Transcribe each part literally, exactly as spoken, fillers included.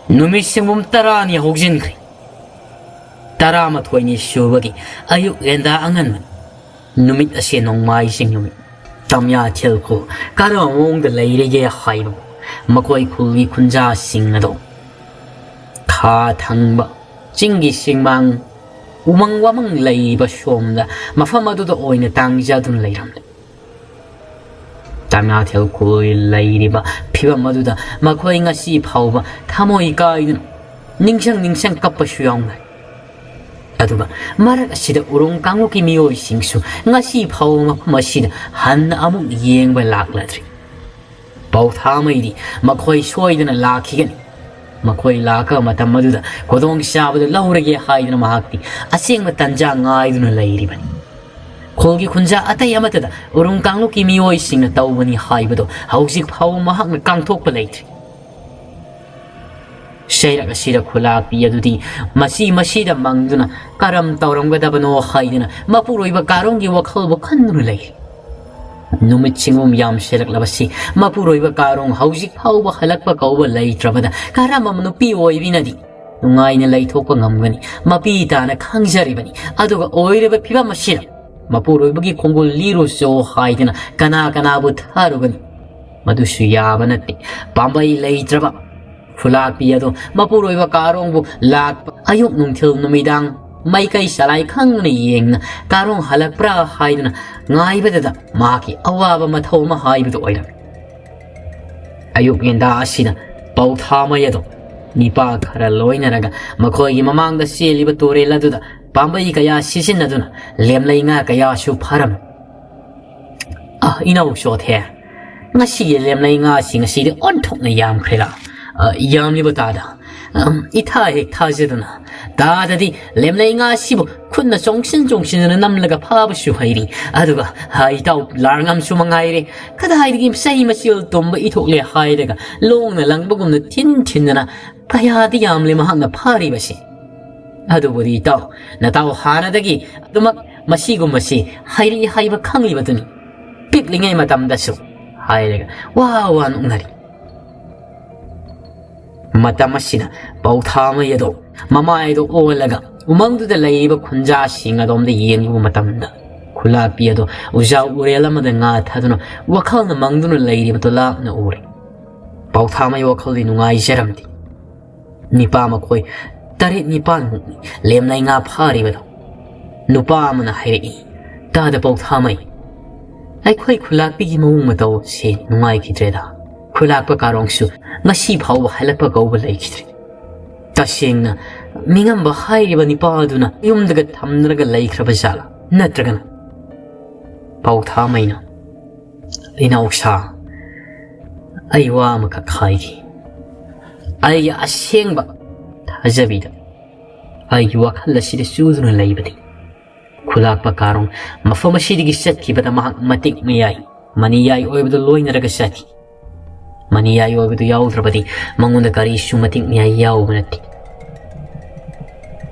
ꯅꯨꯃꯤꯠ ꯁꯤꯡꯕꯨꯝ ꯇꯔꯥꯅꯤ ꯍꯧꯖꯤꯟꯈ꯭ꯔꯦ꯫ ꯇꯔꯥꯃꯥꯊꯣꯏꯅꯤ ꯁꯨꯕꯒꯤ ꯑꯌꯨꯛ ꯂꯦꯟꯗꯥ ꯑꯉꯟꯕ ꯅꯨꯃꯤꯠ ꯑꯁꯤ ꯅꯣꯡꯃꯥꯏꯖꯤꯡ ꯅꯨꯃꯤꯠ꯫ ꯇꯝꯌꯥ ꯊꯦꯜꯈꯣ ꯀꯔꯝꯕ ꯃꯑꯣꯡꯗ ꯂꯩꯔꯤꯒꯦ ꯍꯥꯏꯕ ꯃꯈꯣꯏ ꯈꯨꯜꯒꯤ ꯈꯨꯟꯖꯥꯁꯤꯡ ꯑꯗꯣ ꯈꯥ ꯊꯪꯕ ꯆꯤꯡꯒꯤ ꯁꯤꯡꯃꯥꯡ ꯎꯃꯪ ꯋꯥꯃꯪ ꯂꯩꯔꯤꯕ ꯁꯣꯝꯗ ꯃꯐꯝ ꯑꯗꯨꯗ ꯑꯣꯏꯅ ꯇꯥꯡꯖꯗꯨꯅ ꯂꯩꯔꯝꯂꯦ꯫ ꯇꯝꯌꯥ ꯊꯦꯜꯈꯣ ꯂꯩꯔꯤꯕ ꯐꯤꯕꯝ ꯑꯗꯨꯗ ꯃꯈꯣꯏ ꯉꯁꯤ ꯐꯥꯎꯕ ꯊꯃꯣꯏ ꯀꯥꯏꯗꯨꯅ ꯅꯤꯡꯁꯪ ꯅꯤꯡꯁꯪ ꯀꯞꯄꯁꯨ ꯌꯥꯎꯅꯩ꯫ ꯑꯗꯨꯒ ꯃꯔꯛ ꯑꯁꯤꯗ ꯎꯔꯨꯝ ꯀꯥꯡꯂꯨꯞꯀꯤ ꯃꯤꯑꯣꯏꯁꯤꯡꯁꯨ ꯉꯁꯤ ꯐꯥꯎꯕ ꯃꯐꯝ ꯑꯁꯤꯗ ꯍꯟꯅ ꯑꯃꯨꯛ ꯌꯦꯡꯕ ꯂꯥꯛꯂꯗ꯭ꯔꯤ꯫ ꯄꯥꯎꯊꯥꯃꯩꯗꯤ ꯃꯈꯣꯏ ꯁꯣꯏꯗꯅ ꯂꯥꯛꯈꯤꯒꯅꯤ꯫ ꯃꯈꯣꯏ ꯂꯥꯛꯄ ꯃꯇꯝ ꯑꯗꯨꯗ ꯈꯨꯗꯣꯡꯆꯥꯕꯗꯨ ꯂꯧꯔꯒꯦ ꯍꯥꯏꯗꯨꯅ ꯃꯍꯥꯛꯇꯤ ꯑꯁꯦꯡꯕ ꯇꯟꯖꯥ ꯉꯥꯏꯗꯨꯅ ꯂꯩꯔꯤꯕꯅꯤ꯫ ꯈꯨꯜꯒꯤ ꯈꯨꯟꯖꯥ ꯑꯇꯩ ꯑꯃꯠꯇꯗ ꯎꯔꯨꯝ ꯀꯥꯡꯂꯨꯞꯀꯤ ꯃꯤꯑꯣꯏꯁꯤꯡꯅ ꯇꯧꯕꯅꯤ ꯍꯥꯏꯕꯗꯨ ꯍꯧꯖꯤꯛ ꯐꯥꯎꯕ ꯃꯍꯥꯛꯅ ꯀꯥꯡꯊꯣꯛꯄ ꯂꯩꯇ꯭ꯔꯤ꯫ ꯁꯩꯔꯛ ꯑꯁꯤꯗ ꯈꯨꯂꯥꯛꯄꯤ ꯑꯗꯨꯗꯤ ꯃꯁꯤ ꯃꯁꯤꯗ ꯃꯪꯗꯨꯅ ꯀꯔꯝ ꯇꯧꯔꯝꯒꯗꯕꯅꯣ ꯍꯥꯏꯗꯨꯅ ꯃꯄꯨꯔꯣꯏꯕ ꯀꯥꯔꯣꯡꯒꯤ ꯋꯥꯈꯜꯕꯨ ꯈꯟꯗꯨꯅ ꯂꯩꯔꯤ꯫ ꯅꯨꯃꯤꯠ ꯆꯤꯡꯒꯨꯝ ꯌꯥꯝꯁꯤꯜꯂꯛꯂꯕꯁꯤ ꯃꯄꯨꯔꯣꯏꯕ ꯀꯥꯔꯣꯡ ꯍꯧꯖꯤꯛ ꯐꯥꯎꯕ ꯍꯜꯂꯛꯄ ꯀꯧꯕ ꯂꯩꯇ꯭ꯔꯕꯗ ꯀꯔꯝꯕ ꯅꯨꯄꯤ ꯑꯣꯏꯕꯤꯅꯗꯤ ꯅꯨꯡꯉꯥꯏꯅ ꯂꯩꯊꯣꯛꯄ ꯉꯝꯒꯅꯤ? ꯃꯄꯤ ꯇꯥꯅ ꯈꯪꯖꯔꯤꯕꯅꯤ꯫ ꯑꯗꯨꯒ ꯑꯣꯏꯔꯤꯕ ꯐꯤꯕꯝ ꯑꯁꯤꯗ ꯃꯄꯨꯔꯣꯏꯕꯒꯤ ꯈꯣꯡꯒꯨꯜ ꯂꯤꯔꯨꯆꯣ ꯍꯥꯏꯗꯅ ꯀꯅꯥ ꯀꯅꯥꯕꯨ ꯊꯥꯔꯨꯒꯅꯤ? ꯃꯗꯨꯁꯨ ꯌꯥꯕ ꯅꯠꯇꯦ꯫ ꯄꯥꯝꯕꯩ ꯂꯩꯇ꯭ꯔꯕ ꯈꯨꯂꯥꯛꯄꯤ ꯑꯗꯣ ꯃꯄꯨꯔꯣꯏꯕ ꯀꯥꯔꯣꯡꯕꯨ ꯂꯥꯛꯄ ꯑꯌꯨꯛ ꯅꯨꯡꯊꯤꯜ ꯅꯨꯃꯤꯗꯥꯡ ꯃꯥꯏꯀꯩ ꯆꯂꯥꯏ ꯈꯪꯗꯅ ꯌꯦꯡꯅ ꯀꯥꯔꯣꯡ ꯍꯜꯂꯛꯄ꯭ꯔꯥ ꯍꯥꯏꯗꯨꯅ ꯉꯥꯏꯕꯗꯗ ꯃꯍꯥꯛꯀꯤ ꯑꯋꯥꯕ ꯃꯊꯧ ꯑꯃ ꯍꯥꯏꯕꯗꯨ ꯑꯣꯏꯔꯝꯃꯤ꯫ ꯑꯌꯨꯛ ꯉꯟꯇꯥ ꯑꯁꯤꯗ ꯄꯥꯎꯊꯥꯃꯩ ꯑꯗꯣ ꯅꯤꯄꯥ ꯈꯔ ꯂꯣꯏꯅꯔꯒ ꯃꯈꯣꯏꯒꯤ ꯃꯃꯥꯡꯗ ꯆꯦꯜꯂꯤꯕ ꯇꯨꯔꯦꯜ ꯑꯗꯨꯗ ꯄꯥꯝꯕꯩ ꯀꯌꯥ ꯁꯤꯖꯤꯟꯅꯗꯨꯅ ꯂꯦꯝꯂꯩ ꯉꯥ ꯀꯌꯥꯁꯨ ꯐꯥꯔꯝꯃꯤ꯫ ꯑ, ꯏꯅꯧ ꯆꯣꯊꯦ, ꯉꯁꯤꯒꯤ ꯂꯦꯝꯂꯩ ꯉꯥꯁꯤꯡ ꯑꯁꯤꯗꯤ ꯑꯣꯟꯊꯣꯛꯅ ꯌꯥꯝꯈ꯭ꯔꯦꯗ꯫ ꯑ, ꯌꯥꯝꯂꯤꯕ ꯇꯥꯗ꯫ ꯑꯝ, ꯏꯊꯥ ꯍꯦꯛ ꯊꯥꯖꯗꯅ꯫ ꯇꯥꯗꯗꯤ ꯂꯦꯝꯂꯩ ꯉꯥꯁꯤꯕꯨ ꯈꯨꯠꯅ ꯆꯣꯡꯁꯤꯟ ꯆꯣꯡꯁꯤꯟꯗꯅ ꯅꯝꯂꯒ ꯐꯥꯕꯁꯨ ꯍꯩꯔꯤ꯫ ꯑꯗꯨꯒ, ꯍ, ꯏꯇꯥꯎ ꯂꯥꯔꯉꯝꯁꯨ ꯃꯉꯥꯏꯔꯦ꯫ ꯀꯗꯥꯏꯗꯒꯤ ꯆꯩ ꯃꯆꯦꯜ ꯇꯨꯝꯕ ꯏꯊꯣꯛꯂꯦ ꯍꯥꯏꯔꯒ ꯂꯣꯡꯅ ꯂꯪꯕꯒꯨꯝꯅ ꯊꯤꯟ ꯊꯤꯟꯗꯅ ꯀꯌꯥꯗꯤ ꯌꯥꯝꯂꯦ ꯃꯍꯥꯛꯅ ꯐꯥꯔꯤꯕꯁꯤ꯫ ꯑꯗꯨꯕꯨꯗꯤ ꯏꯇꯥꯎ, ꯅꯇꯥꯎ ꯍꯥꯟꯅꯗꯒꯤ ꯑꯗꯨꯃꯛ ꯃꯁꯤꯒꯨꯝꯕꯁꯤ ꯍꯩꯔꯤ ꯍꯥꯏꯕ ꯈꯪꯂꯤꯕꯗꯨꯅꯤ꯫ ꯄꯤꯛꯂꯤꯉꯩ ꯃꯇꯝꯗꯁꯨ ꯍꯥꯏꯔꯒ ꯋꯥ ꯋꯥ ꯅꯣꯛꯅꯔꯤ꯫ ꯃꯇꯝ ꯑꯁꯤꯗ ꯄꯧꯊꯥꯃꯩ ꯑꯗꯣ ꯃꯃꯥꯏꯗꯣ ꯑꯣꯜꯂꯒ ꯎꯃꯪꯗꯨꯗ ꯂꯩꯔꯤꯕ ꯈꯨꯟꯖꯥꯁꯤꯡ ꯑꯗꯣꯝꯗ ꯌꯦꯡꯂꯨꯕ ꯃꯇꯝꯗ, ꯈꯨꯂꯥꯛꯄꯤ ꯑꯗꯣ ꯎꯖꯥ ꯎꯔꯦꯜ ꯑꯃꯗ ꯉꯥ ꯊꯥꯗꯨꯅ ꯋꯥꯈꯜꯅ ꯃꯪꯗꯨꯅ ꯂꯩꯔꯤꯕꯗꯨ ꯂꯥꯞꯅ ꯎꯔꯦ꯫ ꯄꯧꯊꯥꯃꯩ ꯋꯥꯈꯜꯗꯤ ꯅꯨꯡꯉꯥꯏꯖꯔꯝꯗꯦ꯫ ꯅꯤꯄꯥ ꯃꯈꯣꯏ ꯇꯔꯦꯠ ꯅꯤꯄꯥꯜꯃꯨꯛꯅꯤ ꯂꯦꯝꯅꯩ ꯉꯥ ꯐꯥꯔꯤꯕꯗꯣ꯫ ꯅꯨꯄꯥ ꯑꯃꯅ ꯍꯥꯏꯔꯛꯏ, "ꯇꯥꯗ ꯄꯧꯊꯥꯃꯩ, ꯑꯩꯈꯣꯏ ꯈꯨꯂꯥꯛꯄꯤꯒꯤ ꯃꯑꯣꯡ ꯃꯇꯧꯁꯦ ꯅꯨꯡꯉꯥꯏꯈꯤꯗ꯭ꯔꯦꯗ꯫ ꯈꯨꯂꯥꯛꯄ ꯀꯥꯔꯣꯡꯁꯨ ꯉꯁꯤ ꯐꯥꯎꯕ ꯍꯜꯂꯛꯄ ꯀꯧꯕ ꯂꯩꯈꯤꯗ꯭ꯔꯦ꯫ ꯇꯁꯦꯡꯅ ꯃꯤꯉꯝꯕ ꯍꯥꯏꯔꯤꯕ ꯅꯤꯄꯥ ꯑꯗꯨꯅ ꯌꯨꯝꯗꯒ ꯊꯝꯅꯔꯒ ꯂꯩꯈ꯭ꯔꯕ ꯖꯥꯠꯂꯥ? ꯅꯠꯇ꯭ꯔꯒꯅ?" ꯄꯧꯊꯥꯃꯩꯅ, "ꯏꯅꯥꯎꯁꯥ, ꯑꯩ ꯋꯥ ꯑꯃꯈꯛ ꯍꯥꯏꯒꯦ꯫ ꯑꯩꯒꯤ ꯑꯁꯦꯡꯕ ꯊꯥꯖꯕꯤꯗ ꯑꯩꯒꯤ ꯋꯥꯈꯜ ꯑꯁꯤꯗ ꯆꯨꯗꯨꯅ ꯂꯩꯕꯗꯤ ꯈꯨꯂꯥꯛꯄ ꯀꯥꯔꯣꯡ ꯃꯐꯝ ꯑꯁꯤꯗꯒꯤ ꯆꯠꯈꯤꯕꯗ ꯃꯍꯥꯛ ꯃꯇꯤꯛ ꯃꯌꯥꯏ, ꯃꯅꯤꯌꯥꯏ ꯑꯣꯏꯕꯗꯨ ꯂꯣꯏꯅꯔꯒ ꯆꯠꯈꯤ꯫ ꯃꯅꯤꯌꯥꯏ ꯑꯣꯏꯕꯗꯨ ꯌꯥꯎꯗ꯭ꯔꯕꯗꯤ ꯃꯉꯣꯟꯗ ꯀꯔꯤꯁꯨ ꯃꯇꯤꯛ ꯃꯌꯥꯏ ꯌꯥꯎꯕ ꯅꯠꯇꯦ꯫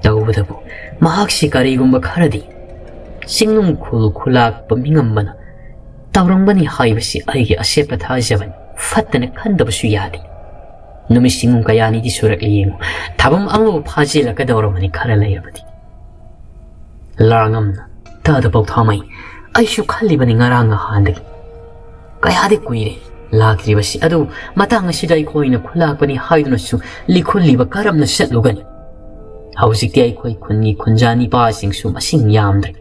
ꯇꯧꯕꯇꯕꯨ ꯃꯍꯥꯛꯁꯤ ꯀꯔꯤꯒꯨꯝꯕ ꯈꯔꯗꯤ ꯆꯤꯡꯅꯨꯡ ꯈꯨꯜ ꯈꯨꯂꯥꯛꯄ ꯃꯤꯉꯝꯕꯅ ꯇꯧꯔꯝꯒꯅꯤ ꯍꯥꯏꯕꯁꯤ ꯑꯩꯒꯤ ꯑꯆꯦꯠꯄ ꯊꯥꯖꯕꯅꯤ꯫ ꯐꯠꯇꯅ ꯈꯟꯗꯕꯁꯨ ꯌꯥꯗꯦ꯫ ꯅꯨꯃꯤꯠ ꯆꯤꯡꯉꯨ ꯀꯌꯥꯅꯤꯗꯤ ꯁꯨꯔꯛꯂꯤ ꯌꯦꯡꯉꯨ, ꯊꯥꯕꯝ ꯑꯃꯕꯨ ꯐꯥꯖꯤꯜꯂꯛꯀꯗꯧꯔꯕꯅꯤ ꯈꯔ ꯂꯩꯔꯕꯗꯤ꯫" ꯂꯥꯡꯉꯝꯅ, "ꯇꯥꯗ ꯄꯧꯊꯥꯃꯩ, ꯑꯩꯁꯨ ꯈꯜꯂꯤꯕꯅꯤ ꯉꯔꯥꯡ ꯅꯍꯥꯟꯗꯒꯤ꯫ ꯀꯌꯥꯗꯤ ꯀꯨꯏꯔꯦ ꯂꯥꯛꯇ꯭ꯔꯤꯕꯁꯤ꯫ ꯑꯗꯨ ꯃꯇꯥꯡ ꯑꯁꯤꯗ ꯑꯩꯈꯣꯏꯅ ꯈꯨꯂꯥꯛꯄꯅꯤ ꯍꯥꯏꯗꯨꯅꯁꯨ ꯂꯤꯈꯨꯜꯂꯤꯕ ꯀꯔꯝꯅ ꯆꯠꯂꯨꯒꯅꯤ? ꯍꯧꯖꯤꯛꯇꯤ ꯑꯩꯈꯣꯏ ꯈꯨꯟꯒꯤ ꯈꯨꯟꯖꯥ ꯅꯤꯄꯥꯁꯤꯡꯁꯨ ꯃꯁꯤꯡ ꯌꯥꯝꯗ꯭ꯔꯦ꯫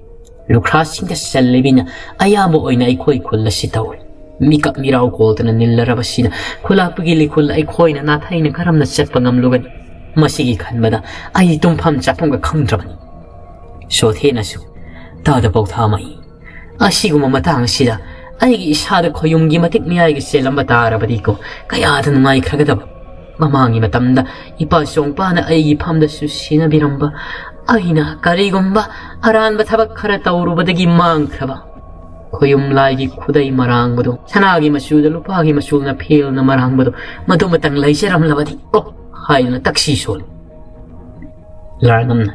ꯂꯨꯈ꯭ꯔꯥꯁꯤꯡꯗ ꯆꯜꯂꯤꯕꯤꯅ ꯑꯌꯥꯝꯕ ꯑꯣꯏꯅ ꯑꯩꯈꯣꯏ ꯈꯨꯜ ꯑꯁꯤ ꯇꯧꯔꯦ꯫ ꯃꯤꯀꯞ ꯃꯤꯔꯥꯎ ꯀꯣꯜꯗꯅ ꯅꯤꯜꯂꯔꯕꯁꯤꯗ ꯈꯨꯂꯥꯛꯄꯒꯤ ꯂꯤꯈꯨꯜ ꯑꯩꯈꯣꯏꯅ ꯅꯥꯊꯩꯅ ꯀꯔꯝꯅ ꯆꯠꯄ ꯉꯝꯂꯨꯒꯅꯤ? ꯃꯁꯤꯒꯤ ꯈꯟꯕꯗ ꯑꯩ ꯇꯨꯝꯐꯝ ꯆꯥꯐꯝꯒ ꯈꯪꯗ꯭ꯔꯕꯅꯤ꯫ ꯁꯣꯊꯦꯅꯁꯨ, ꯇꯥꯗ ꯄꯧꯊꯥꯃꯩ, ꯑꯁꯤꯒꯨꯝꯕ ꯃꯇꯥꯡ ꯑꯁꯤꯗ ꯑꯩꯒꯤ ꯏꯁꯥꯗ ꯈꯣꯌꯨꯝꯒꯤ ꯃꯇꯤꯛ ꯃꯌꯥꯏꯒ ꯆꯦꯜꯂꯝꯕ ꯇꯥꯔꯕꯗꯤꯀꯣ, ꯀꯌꯥꯗ ꯅꯨꯡꯉꯥꯏꯈ꯭ꯔꯒꯗꯕ꯫ ꯃꯃꯥꯡꯒꯤ ꯃꯇꯝꯗ ꯏꯄꯥ ꯆꯣꯡꯄꯥꯅ ꯑꯩꯒꯤ ꯐꯝꯗꯁꯨ ꯁꯤꯟꯅꯕꯤꯔꯝꯕ, ꯑꯩꯅ ꯀꯔꯤꯒꯨꯝꯕ ꯑꯔꯥꯟꯕ ꯊꯕꯛ ꯈꯔ ꯇꯧꯔꯨꯕꯗꯒꯤ ꯃꯥꯡꯈ꯭ꯔꯕ ꯈꯣꯌꯨꯝ ꯂꯥꯏꯒꯤ ꯈꯨꯗꯩ ꯃꯔꯥꯡꯕꯗꯣ, ꯁꯅꯥꯒꯤ ꯃꯆꯨꯗ ꯂꯨꯄꯥꯒꯤ ꯃꯆꯨꯅ ꯐꯦꯜꯅ ꯃꯔꯥꯡꯕꯗꯣ, ꯃꯗꯨꯃꯇꯪ ꯂꯩꯖꯔꯝꯂꯕꯗꯤ ꯑꯣ ꯍꯥꯏꯗꯨꯅ ꯇꯛꯁꯤ ꯁꯣꯜꯂꯤ꯫ ꯂꯥꯔꯉꯝꯅ,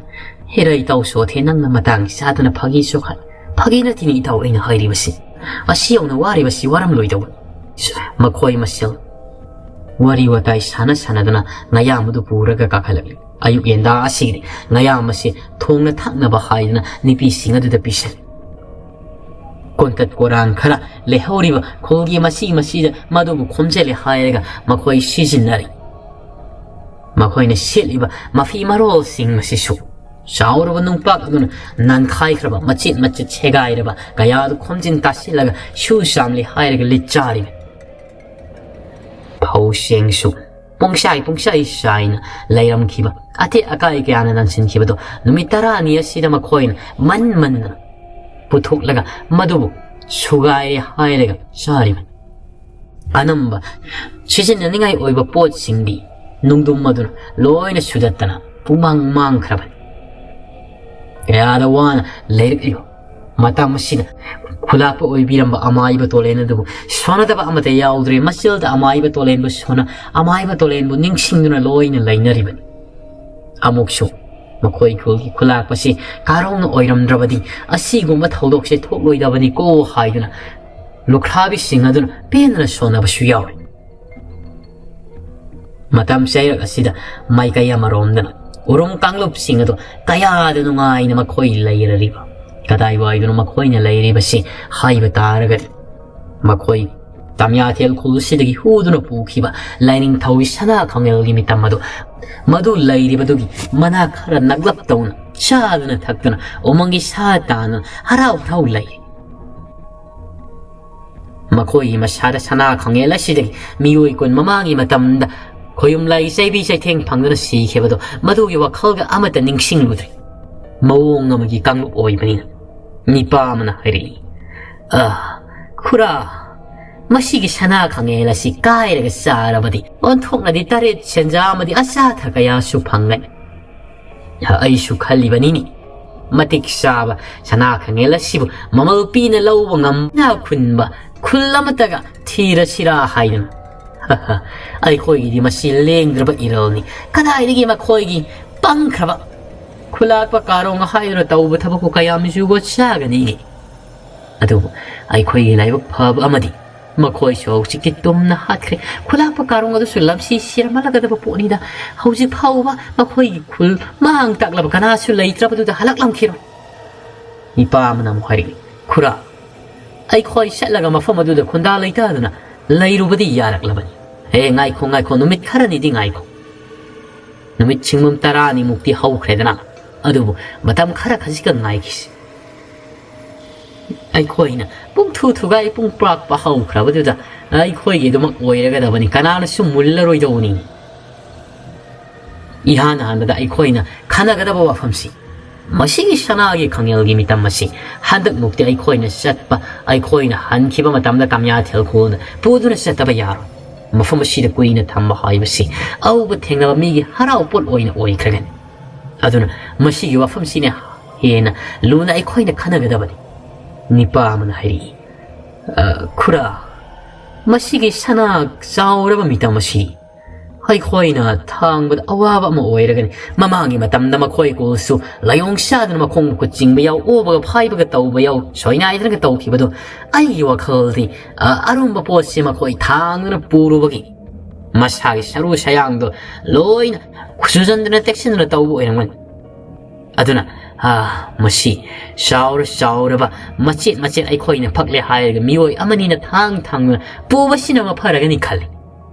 ꯍꯦꯔꯩ ꯇꯧ ꯁꯣꯊꯦ, ꯅꯪꯅ ꯃꯇꯥꯡ ꯆꯥꯗꯅ ꯐꯥꯒꯤ ꯆꯨꯈꯥꯏ꯫ ꯐꯥꯒꯤ ꯅꯠꯇꯦꯅꯦ ꯏꯇꯥꯎ ꯑꯩꯅ ꯍꯥꯏꯔꯤꯕꯁꯤ꯫ ꯑꯁꯤ ꯌꯧꯅ ꯋꯥꯔꯤꯕꯁꯤ ꯋꯥꯔꯝꯂꯣꯏꯗꯧꯕꯅꯤ꯫ ꯃꯈꯣꯏ ꯃꯁꯦꯜ ꯋꯥꯔꯤ ꯋꯥꯇꯥꯏ ꯁꯥꯟꯅ ꯁꯥꯟꯅꯗꯨꯅ ꯉꯥꯌꯥꯝ ꯑꯗꯨ ꯄꯨꯔꯒ ꯀꯥꯈꯠꯂꯛꯂꯤ꯫ ꯑꯌꯨꯛ ꯌꯦꯟꯗꯥ ꯑꯁꯤꯒꯤꯗꯤ ꯉꯥꯌꯥꯝ ꯑꯁꯤ ꯊꯣꯡꯅ ꯊꯛꯅꯕ ꯍꯥꯏꯗꯨꯅ ꯅꯨꯄꯤꯁꯤꯡ ꯑꯗꯨꯗ ꯄꯤꯁꯜꯂꯤ꯫ ꯀꯣꯟꯇꯠ ꯀꯣꯔꯥꯟ ꯈꯔ ꯂꯩꯍꯧꯔꯤꯕ ꯈꯨꯜꯒꯤ ꯃꯁꯤ ꯃꯁꯤꯗ ꯃꯗꯨꯕꯨ ꯈꯣꯝꯖꯤꯜꯂꯦ ꯍꯥꯏꯔꯒ ꯃꯈꯣꯏ ꯁꯤꯖꯤꯟꯅꯔꯤ꯫ ꯃꯈꯣꯏꯅ ꯁꯦꯠꯂꯤꯕ ꯃꯐꯤ ꯃꯔꯣꯜꯁꯤꯡ ꯑꯁꯤꯁꯨ ꯆꯥꯎꯔꯕ ꯅꯨꯡꯄꯥꯛ ꯑꯗꯨꯅ ꯅꯥꯟꯈꯥꯏꯈ꯭ꯔꯕ, ꯃꯆꯦꯠ ꯃꯆꯦꯠ ꯁꯦꯒꯥꯏꯔꯕ ꯀꯌꯥꯗꯨ ꯈꯣꯝꯖꯤꯟ ꯇꯥꯁꯤꯜꯂꯒ ꯁꯨ ꯆꯥꯝꯂꯤ ꯍꯥꯏꯔꯒ ꯂꯤꯠ ꯆꯥꯔꯤꯕꯅꯤ꯫ ꯐꯧ ꯆꯦꯡꯁꯨ ꯄꯨꯡꯆꯥꯏ ꯄꯨꯡꯆꯥꯏ ꯆꯥꯏꯅ ꯂꯩꯔꯝꯈꯤꯕ ꯑꯇꯦꯛ ꯑꯀꯥꯏ ꯀꯌꯥꯅ ꯅꯟꯁꯤꯟꯈꯤꯕꯗꯣ ꯅꯨꯃꯤꯠ ꯇꯔꯥꯅꯤ ꯑꯁꯤꯗ ꯃꯈꯣꯏꯅ ꯃꯟ ꯃꯟꯗꯅ ꯄꯨꯊꯣꯛꯂꯒ ꯃꯗꯨꯕꯨ ꯁꯨꯒꯥꯏꯔꯦ ꯍꯥꯏꯔꯒ ꯆꯥꯔꯤꯕꯅꯤ꯫ ꯑꯅꯝꯕ ꯁꯤꯖꯤꯟꯅꯅꯤꯡꯉꯥꯏ ꯑꯣꯏꯕ ꯄꯣꯠꯁꯤꯡꯗꯤ ꯅꯨꯡꯗꯨꯝ ꯑꯗꯨꯅ ꯂꯣꯏꯅ ꯁꯨꯗꯠꯇꯅ ꯄꯨꯡꯃꯥꯡ ꯃꯥꯡꯈ꯭ꯔꯕꯅꯤ꯫ ꯀꯌꯥꯗ ꯋꯥꯅ ꯂꯩꯔꯛꯂꯤꯕ ꯃꯇꯝ ꯑꯁꯤꯗ ꯈꯨꯂꯥꯛꯄ ꯑꯣꯏꯕꯤꯔꯝꯕ ꯑꯃꯥꯏꯕ ꯇꯣꯂꯦꯟ ꯑꯗꯨꯕꯨ ꯁꯣꯟꯅꯗꯕ ꯑꯃꯠꯇ ꯌꯥꯎꯗ꯭ꯔꯦ꯫ ꯃꯆꯤꯜꯗ ꯑꯃꯥꯏꯕ ꯇꯣꯂꯦꯟꯕꯨ ꯁꯣꯟꯅ, ꯑꯃꯥꯏꯕ ꯇꯣꯂꯦꯟꯕꯨ ꯅꯤꯡꯁꯤꯡꯗꯨꯅ ꯂꯣꯏꯅ ꯂꯩꯅꯔꯤꯕꯅꯤ꯫ ꯑꯃꯨꯛꯁꯨ ꯃꯈꯣꯏ ꯈꯨꯜꯒꯤ ꯈꯨꯂꯥꯛꯄꯁꯤ ꯀꯥꯔꯣꯡꯅ ꯑꯣꯏꯔꯝꯗ꯭ꯔꯕꯗꯤ ꯑꯁꯤꯒꯨꯝꯕ ꯊꯧꯗꯣꯛꯁꯦ ꯊꯣꯛꯂꯣꯏꯗꯕꯅꯤꯀꯣ ꯍꯥꯏꯗꯨꯅ ꯂꯨꯈ꯭ꯔꯥꯕꯤꯁꯤꯡ ꯑꯗꯨꯅ ꯄꯦꯟꯗꯅ ꯁꯣꯟꯅꯕꯁꯨ ꯌꯥꯎꯔꯤ꯫ ꯃꯇꯝ ꯆꯩꯔꯛ ꯑꯁꯤꯗ ꯃꯥꯏꯀꯩ ꯑꯃꯔꯣꯝꯗꯅ ꯎꯔꯨꯝ ꯀꯥꯡꯂꯨꯞꯁꯤꯡ ꯑꯗꯨ ꯀꯌꯥꯗ ꯅꯨꯡꯉꯥꯏꯅ ꯃꯈꯣꯏ ꯂꯩꯔꯔꯤꯕ, ꯀꯗꯥꯏꯋꯥꯏꯗꯅꯣ ꯃꯈꯣꯏꯅ ꯂꯩꯔꯤꯕꯁꯤ ꯍꯥꯏꯕ ꯇꯥꯔꯒꯗꯤ, ꯃꯈꯣꯏ ꯇꯝꯌꯥꯊꯦꯜ ꯈꯨꯜꯁꯤꯗꯒꯤ ꯍꯨꯗꯨꯅ ꯄꯨꯈꯤꯕ ꯂꯥꯏꯅꯤꯡꯊꯧꯒꯤ ꯁꯅꯥ ꯈꯥꯡꯉꯦꯜꯒꯤ ꯃꯤꯇꯝ ꯑꯗꯨ, ꯃꯗꯨ ꯂꯩꯔꯤꯕꯗꯨꯒꯤ ꯃꯅꯥ ꯈꯔ ꯅꯛꯂꯞ ꯇꯧꯅ ꯆꯥꯗꯨꯅ ꯊꯛꯇꯨꯅ ꯎꯃꯪꯒꯤ ꯁꯥ ꯇꯥꯅ ꯍꯔꯥꯎ ꯍꯔꯥꯎ ꯂꯩ꯫ ꯃꯈꯣꯏꯒꯤ ꯃꯁꯥꯗ ꯁꯅꯥ ꯈꯥꯡꯉꯦꯜ ꯑꯁꯤꯗꯒꯤ ꯃꯤꯑꯣꯏ ꯀꯨꯟ ꯃꯃꯥꯡꯒꯤ ꯃꯇꯝꯗ ꯈꯣꯌꯨꯝ ꯂꯥꯏ ꯆꯩꯕꯤ ꯆꯩꯊꯦꯡ ꯐꯪꯗꯨꯅ ꯁꯤꯈꯤꯕꯗꯣ, ꯃꯗꯨꯒꯤ ꯋꯥꯈꯜꯒ ꯑꯃꯠꯇ ꯅꯤꯡꯁꯤꯡꯂꯨꯗ꯭ꯔꯦ꯫ ꯃꯑꯣꯡ ꯑꯃꯒꯤ ꯀꯥꯡꯂꯨꯞ ꯑꯣꯏꯕꯅꯤꯅ ꯅꯤꯄꯥ ꯑꯃꯅ ꯍꯥꯏꯔꯛꯏ, "ꯑ, ꯈꯨꯔꯥ, ꯃꯁꯤꯒꯤ ꯁꯅꯥ ꯈꯥꯡꯉꯦꯜ ꯑꯁꯤ ꯀꯥꯏꯔꯒ ꯆꯥꯔꯕꯗꯤ ꯑꯣꯟꯊꯣꯛꯅꯗꯤ ꯇꯔꯦꯠ ꯁꯦꯟꯖꯥ ꯑꯃꯗꯤ ꯑꯆꯥꯊ ꯀꯌꯥꯁꯨ ꯐꯪꯒꯅꯤ꯫ ꯑꯩꯁꯨ ꯈꯜꯂꯤꯕꯅꯤꯅꯤ, ꯃꯇꯤꯛ ꯆꯥꯕ ꯁꯅꯥ ꯈꯥꯡꯉꯦꯜ ꯑꯁꯤꯕꯨ ꯃꯃꯜ ꯄꯤꯅ ꯂꯧꯕ ꯉꯝꯅ ꯈꯨꯟꯕ ꯈꯨꯜ ꯑꯃꯠꯇꯒ ꯊꯤꯔꯁꯤꯔꯥ ꯍꯥꯏꯗꯨꯅ꯫ ꯑꯩꯈꯣꯏꯒꯤꯗꯤ ꯃꯁꯤ ꯂꯦꯡꯗ꯭ꯔꯕ ꯏꯔꯜꯅꯤ꯫ ꯀꯗꯥꯏꯗꯒꯤ ꯃꯈꯣꯏꯒꯤ ꯄꯪꯈ꯭ꯔꯕ ꯈꯨꯂꯥꯛꯄ ꯀꯥꯔꯣꯡ ꯍꯥꯏꯗꯨꯅ ꯇꯧꯕ ꯊꯕꯛꯄꯨ ꯀꯌꯥꯝ ꯖꯨꯒꯣꯠ ꯆꯥꯒꯅꯤꯒꯦ? ꯑꯗꯨꯕꯨ ꯑꯩꯈꯣꯏꯒꯤ ꯂꯥꯏꯕꯛ ꯐꯕ ꯑꯃꯗꯤ ꯃꯈꯣꯏꯁꯨ ꯍꯧꯖꯤꯛꯇꯤ ꯇꯨꯝꯅ ꯍꯥꯠꯈ꯭ꯔꯦ꯫ ꯈꯨꯂꯥꯛꯄ ꯀꯥꯔꯣꯡ ꯑꯗꯨꯁꯨ ꯂꯝꯁꯤ ꯁꯤꯔꯝꯃꯜꯂꯒꯗꯕ ꯄꯣꯠꯅꯤꯗ꯫ ꯍꯧꯖꯤꯛ ꯐꯥꯎꯕ ꯃꯈꯣꯏꯒꯤ ꯈꯨꯜ ꯃꯥꯡ ꯇꯥꯛꯂꯕ ꯀꯅꯥꯁꯨ ꯂꯩꯇ꯭ꯔꯕꯗꯨꯗ ꯍꯜꯂꯛꯂꯝꯈꯤꯔꯣꯏ꯫ ꯏꯄꯥ ꯑꯃꯅ ꯑꯃꯨꯛ ꯍꯥꯏꯔꯛꯏ, "ꯈꯨꯔꯥ, ꯑꯩꯈꯣꯏ ꯆꯠꯂꯒ ꯃꯐꯝ ꯑꯗꯨꯗ ꯈꯨꯟꯗꯥ ꯂꯩꯇꯥꯗꯅ ꯂꯩꯔꯨꯕꯗꯤ ꯌꯥꯔꯛꯂꯕꯅꯤ꯫ ꯑꯦ, ꯉꯥꯏꯈꯣ, ꯉꯥꯏꯈꯣ, ꯅꯨꯃꯤꯠ ꯈꯔꯅꯤꯗꯤ ꯉꯥꯏꯈꯣ꯫ ꯅꯨꯃꯤꯠ ꯁꯤꯡꯃꯝ ꯇꯔꯥꯅꯤꯃꯨꯛꯇꯤ ꯍꯧꯈ꯭ꯔꯦꯗꯅ, ꯑꯗꯨꯕꯨ ꯃꯇꯝ ꯈꯔ ꯈꯖꯤꯛꯀ ꯉꯥꯏꯈꯤꯁꯤ꯫" ꯑꯩꯈꯣꯏꯅ ꯄꯨꯡ ꯊꯨ ꯊꯨꯒꯥꯏ ꯄꯨꯡ ꯄꯥꯛꯄ ꯍꯧꯈ꯭ꯔꯕꯗꯨꯗ ꯑꯩꯈꯣꯏꯒꯤꯗꯃꯛ ꯑꯣꯏꯔꯒꯗꯕꯅꯤ, ꯀꯅꯥꯅꯁꯨ ꯃꯨꯜꯂꯔꯣꯏꯗꯧꯕꯅꯤ꯫ ꯏꯍꯥꯟ ꯍꯥꯟꯕꯗ ꯑꯩꯈꯣꯏꯅ ꯈꯟꯅꯒꯗꯕ ꯋꯥꯐꯝꯁꯤ, ꯃꯁꯤꯒꯤ ꯁꯅꯥꯒꯤ ꯈꯪꯉꯦꯜꯒꯤ ꯃꯤꯇꯝ ꯑꯁꯤ ꯍꯟꯗꯛꯃꯨꯛꯇꯤ ꯑꯩꯈꯣꯏꯅ ꯆꯠꯄ, ꯑꯩꯈꯣꯏꯅ ꯍꯟꯈꯤꯕ ꯃꯇꯝꯗ ꯀꯃꯤꯌꯥꯊꯦꯜ ꯈꯨꯜꯗ ꯄꯨꯗꯨꯅ ꯆꯠꯇꯕ ꯌꯥꯔꯣꯏ꯫ ꯃꯐꯝ ꯑꯁꯤꯗ ꯀꯨꯏꯅ ꯊꯝꯕ ꯍꯥꯏꯕꯁꯤ ꯑꯎꯕ ꯊꯦꯡꯅꯕ ꯃꯤꯒꯤ ꯍꯔꯥꯎ ꯄꯣꯠ ꯑꯣꯏꯅ ꯑꯣꯏꯈ꯭ꯔꯒꯅꯤ꯫ ꯑꯗꯨꯅ ꯃꯁꯤꯒꯤ ꯋꯥꯐꯝꯁꯤꯅ ꯍꯦꯟꯅ ꯂꯨꯅ ꯑꯩꯈꯣꯏꯅ ꯈꯟꯅꯒꯗꯕꯅꯤ꯫ ꯅꯤꯄꯥ ꯑꯃꯅ ꯍꯥꯏꯔꯛꯏ, "ꯑ, ꯈꯨꯔꯥ, ꯃꯁꯤꯒꯤ ꯁꯅꯥ ꯆꯥꯎꯔꯕ ꯃꯤꯇꯝ ꯑꯁꯤ ꯑꯩꯈꯣꯏꯅ ꯊꯥꯡꯕꯗ ꯑꯋꯥꯕ ꯑꯃ ꯑꯣꯏꯔꯒꯅꯤ꯫ ꯃꯃꯥꯡꯒꯤ ꯃꯇꯝꯗ ꯃꯈꯣꯏ ꯀꯣꯜꯁꯨ ꯂꯥꯏꯑꯣꯡ ꯆꯥꯗꯨꯅ ꯃꯈꯣꯡ ꯃꯈꯨꯠ ꯆꯤꯡꯕ ꯌꯥꯎ, ꯑꯣꯕꯒ ꯐꯥꯏꯕꯒ ꯇꯧꯕ ꯌꯥꯎ, ꯁꯣꯏꯅꯥꯏꯗꯅꯒ ꯇꯧꯈꯤꯕꯗꯨ꯫ ꯑꯩꯒꯤ ꯋꯥꯈꯜꯗꯤ, ꯑ, ꯑꯔꯨꯝꯕ ꯄꯣꯠꯁꯤ ꯃꯈꯣꯏ ꯊꯥꯡꯗꯨꯅ ꯄꯨꯔꯨꯕꯒꯤ ꯃꯁꯥꯒꯤ ꯁꯔꯨ ꯁꯌꯥꯡꯗꯣ ꯂꯣꯏꯅ ꯁꯨꯖꯟꯗꯨꯅ ꯇꯦꯛꯁꯤꯟꯗꯨꯅ ꯇꯧꯕ ꯑꯣꯏꯔꯝꯒꯅꯤ꯫ ꯑꯗꯨꯅ, ꯑ, ꯃꯁꯤ ꯆꯥꯎꯔ ꯆꯥꯎꯔꯕ ꯃꯆꯦꯠ ꯃꯆꯦꯠ ꯑꯩꯈꯣꯏꯅ ꯐꯛꯂꯦ ꯍꯥꯏꯔꯒ ꯃꯤꯑꯣꯏ ꯑꯃꯅꯤꯅ ꯊꯥꯡ ꯊꯥꯡꯗꯨꯅ ꯄꯨꯕꯁꯤꯅ ꯃꯐꯔꯒꯅꯤ ꯈꯜꯂꯤ꯫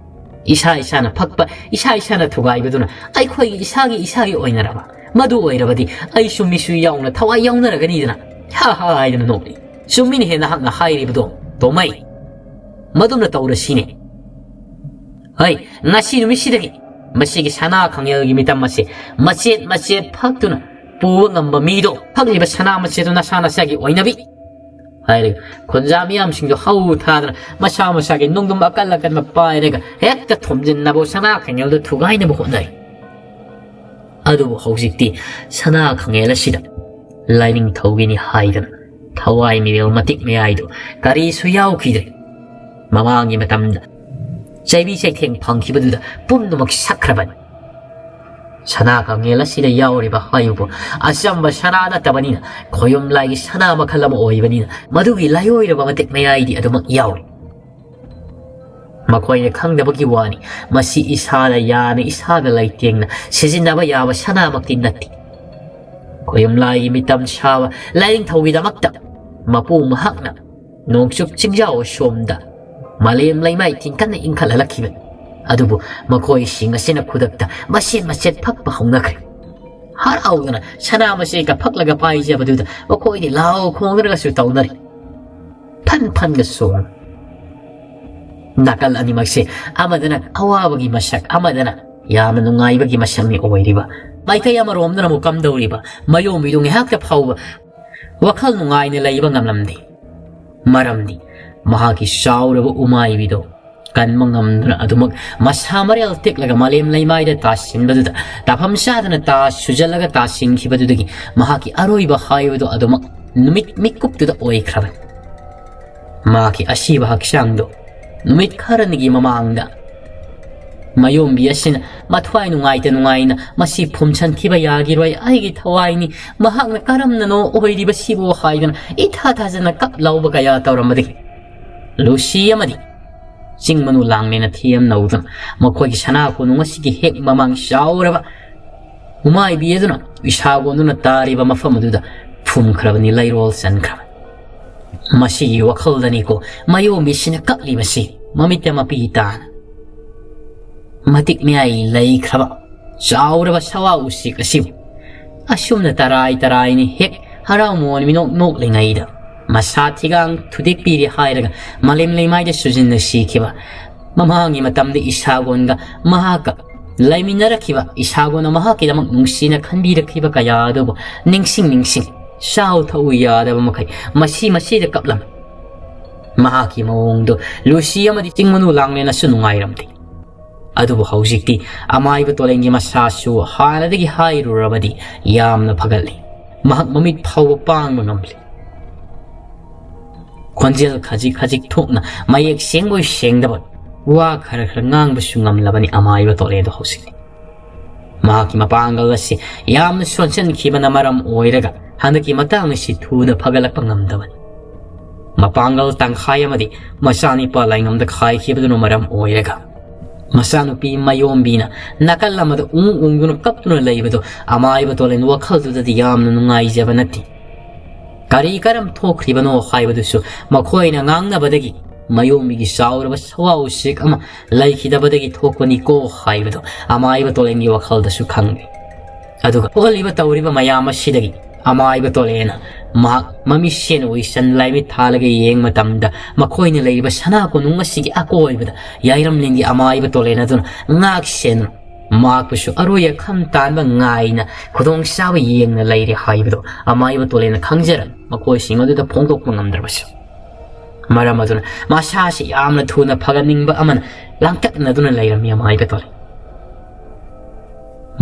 ꯏꯁꯥ ꯏꯁꯥꯅ ꯐꯛꯄ, ꯏꯁꯥ ꯏꯁꯥꯅ ꯊꯨꯒꯥꯏꯕꯗꯨꯅ ꯑꯩꯈꯣꯏꯒꯤ ꯏꯁꯥꯒꯤ ꯏꯁꯥꯒꯤ ꯑꯣꯏꯅꯔꯕ꯫ ꯃꯗꯨ ꯑꯣꯏꯔꯕꯗꯤ ꯑꯩꯁꯨ ꯃꯤꯁꯨ ꯌꯥꯎꯅ ꯊꯋꯥꯏ ꯌꯥꯎꯅꯔꯒꯅꯤꯗꯅ꯫" ꯍꯥ ꯍꯥ ꯍꯥꯏꯗꯅ ꯅꯣꯛꯂꯤ꯫ "ꯆꯨꯝꯃꯤꯅꯦꯍꯦ ꯅꯍꯥꯛꯅ ꯍꯥꯏꯔꯤꯕꯗꯣ, ꯇꯣꯃꯩ꯫ ꯃꯗꯨꯝꯅ ꯇꯧꯔꯁꯤꯅꯦ꯫ ꯍꯩ, ꯉꯁꯤ ꯅꯨꯃꯤꯠꯁꯤꯗꯒꯤ ꯃꯁꯤꯒꯤ ꯁꯅꯥ ꯈꯪꯉꯦꯜꯒꯤ ꯃꯤꯇꯝ ꯑꯁꯤ ꯃꯆꯦꯠ ꯃꯆꯦꯠ ꯐꯛꯇꯨꯅ ꯄꯨꯕ ꯉꯝꯕ ꯃꯤꯗꯣ, ꯐꯛꯂꯤꯕ ꯁꯅꯥ ꯃꯆꯦꯠꯇꯨ ꯅꯁꯥ ꯅꯁꯥꯒꯤ ꯑꯣꯏꯅꯕꯤ" ꯍꯥꯏꯔꯒ ꯈꯨꯟꯖꯥ ꯃꯤꯌꯥꯝꯁꯤꯡꯗꯨ ꯍꯧ ꯊꯥꯗꯅ ꯃꯁꯥ ꯃꯁꯥꯒꯤ ꯅꯨꯡꯗꯨꯝ ꯑꯀꯜ ꯑꯀꯟꯕ ꯄꯥꯏꯔꯒ ꯍꯦꯛꯇ ꯊꯣꯝꯖꯤꯟꯅꯕ, ꯁꯅꯥ ꯈꯪꯉꯦꯜꯗꯨ ꯊꯨꯒꯥꯏꯅꯕ ꯍꯣꯠꯅꯔꯤ꯫ ꯑꯗꯨꯕꯨ ꯍꯧꯖꯤꯛꯇꯤ ꯁꯅꯥ ꯈꯪꯉꯦꯜ ꯑꯁꯤꯗ ꯂꯥꯏꯅꯤꯡꯊꯧꯒꯤꯅꯤ ꯍꯥꯏꯗꯅ ꯊꯋꯥꯏ ꯃꯤꯔꯦꯜ ꯃꯇꯤꯛ ꯃꯌꯥꯏꯗꯨ ꯀꯔꯤꯁꯨ ꯌꯥꯎꯈꯤꯗ꯭ꯔꯦ꯫ ꯃꯃꯥꯡꯒꯤ ꯃꯇꯝꯗ ꯆꯩꯕꯤ ꯆꯩꯊꯦꯡ ꯐꯪꯈꯤꯕꯗꯨꯗ ꯄꯨꯝꯅꯃꯛ ꯁꯛꯈ꯭ꯔꯕꯅꯤ꯫ ꯁꯅꯥ ꯈꯪꯉꯦꯜ ꯑꯁꯤꯗ ꯌꯥꯎꯔꯤꯕ ꯍꯥꯏꯕꯕꯨ ꯑꯆꯝꯕ ꯁꯅꯥ ꯅꯠꯇꯕꯅꯤꯅ, ꯈꯣꯌꯨꯝ ꯂꯥꯏꯒꯤ ꯁꯅꯥ ꯃꯈꯜ ꯑꯃ ꯑꯣꯏꯕꯅꯤꯅ, ꯃꯗꯨꯒꯤ ꯂꯥꯏꯑꯣꯏꯔꯕ ꯃꯇꯤꯛ ꯃꯌꯥꯏꯗꯤ ꯑꯗꯨꯃꯛ ꯌꯥꯎꯔꯤ꯫ ꯃꯈꯣꯏꯅ ꯈꯪꯗꯕꯒꯤ ꯋꯥꯅꯤ, ꯃꯁꯤ ꯏꯁꯥꯗ ꯌꯥꯅ, ꯏꯁꯥꯒ ꯂꯩꯇꯦꯡꯅ ꯁꯤꯖꯤꯟꯅꯕ ꯌꯥꯕ ꯁꯅꯥꯃꯛꯇꯤ ꯅꯠꯇꯦ꯫ ꯈꯣꯌꯨꯝꯂꯥꯏꯒꯤ ꯃꯤꯇꯝ ꯁꯥꯕ ꯂꯥꯏꯅꯤꯡꯊꯧꯒꯤꯗꯃꯛꯇ ꯃꯄꯨ ꯃꯍꯥꯛꯅ ꯅꯣꯡꯆꯨꯞ ꯆꯤꯡꯖꯥꯎ ꯑꯁꯣꯝꯗ ꯃꯥꯂꯦꯝ ꯂꯩꯃꯥꯏ ꯊꯤꯡꯀꯠꯅ ꯏꯟꯈꯠꯍꯜꯂꯛꯈꯤꯕꯅꯤ꯫ ꯑꯗꯨꯕꯨ ꯃꯈꯣꯏꯁꯤꯡ ꯑꯁꯤꯅ ꯈꯨꯗꯛꯇ ꯃꯆꯦꯠ ꯃꯆꯦꯠ ꯐꯛꯄ ꯍꯧꯅꯈ꯭ꯔꯦ꯫ ꯍꯔꯥꯎꯗꯨꯅ ꯁꯅꯥ ꯃꯆꯦꯠꯀ ꯐꯛꯂꯒ ꯄꯥꯏꯖꯕꯗꯨꯗ ꯃꯈꯣꯏꯗꯤ ꯂꯥꯎ ꯈꯣꯡꯗꯨꯅꯒꯁꯨ ꯇꯧꯅꯔꯤ꯫ ꯐꯟ ꯐꯟꯒ ꯆꯣꯡ꯫ ꯅꯥꯀꯜ ꯑꯅꯤꯃꯛꯁꯦ ꯑꯃꯗꯅ ꯑꯋꯥꯕꯒꯤ ꯃꯁꯛ, ꯑꯃꯗꯅ ꯌꯥꯝꯅ ꯅꯨꯡꯉꯥꯏꯕꯒꯤ ꯃꯁꯛꯅꯤ ꯑꯣꯏꯔꯤꯕ꯫ ꯃꯥꯏꯀꯩ ꯑꯃꯔꯣꯝꯗꯅ ꯑꯃꯨꯛ ꯀꯝꯗꯧꯔꯤꯕ? ꯃꯥꯌꯣꯝꯕꯤꯗꯨ ꯉꯥꯏꯍꯥꯛꯇ ꯐꯥꯎꯕ ꯋꯥꯈꯜ ꯅꯨꯡꯉꯥꯏꯅ ꯂꯩꯕ ꯉꯝꯂꯝꯗꯦ꯫ ꯃꯔꯝꯗꯤ ꯃꯍꯥꯛꯀꯤ ꯆꯥꯎꯔꯕ ꯎꯃꯥꯏꯕꯤꯗꯣ ꯀꯟꯕ ꯉꯝꯗꯨꯅ ꯑꯗꯨꯃꯛ ꯃꯁꯥ ꯃꯔꯦꯜ ꯇꯦꯛꯂꯒ ꯃꯥꯂꯦꯝ ꯂꯩꯃꯥꯏꯗ ꯇꯥꯁꯤꯟꯕꯗꯨꯗ, ꯇꯥꯐꯝ ꯆꯥꯗꯅ ꯇꯥ ꯁꯨꯖꯜꯂꯒ ꯇꯥꯁꯤꯟꯈꯤꯕꯗꯨꯗꯒꯤ ꯃꯍꯥꯛꯀꯤ ꯑꯔꯣꯏꯕ ꯍꯥꯏꯕꯗꯨ ꯑꯗꯨꯃꯛ ꯅꯨꯃꯤꯠ ꯃꯤꯀꯨꯞꯇꯨꯗ ꯑꯣꯏꯈ꯭ꯔꯕꯅꯤ꯫ ꯃꯍꯥꯛꯀꯤ ꯑꯁꯤꯕ ꯍꯛꯆꯥꯡꯗꯨ ꯅꯨꯃꯤꯠ ꯈꯔꯅꯤꯒꯤ ꯃꯃꯥꯡꯗ ꯃꯥꯌꯣꯝꯕꯤ ꯑꯁꯤꯅ ꯃꯊ꯭ꯋꯥꯏ ꯅꯨꯡꯉꯥꯏꯇ ꯅꯨꯡꯉꯥꯏꯅ "ꯃꯁꯤ ꯐꯨꯝꯁꯟꯈꯤꯕ ꯌꯥꯈꯤꯔꯣꯏ, ꯑꯩꯒꯤ ꯊꯋꯥꯏꯅꯤ, ꯃꯍꯥꯛꯅ ꯀꯔꯝꯅꯅꯣ ꯑꯣꯏꯔꯤꯕꯁꯤꯕꯨ?" ꯍꯥꯏꯗꯨꯅ ꯏꯊꯥ ꯊꯥꯖꯅ ꯀꯞ ꯂꯥꯎꯕ ꯀꯌꯥ ꯇꯧꯔꯝꯕꯗꯒꯤ ꯂꯨꯁꯤ ꯑꯃꯗꯤ ꯆꯤꯡ ꯃꯅꯨ ꯂꯥꯡꯂꯦꯅ ꯊꯦꯝꯅꯧꯗꯨꯅ ꯃꯈꯣꯏꯒꯤ ꯁꯅꯥ ꯀꯣꯅꯨꯡ ꯑꯁꯤꯒꯤ ꯍꯦꯛ ꯃꯃꯥꯡ ꯆꯥꯎꯔꯕ ꯎꯃꯥꯏꯕꯤ ꯑꯗꯨꯅ ꯏꯁꯥꯒꯣꯟꯗꯨꯅ ꯇꯥꯔꯤꯕ ꯃꯐꯝ ꯑꯗꯨꯗ ꯐꯨꯝꯈ꯭ꯔꯕꯅꯤ, ꯂꯩꯔꯣꯜ ꯆꯟꯈ꯭ꯔꯕꯅꯤ꯫ ꯃꯁꯤꯒꯤ ꯋꯥꯈꯜꯗꯅꯤꯀꯣ ꯃꯥꯌꯣꯝꯕꯤꯁꯤꯅ ꯀꯞꯂꯤꯕꯁꯤ, ꯃꯃꯤꯠꯇ ꯃꯄꯤ ꯇꯥꯅ꯫ ꯃꯇꯤꯛ ꯃꯌꯥꯏ ꯂꯩꯈ꯭ꯔꯕ ꯆꯥꯎꯔꯕ ꯁꯋꯥ ꯎꯆꯦꯛ ꯑꯁꯤꯕꯨ ꯑꯁꯨꯝꯅ ꯇꯔꯥꯏ ꯇꯔꯥꯏꯅ ꯍꯦꯛ ꯍꯔꯥꯎ ꯃꯣꯟ ꯃꯤꯅꯣꯛ ꯅꯣꯛꯂꯤꯉꯩꯗ ꯃꯁꯥ ꯊꯤꯒꯥꯡ ꯊꯨꯗꯦꯛꯄꯤꯔꯦ ꯍꯥꯏꯔꯒ ꯃꯥꯂꯦꯝ ꯂꯩꯃꯥꯏꯗ ꯁꯨꯖꯤꯟꯅ ꯁꯤꯈꯤꯕ ꯃꯃꯥꯡꯒꯤ ꯃꯇꯝꯗ ꯏꯁꯥꯒꯣꯟꯒ ꯃꯍꯥꯛꯀ ꯂꯩꯃꯤꯟꯅꯔꯛꯈꯤꯕ, ꯏꯁꯥꯒꯣꯟꯅ ꯃꯍꯥꯛꯀꯤꯗꯃꯛ ꯅꯨꯡꯁꯤꯅ ꯈꯟꯕꯤꯔꯛꯈꯤꯕ ꯀꯌꯥ ꯑꯗꯨꯕꯨ ꯅꯤꯡꯁꯤꯡ ꯅꯤꯡꯁꯤꯡ ꯆꯥꯎ ꯊꯛꯎ ꯌꯥꯗꯕ ꯃꯈꯩ ꯃꯁꯤ ꯃꯁꯤꯗ ꯀꯞꯂꯝꯃꯤ꯫ ꯃꯍꯥꯛꯀꯤ ꯃꯑꯣꯡꯗꯨ ꯂꯨꯁꯤ ꯑꯃꯗꯤ ꯆꯤꯡꯃꯅꯨ ꯂꯥꯡꯂꯦꯟꯅꯁꯨ ꯅꯨꯡꯉꯥꯏꯔꯝꯗꯦ꯫ ꯑꯗꯨꯕꯨ ꯍꯧꯖꯤꯛꯇꯤ ꯑꯃꯥꯏꯕ ꯇꯣꯂꯦꯟꯒꯤ ꯃꯁꯥꯁꯨ ꯍꯥꯟꯅꯗꯒꯤ ꯍꯥꯏꯔꯨꯔꯕꯗꯤ ꯌꯥꯝꯅ ꯐꯒꯠꯂꯤ꯫ ꯃꯍꯥꯛ ꯃꯃꯤꯠ ꯐꯥꯎꯕ ꯄꯥꯡꯕ ꯉꯝꯂꯤ꯫ ꯈꯣꯟꯖꯦꯜ ꯈꯖꯤꯛ ꯈꯖꯤꯛ ꯊꯣꯛꯅ ꯃꯌꯦꯛ ꯁꯦꯡꯕꯣꯏ ꯁꯦꯡꯗꯕ ꯋꯥ ꯈꯔ ꯈꯔ ꯉꯥꯡꯕꯁꯨ ꯉꯝꯂꯕꯅꯤ ꯑꯃꯥꯏꯕ ꯇꯣꯂꯦꯟꯗꯣ ꯍꯧꯖꯤꯛꯇꯤ꯫ ꯃꯍꯥꯛꯀꯤ ꯃꯄꯥꯡꯒꯜ ꯑꯁꯤ ꯌꯥꯝꯅ ꯁꯣꯟꯖꯟꯈꯤꯕꯅ ꯃꯔꯝ ꯑꯣꯏꯔꯒ ꯍꯟꯗꯛꯀꯤ ꯃꯇꯥꯡ ꯑꯁꯤ ꯊꯨꯅ ꯐꯒꯠꯂꯛꯄ ꯉꯝꯗꯕꯅꯤ꯫ ꯃꯄꯥꯡꯒꯜ ꯇꯪꯈꯥꯏ ꯑꯃꯗꯤ ꯃꯆꯥꯅꯤꯄꯥ ꯂꯥꯏꯉꯝꯗ ꯈꯥꯏꯈꯤꯕꯗꯨꯅ ꯃꯔꯝ ꯑꯣꯏꯔꯒ, ꯃꯆꯥꯅꯨꯄꯤ ꯃꯌꯣꯝꯕꯤꯅ ꯅꯥꯀꯜ ꯑꯃꯗ ꯎꯪ ꯎꯪꯗꯨꯅ ꯀꯞꯇꯨꯅ ꯂꯩꯕꯗꯨ ꯑꯃꯥꯏꯕ ꯇꯣꯂꯦꯟ ꯋꯥꯈꯜꯗꯨꯗꯗꯤ ꯌꯥꯝꯅ ꯅꯨꯡꯉꯥꯏꯖꯕ ꯅꯠꯇꯦ꯫ ꯀꯔꯤ ꯀꯔꯝ ꯊꯣꯛꯈ꯭ꯔꯤꯕꯅꯣ ꯍꯥꯏꯕꯗꯨꯁꯨ ꯃꯈꯣꯏꯅ ꯉꯥꯡꯅꯕꯗꯒꯤ ꯃꯌꯣꯝꯕꯤꯒꯤ ꯆꯥꯎꯔꯕ ꯁꯋꯥ ꯎꯆꯦꯛ ꯑꯃ ꯂꯩꯈꯤꯗꯕꯗꯒꯤ ꯊꯣꯛꯄꯅꯤꯀꯣ ꯍꯥꯏꯕꯗꯨ ꯑꯃꯥꯏꯕ ꯇꯣꯂꯦꯟꯒꯤ ꯋꯥꯈꯜꯗꯁꯨ ꯈꯪꯂꯦ꯫ ꯑꯗꯨꯒ ꯊꯣꯛꯍꯜꯂꯤꯕ ꯇꯧꯔꯤꯕ ꯃꯌꯥꯝ ꯑꯁꯤꯗꯒꯤ ꯑꯃꯥꯏꯕ ꯇꯣꯂꯦꯟꯅ ꯃꯍꯥꯛ ꯃꯃꯤꯠꯁꯦꯟ ꯎꯏꯁꯟ ꯂꯥꯏꯃꯤꯠ ꯊꯥꯜꯂꯒ ꯌꯦꯡ ꯃꯇꯝꯗ, ꯃꯈꯣꯏꯅ ꯂꯩꯔꯤꯕ ꯁꯅꯥ ꯀꯣꯅꯨꯡ ꯑꯁꯤꯒꯤ ꯑꯀꯣꯏꯕꯗ ꯌꯥꯏꯔꯝꯂꯦꯟꯒꯤ ꯑꯃꯥꯏꯕ ꯇꯣꯂꯦꯟ ꯑꯗꯨꯅ ꯉꯥꯛ ꯁꯦꯟꯗꯨꯅ ꯃꯍꯥꯛꯄꯨꯁꯨ ꯑꯔꯣꯏ ꯑꯈꯝ ꯇꯥꯟꯕ ꯉꯥꯏꯅ ꯈꯨꯗꯣꯡꯆꯥꯕ ꯌꯦꯡꯅ ꯂꯩꯔꯦ ꯍꯥꯏꯕꯗꯨ ꯑꯃꯥꯏꯕ ꯇꯣꯂꯦꯟꯅ ꯈꯪꯖꯔꯝꯃꯤ, ꯃꯈꯣꯏꯁꯤꯡ ꯑꯗꯨꯗ ꯐꯣꯡꯗꯣꯛꯄ ꯉꯝꯗ꯭ꯔꯕꯁꯨ꯫ ꯃꯔꯝ ꯑꯗꯨꯅ ꯃꯁꯥꯁꯤ ꯌꯥꯝꯅ ꯊꯨꯅ ꯐꯒꯠꯅꯤꯡꯕ ꯑꯃꯅ ꯂꯥꯡꯇꯛꯅꯗꯨꯅ ꯂꯩꯔꯝꯃꯤ ꯑꯃꯥꯏꯕ ꯇꯣꯂꯦꯟ꯫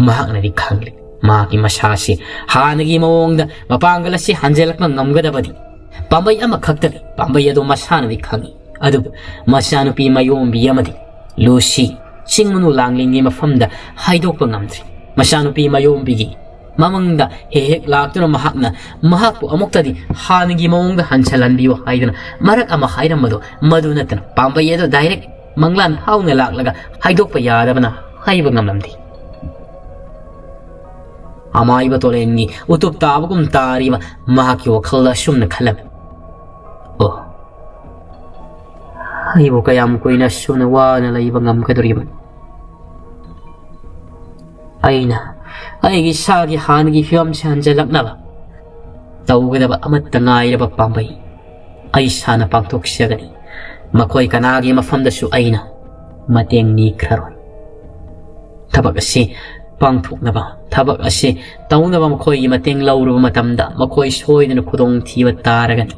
ꯃꯍꯥꯛꯅꯗꯤ ꯈꯪꯂꯤ, ꯃꯍꯥꯛꯀꯤ ꯃꯁꯥꯁꯤ ꯍꯥꯟꯅꯒꯤ ꯃꯑꯣꯡꯗ ꯃꯄꯥꯡꯒꯜ ꯑꯁꯤ ꯍꯟꯖꯤꯜꯂꯛꯄ ꯉꯝꯒꯗꯕꯗꯤ ꯄꯥꯝꯕꯩ ꯑꯃꯈꯛꯇꯅꯤ꯫ ꯄꯥꯝꯕꯩ ꯑꯗꯨ ꯃꯁꯥꯅꯗꯤ ꯈꯪꯏ, ꯑꯗꯨꯕꯨ ꯃꯆꯥꯅꯨꯄꯤ ꯃꯌꯣꯝꯕꯤ ꯑꯃꯗꯤ ꯂꯨꯁꯤ ꯆꯤꯡ ꯃꯅꯨ ꯂꯥꯡꯂꯦꯟꯒꯤ ꯃꯐꯝꯗ ꯍꯥꯏꯗꯣꯛꯄ ꯉꯝꯗ꯭ꯔꯤ꯫ ꯃꯆꯥꯅꯨꯄꯤ ꯃꯌꯣꯝꯕꯤꯒꯤ ꯃꯃꯪꯗ ꯍꯦꯛ ꯍꯦꯛ ꯂꯥꯛꯇꯨꯅ ꯃꯍꯥꯛꯅ ꯃꯍꯥꯛꯄꯨ ꯑꯃꯨꯛꯇꯗꯤ ꯍꯥꯟꯅꯒꯤ ꯃꯑꯣꯡꯗ ꯍꯟꯖꯤꯜꯍꯟꯕꯤꯌꯨ ꯍꯥꯏꯗꯨꯅ ꯃꯔꯛ ꯑꯃ ꯍꯥꯏꯔꯝꯕꯗꯨ ꯃꯗꯨ ꯅꯠꯇꯅ ꯄꯥꯝꯕꯩ ꯑꯗꯨ ꯗꯥꯏꯔꯦꯛ ꯃꯪꯂꯥꯟ ꯐꯥꯎꯅ ꯂꯥꯛꯂꯒ ꯍꯥꯏꯗꯣꯛꯄ ꯌꯥꯗꯕꯅ ꯍꯥꯏꯕ ꯉꯝꯂꯝꯗꯦ꯫ ꯑꯃꯥꯏꯕ ꯇꯣꯂꯦꯟꯒꯤ ꯎꯇꯨꯞ ꯇꯥꯕꯒꯨꯝ ꯇꯥꯔꯤꯕ ꯃꯍꯥꯛꯀꯤ ꯋꯥꯈꯜꯗ ꯑꯁꯨꯝꯅ ꯈꯜꯂꯝꯃꯤ, "ꯑꯣ, ꯑꯩꯕꯨ ꯀꯌꯥꯝ ꯀꯨꯏꯅ ꯑꯁꯨꯝꯅ ꯋꯥꯅ ꯂꯩꯕ ꯉꯝꯒꯗꯧꯔꯤꯕꯅꯣ? ꯑꯩꯅ ꯑꯩꯒꯤ ꯏꯁꯥꯒꯤ ꯍꯥꯟꯅꯒꯤ ꯐꯤꯕꯝꯁꯦ ꯍꯟꯖꯤꯜꯂꯛꯅꯕ ꯇꯧꯒꯗꯕ ꯑꯃꯠꯇ ꯉꯥꯏꯔꯕ ꯄꯥꯝꯕꯩ ꯑꯩ ꯏꯁꯥꯅ ꯄꯥꯡꯊꯣꯛꯆꯒꯅꯤ꯫ ꯃꯈꯣꯏ ꯀꯅꯥꯒꯤ ꯃꯐꯝꯗꯁꯨ ꯑꯩꯅ ꯃꯇꯦꯡ ꯅꯤꯈ꯭ꯔꯔꯣꯏ꯫ ꯊꯕꯛ ꯑꯁꯤ ꯄꯥꯡꯊꯣꯛꯅꯕ, ꯊꯕꯛ ꯑꯁꯤ ꯇꯧꯅꯕ ꯃꯈꯣꯏꯒꯤ ꯃꯇꯦꯡ ꯂꯧꯔꯨꯕ ꯃꯇꯝꯗ ꯃꯈꯣꯏ ꯁꯣꯏꯗꯅ ꯈꯨꯗꯣꯡꯊꯤꯕ ꯇꯥꯔꯒꯅꯤ꯫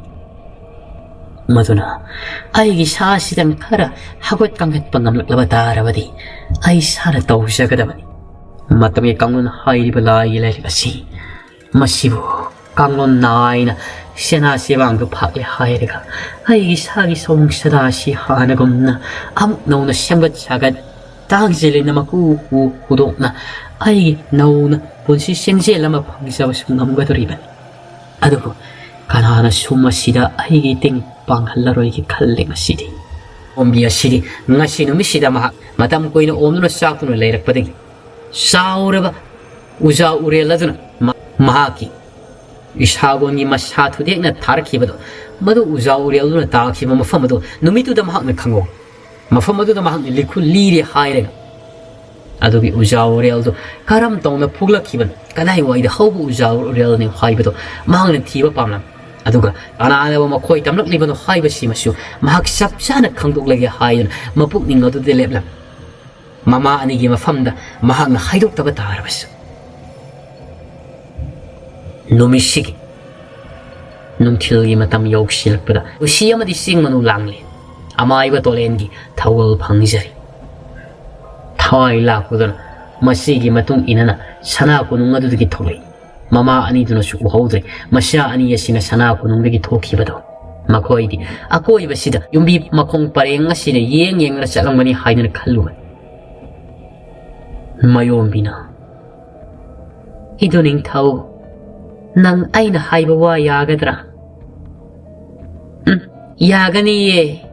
ꯃꯗꯨꯅ ꯑꯩꯒꯤ ꯏꯁꯥꯁꯤꯗꯪ ꯈꯔ ꯍꯧꯒꯠ ꯀꯥꯡꯈꯠꯄ ꯉꯝꯂꯛꯂꯕ ꯇꯥꯔꯕꯗꯤ ꯑꯩ ꯏꯁꯥꯅ ꯇꯧꯖꯒꯗꯕꯅꯤ꯫ ꯃꯇꯝꯒꯤ ꯀꯥꯡꯂꯣꯟ ꯍꯥꯏꯔꯤꯕ ꯂꯥꯏꯒꯤ ꯂꯥꯏꯔꯤꯛ ꯑꯁꯤ, ꯃꯁꯤꯕꯨ ꯀꯥꯡꯂꯣꯟ ꯅꯥꯏꯅ ꯁꯦꯅꯥ ꯆꯦꯕꯥꯡꯗꯨ ꯐꯥꯛꯂꯦ ꯍꯥꯏꯔꯒ ꯑꯩꯒꯤ ꯏꯁꯥꯒꯤ ꯁꯑꯣꯡ ꯁꯥꯗꯥ ꯑꯁꯤ ꯍꯥꯟꯅꯒꯨꯝꯅ ꯑꯃꯨꯛ ꯅꯧꯅ ꯁꯦꯝꯒꯠ ꯁꯥꯒꯠ, ꯇꯥꯡ ꯆꯦꯜꯂꯤꯅ ꯃꯀꯨ ꯍꯨ ꯍꯨꯗꯣꯛꯅ ꯑꯩꯒꯤ ꯅꯧꯅ ꯄꯨꯟꯁꯤ ꯆꯦꯡꯖꯦꯜ ꯑꯃ ꯐꯪꯖꯕꯁꯨ ꯉꯝꯒꯗꯧꯔꯤꯕꯅꯤ꯫ ꯑꯗꯨꯕꯨ "ꯀꯅꯥꯅꯁꯨ ꯃꯁꯤꯗ ꯑꯩꯒꯤ ꯇꯤꯡ ꯄꯥꯡꯍꯜꯂꯔꯣꯏꯒꯦ ꯈꯜꯂꯦ ꯉꯁꯤꯗꯤ"꯫ ꯑꯣꯝꯕꯤ ꯑꯁꯤꯗꯤ ꯉꯁꯤ ꯅꯨꯃꯤꯠꯁꯤꯗ ꯃꯍꯥꯛ ꯃꯇꯝ ꯀꯨꯏꯅ ꯑꯣꯝꯗꯨꯅ ꯆꯥꯛꯇꯨꯅ ꯂꯩꯔꯛꯄꯗꯒꯤ ꯆꯥꯎꯔꯕ ꯎꯖꯥ ꯎꯔꯦꯜ ꯑꯗꯨꯅ ꯃ-, ꯃꯍꯥꯛꯀꯤ ꯏꯁꯥꯒꯣꯟꯒꯤ ꯃꯁꯥ ꯊꯨꯗꯦꯛꯅ ꯊꯥꯔꯛꯈꯤꯕꯗꯣ, ꯃꯗꯨ ꯎꯖꯥ ꯎꯔꯦꯜꯗꯨꯅ ꯇꯥꯈꯤꯕ ꯃꯐꯝ ꯑꯗꯨ ꯅꯨꯃꯤꯠꯇꯨꯗ ꯃꯍꯥꯛꯅ ꯈꯪꯍꯧꯏ꯫ ꯃꯐꯝ ꯑꯗꯨꯗ ꯃꯍꯥꯛꯅ ꯂꯤꯈꯨꯜ ꯂꯤꯔꯦ ꯍꯥꯏꯔꯒ, ꯑꯗꯨꯒꯤ ꯎꯖꯥ ꯎꯔꯦꯜꯗꯨ ꯀꯔꯝ ꯇꯧꯅ ꯐꯨꯒꯠꯂꯛꯈꯤꯕꯅꯣ, ꯀꯗꯥꯏꯋꯥꯏꯗ ꯍꯧꯕ ꯎꯖꯥ ꯎꯔꯦꯜꯅꯣ ꯍꯥꯏꯕꯗꯨ ꯃꯍꯥꯛꯅ ꯊꯤꯕ ꯄꯥꯝꯂꯝꯃꯤ꯫ ꯑꯗꯨꯒ ꯀꯅꯥꯅꯕꯨ ꯃꯈꯣꯏ ꯇꯝꯂꯛꯂꯤꯕꯅꯣ ꯍꯥꯏꯕꯁꯤꯃꯁꯨ ꯃꯍꯥꯛ ꯆꯞ ꯆꯥꯅ ꯈꯪꯗꯣꯛꯂꯒꯦ ꯍꯥꯏꯗꯨꯅ ꯃꯄꯨꯛꯅꯤꯡ ꯑꯗꯨꯗ ꯂꯦꯞꯂꯝꯃꯤ꯫ ꯃꯃꯥ ꯑꯅꯤꯒꯤ ꯃꯐꯝꯗ ꯃꯍꯥꯛꯅ ꯍꯥꯏꯗꯣꯛꯇꯕ ꯇꯥꯔꯕꯁꯨ꯫ ꯅꯨꯃꯤꯠꯁꯤꯒꯤ ꯅꯨꯡꯊꯤꯜꯒꯤ ꯃꯇꯝ ꯌꯧꯁꯤꯜꯂꯛꯄꯗ ꯎꯁꯤ ꯑꯃꯗꯤ ꯆꯤꯡ ꯃꯅꯨ ꯂꯥꯡꯂꯦ꯫ ꯑꯃꯥꯏꯕ ꯇꯣꯂꯦꯟꯒꯤ ꯊꯧꯒꯜ ꯐꯪꯖꯔꯤ꯫ ꯊꯋꯥꯏ ꯂꯥꯛꯄꯗꯨꯅ ꯃꯁꯤꯒꯤ ꯃꯇꯨꯡ ꯏꯟꯅꯅ ꯁꯅꯥ ꯀꯣꯅꯨꯡ ꯑꯗꯨꯗꯒꯤ ꯊꯣꯛꯂꯛꯏ꯫ ꯃꯃꯥ ꯑꯅꯤꯗꯨꯅꯁꯨ ꯎꯍꯧꯗ꯭ꯔꯦ꯫ ꯃꯆꯥ ꯑꯅꯤ ꯑꯁꯤꯅ ꯁꯅꯥ ꯀꯣꯅꯨꯡꯗꯒꯤ ꯊꯣꯛꯈꯤꯕꯗꯣ꯫ ꯃꯈꯣꯏꯗꯤ ꯑꯀꯣꯏꯕꯁꯤꯗ ꯌꯨꯝꯕꯤ ꯃꯈꯣꯡ ꯄꯔꯦꯡ ꯑꯁꯤꯗ ꯌꯦꯡ ꯌꯦꯡꯗꯨꯅ ꯆꯠꯂꯝꯒꯅꯤ ꯍꯥꯏꯗꯨꯅ ꯈꯜꯂꯨꯕꯅꯤ꯫ ꯃꯌꯣꯝꯕꯤꯅ, "ꯏꯗꯨ ꯅꯤꯡꯊꯧ, ꯅꯪ ꯑꯩꯅ ꯍꯥꯏꯕ ꯋꯥ ꯌꯥꯒꯗ꯭ꯔꯥ?" "ꯎꯝ, ꯌꯥꯒꯅꯤꯌꯦ꯫